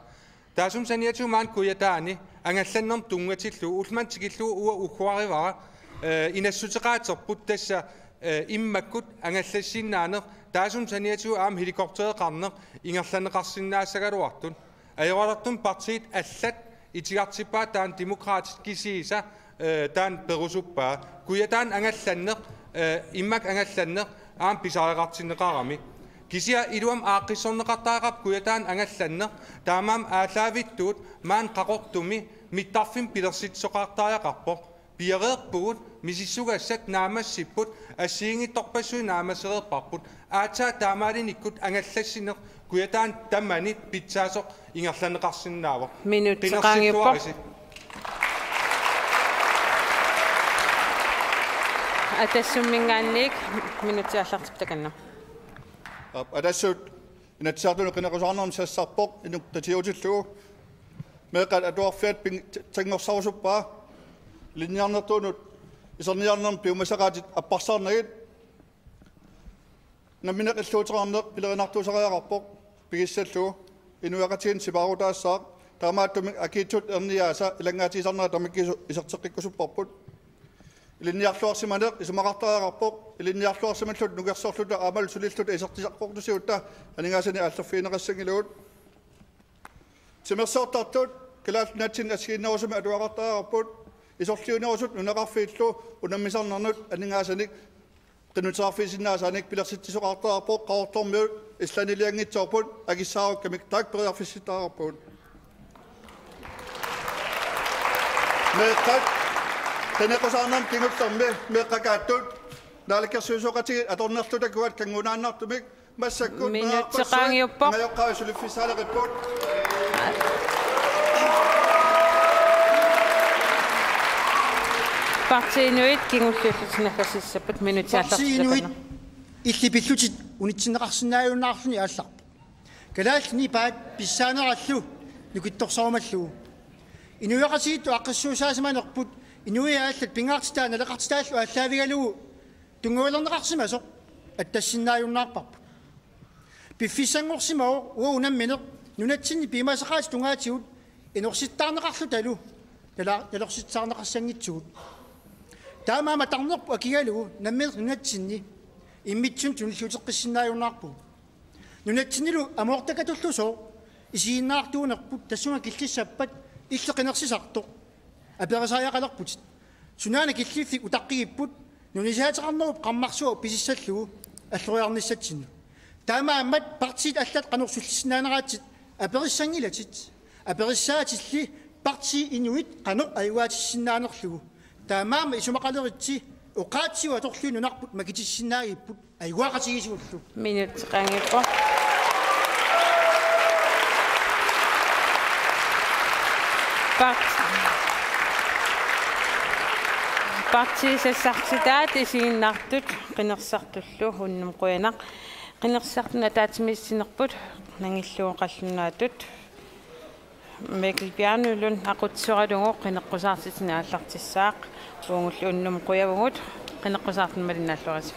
Taassuma saniatigut maani Kujataani angallannermut tunngatillugu ullumimut tikillugu uanga ugguarivara, eh, inassuteqaaterput tassa, eh, immakkut angallassinnaaneq, taassuma saniatigut aamma helikoptereqarneq ingerlanneqarsinnaassagaluartut. Ajoraluartumik partiit allat itigartippaat, taanna Demokraatit kisiisa, eh, taanna perusuppaa. Kujataani angallanneq, eh, immaqa angallanneq aamma pisariaqartinneqarami. Kisianni iluamik aaqqissorneqartariaqarpoq Kujataani angallanneq, taamaammat aallaavittut maani Qaqortumi mittarfimmik pilersitsisoqartariaqarpoq. Piareerpugut, misissugassat naammassipput, assigiinngitsorpassuit naammassereerparput. Aatsaat taamaalinikkut angallassineq Kujataani tamani pitsaasoq ingerlanneqarsinnaavoq. Minutsit qaangiupput. Qinersilluarisi. Atassumminngaanniit minutsit aallartippoq, takanna. Aap, Atassut Inatsisartuni qineqqusaarnermi sassarpoq inuttut tatiutillugu. Meeqqat atuarfiat ping-, tanngorsaarusuppaa. Ilinniarnertuunut iserniarnermi piumasaqaatit apparsaarnagit. Nammineq illuuteqarneq pilerinartuusariaqarpoq pigissallugu inuiaqatigiinni sipaarutaassaaq, taamaattumik akiitsut erniaasa ilanngaatigisarnerat tamakkiisumik iserteqqikkusupparput. Ilinniarluarsimaneq isumaqartariaqarpoq, ilinniarluarsimalluta nungersorluta aammalu sulilluta isertitaqartusiutta aningaasanik aallerfigineqassanngilagut. Timersortartut Kalaallit Nunatsinni assigiinnerusumik atugaqartariaqarput, isorliunerusut nunaqarfiillu unammisarnernut aningaasanik qinnuteqarfigisinnaasaanik pilersitsisoqartariaqarpoq, Qaqortormiut Islandilianngitsoorput, akissaarukkamik taakku periarfissittariaqarpagut. Meeqqat qineqqusaarnermi kingullermi meeqqakaattut naalakkersuisooqatigiit atornerluta kuat kanngunaannartumik massakkut. Minutsit qaangiupput. Angajoqqaavik suliffissaaleqipput. Partii Inuit kingulliullutik naggassissapput, minutsit aallartippoq. Partii Inuit illit pillutit unitsinneqarsinnaajunnaarluni aallarpoq. Kalaallit nipaat pissaanerallu nukittorsarumallugu. Inuiaqatigiittut aaqqissuussaasimanerput inuiaat allat pingaartitaa naleqartitaallu aallaavigalugu tunngavilerneqarsimasoq attassinnaajunnaarparput. Piffissanngorsimavoq uagut nammineq nunatsinni piumasaqaatit tungaatigut inorsittaarneqarlutalu nala-, nalorsitsisarneqassanngitsugut. Taamaammat tarnerput akigalugu nammineq nunatsinni immitsinnut tunilluuteqqissinnaajunnaarpugut. Nunatsinnilu amoortakatullusooq isiginnaartuunerput tassunga killissappat illit qinersisartoq aperisariaqalerputit. Sunaana killiffik utaqqigipput nunisaateqarnerup qarmarsuaq pisissallugu alloriarnissatsinnut. Taamaammat partiit allat qanoq sullissinnaaneratsigit aperissanngilatit. Aperissaatilli Partii Inuit qanoq ajugaatissinnaanerlugu. Taamaammat isumaqaleritsi oqaatsigut atorlugit nunarput makitissinnaagipput. Ajugaaqatigiissuullu. Minutsit qaangiupput. Part-, partiit sassartitaat isiginnaartut qinersisartullu unnuk qujanaq. Qinersisartunut ataatsimiissinerput nangillugu qallunaatut Mikkel Bjarnelund aqutsisoralugu qineqqusaartitsinni aallartissaaq. Uagullu unnuk qujavugut, qineqqusaartut malinnaalluaritsi.